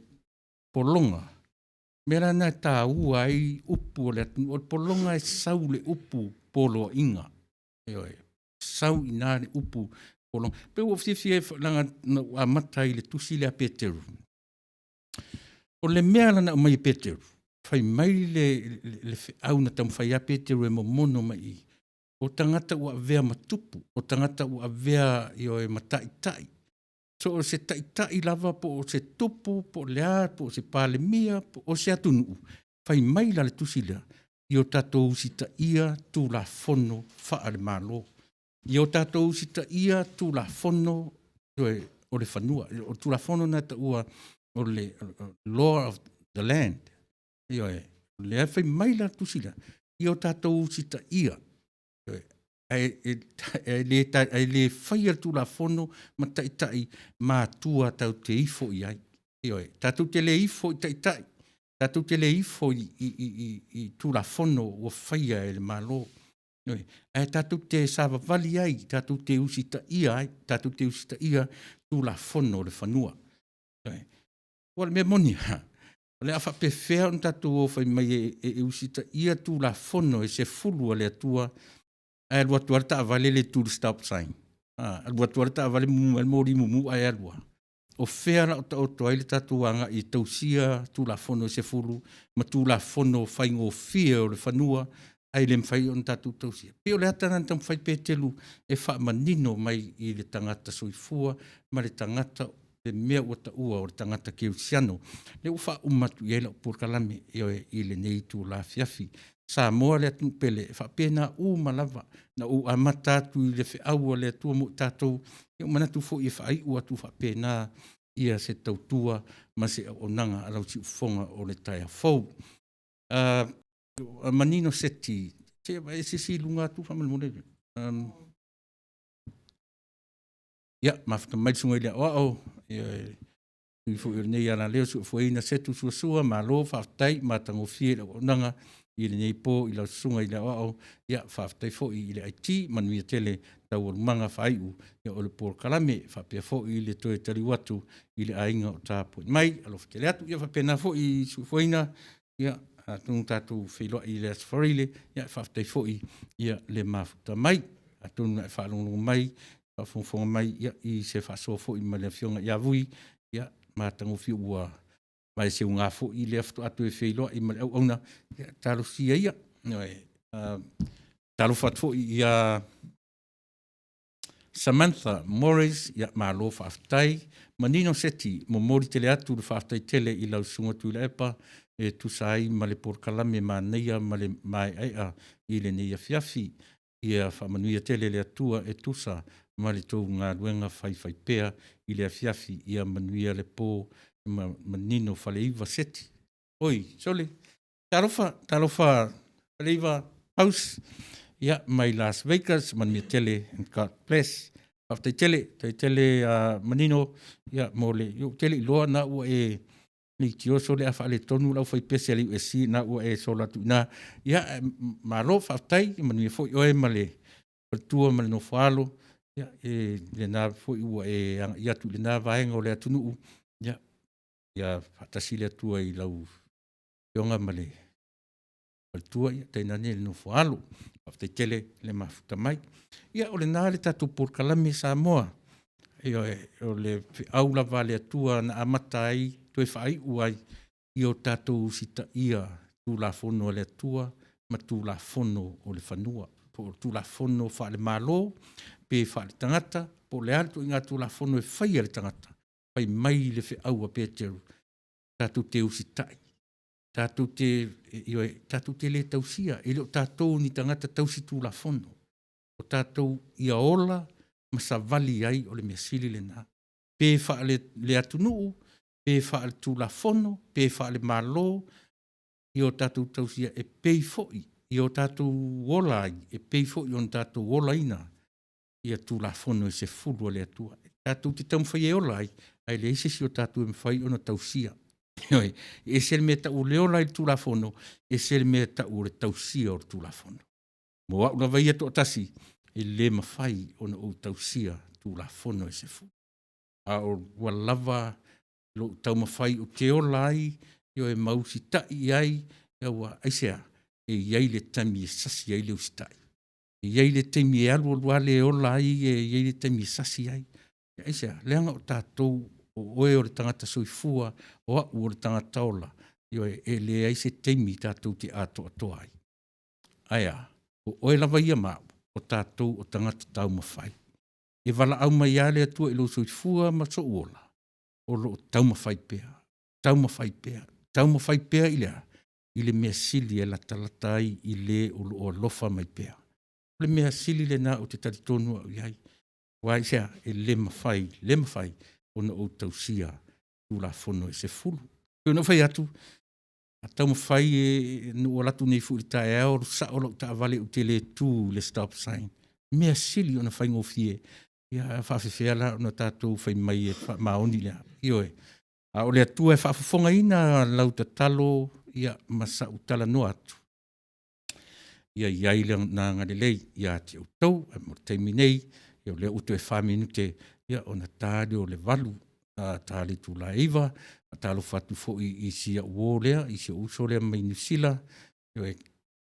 pologa. O le mea la lena e taua ai upu o le atunuu, o le pologa e sau i le upu poloaiga, ioe, sau i ina le upu pologa. E pei ua ou fiafia ai leaga na ou amata ai i le tusi lea a Peteru. O le mea la na aumai e Peteru, fai mai le, le feau na taumafai ia Peteru e momono mai i, o tagata ua avea ma tupu, o tagata ua avea ioe ma taitai. So o se taitai lava po o se tupu po o le a, po o se Palemia, po o se atunuu, fai mai la le tusi lea, ia o tatou usitaia Tulafono faale-Malo. Ia o tatou usitaia Tulafono o le fanua. O le Tulafono lena e taua o le law of the land. Ioe, o lea fai mai la le tusi lea, ia o tatou usitaia. Ioe, ae le faia le Tulafono ma taitai matua tatou te ifo i ai. Ioe, tatou te le ifo i taitai, tatou te le ifo i Tulafono ua faia e le Malo. Ioe, ae tatou te savavali ai, tatou te usitaia ai, tatou te usitaia Tulafono o le fanua. Ioe. Aua o le mea moni lava, o le a faapefea ona tatou o fai mai e usitaia Tulafono e 10 a le Atua, ae alu atu lava le taavale le tu i le stop sign. A, alu atu lava le taavale mumu mai le moli mumu ae alu lava. O fea la o taoto ai le tatou agai e tausia Tulafono e 10 ma Tulafono faigofie o le fanua ae le mafai ona tatou tausia? Pei o le ata lena na taumafai Peteru e faamanino mai i le tagata soifua ma le tagata le mea ua taua o le tagata kerisiano. Lea ua faauma atu i ai lau polokalame, ioe, i lenei itula afiafi. Samoa le atunuu pele, e faapena uma lava na ou amata atu i le feau a le Atua mo i tatou, ia ua manatu foi e faaiu atu faapena ia se tautua ma se auaunaga a lau siufofoga o le taeao fou. Manino Seti, se e se isi i luga atu faamolemole. Ia, mafuta mai le susuga i le aoao, ia, tui foi o lenei alaleo suefueina Setu Suasua, malo faafetai, matagofie i le auaunaga i lenei po i lau susuga i le aoao, ia faafetai foi i le IT, manuia tele taualumaga faaiu ia o le polokalame, faapea foi le toe taliu atu i le aiga o tapuai mai, alofa tele atu, ia faapena foi i suefueina, ia atonu tatou feiloai i le Aso Faraile, ia faafetai foi ia le mafuta mai. Atonu na e faalogologo mai, faafogafoga mai ia, i se faasoa foi ma le Afioga ia Vui, ia matagofie ua vaeseuga foi lea faatoa toe feiloai ma le auauna, ia talosia ia. Ioe, talofa atu foi ia Samantha Morris, ia malo faafetai. Manino Seti, momoli tele atu le faafetai tele i lau Susuga Tuilaepa e tusa ai ma le polokalame manaia ma le maeaea i lenei afiafi. Ia faamanuia tele le Atua e tusa ma le tou galuega faifaipea i le afiafi. Ia manuia le po ma Manino Faleiva Seti. Oi, sole, Talofa, talofa Faleiva House, ia, mai Las Vegas, manuia tele and God bless. Faafetai tele, faafetai tele Manino, ia, mo le, ia, ou te le i iloa na ua e Leitio sole a faaletonu le aufaipese a le USC na ua e sola atu i ina. Ia, malo, faafetai, manuia foi oe ma le faletua ma le nofoalo. Ia, e lena foi ua e agai atu i lena vaega o le atunuu. Ia, ia faatasi le Atua i lau afioga ma le faletua, ia tainane le nofoalo. Faafetai tele le mafuta mai. Ia, o lena le tatou polokalame Samoa. Ioe, o le feau lava a le Atua na amata ai, toe faaiu ai, ia o tatou usitaia Tulafono a le Atua ma Tulafono o le fanua, po o Tulafono faale-Malo pe faale-tagata, po o le a le ituaiga Tulafono e faia e le tagata, fai mai le feau a Peteru, tatou te usitai, tatou te, ioe, tatou te le tausia, e le o tatou ni tagata tausi Tulafono. O tatou ia ola ma savali ai o le mea sili lena. Pe faale le atunuu, pe faale-Tulafono, pe faale-Malo, ia o tatou tausia e pei foi ia o tatou ola ai, e pei foi ona tatou olaina ia Tulafono e 10 a le Atua. Tatou te taumafai e ola ai, ae leai se isi o tatou e mafai ona tausia. Ioe, e ese le mea e tau o le ola i le Tulafono, ese le mea e tau o le tausia o le Tulafono. Mo au lava ia toatasi, e le mafai ona ou tausia Tulafono e 10. A ua lava lou taumafai ou te ola ai, ioe, ma usitai i ai, ua, aisea? E i ai le taimi e sasi ai le usitai. E i ai le taimi e alu alu lava le ola ai, e i ai le taimi e sasi ai. Aisea? Leaga o tatou, o oe o le tagata soifua, o au o le tagata ola, ioe, e leai se taimi tatou te atoatoa ai. Ae a? O oe lava ia ma au, o tatou o tagata taumafai. E valaau mai lava le Atua i lou soifua ma sou ola, o lo o taumafai pea, taumafai pea, taumafai pea i le a? I le mea sili e latalata ai i le o lo o alofa mai pea. O le mea sili lena ou te talitonu au i ai. Aua aisea? E le mafai, le mafai ona ou tausia Tulafono e 10. Pei ona ou fai atu, a taumafai e, na ou alu atu nei foi i le taeao, alu sao lau taavale ou te le tu i le stop sign. Mea sili ona faigofie, ia faafefea la ona tatou fai mai e faamaoni le a? Ioe. A o le Atua e faafofogaina lau tatalo ia ma sau talanoa atu, ia i ai Lona agalelei ia te outou. Ae mo le taimi nei, ia o lea ua toe 4 minute ia ona ta lea o le 8, ta le itula e 9. Faatalofa atu foi i si au uo lea, i si ou uso lea mai Niu Sila,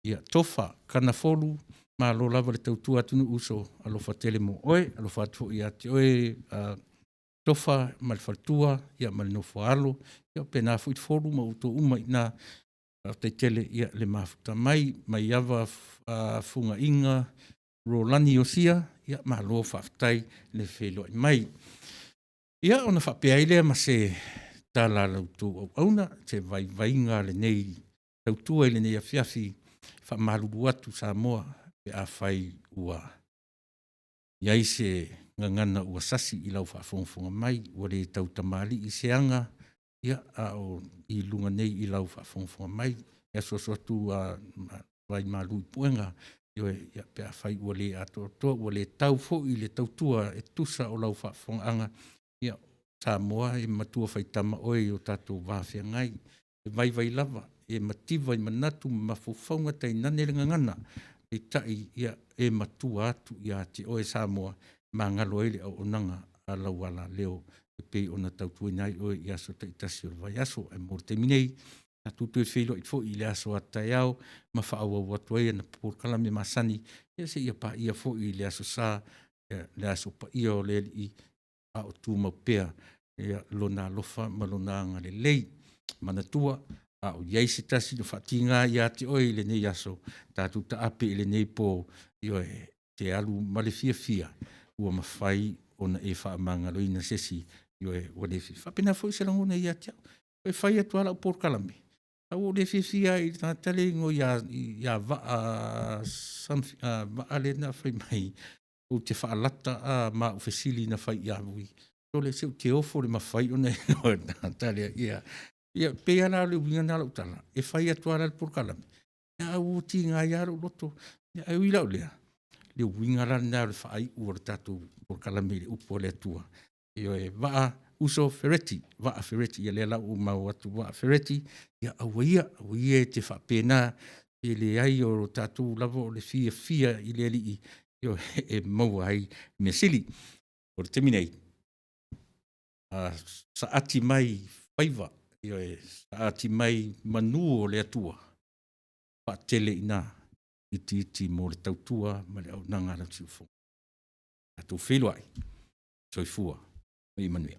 ia Tofa Kanafolu, malo lava le tautua atunuu uso, alofa tele mo oe, alofa atu foi ia te oe Tofa ma le faletua ia ma le nofo a alo, ia faapena foi Folu ma outou uma i ina. Faafetai tele ia le mafuta mai, Maiava Fugaiga Rolani Iosia, ia malo faafetai le feiloai mai. Ia ona faapea ai lea ma se tala a la outou auauna, se vaivaiga a lenei tautua i lenei afiafi, e faamalulu atu Samoa pe afai ua i ai se gagana ua sasi i lau faafogafoga mai, ua le tautamalii se aga, ia, a o i luga nei i lau faafogafoga mai. E asuasu atu a vai malu i puega, ioe, ia, pe afai ua le atoatoa, ua le tau foi le tautua e tusa o lau faafofogaaga, ia, Samoa e matua faitama oe i o tatou va feagai. E vaivai lava, e mativa i manatu ma mafaufauga tainane le gagana, peitai, ia, e matua atu ia te oe Samoa, magalo ai le auaunaga a lau alaleo e pei ona tautuaina ai oe i aso taitasi o le vaiaso. Ae mo le taimi nei, tatou toe feiloai foi i le aso a taeao ma faaauau atu ai ana polokalame masani, ia seia paia foi le aso sa, le aso paia o le Alii, a o tumau pea ia Lona alofa ma Lona agalelei. Manatua, a o i ai se tasi na faatiga ia te oe i lenei aso, tatou taape i lenei po, ioe, te alu ma le fiafia, ua mafai ona e faamagaloina se isi, ioe, ua le fiafia. Faapena foi se lagona ia te au. E fai atu lava lau polokalame, ae ua ou le fiafia lava i le tagata lea e igoa ia Vaa something, Vaa lea na fai mai, ou te faalata a ma au fesili na fai ia Vui. Sole, se ou te ofo i le mafai ona e iloa e le tagata lea. Ia, ia pei lava la o le uiga lena o lau tala, e fai atu lava la le polokalame, ae ua tiga ai lava lou loto. Ae ui la o lea, le uiga la lena o le faaiu o le tatou polokalame i le upu a le Atua. Ioe, vaa uso Fereti, vaa Fereti, ia lea la ua ou maua atu vaa Fereti, ia aua ia, aua ia e te faapena, e leai o tatou lava o le fiafia i le Alii, ioe, e maua ai mea sili. O le taimi nei, saati mai faiva, ioe, saati mai manu o le Atua, faatele i ina, itiiti mo le tautua ma le auaunaga a lau siufofoga. Tatou feiloai, soifua ma ia manuia.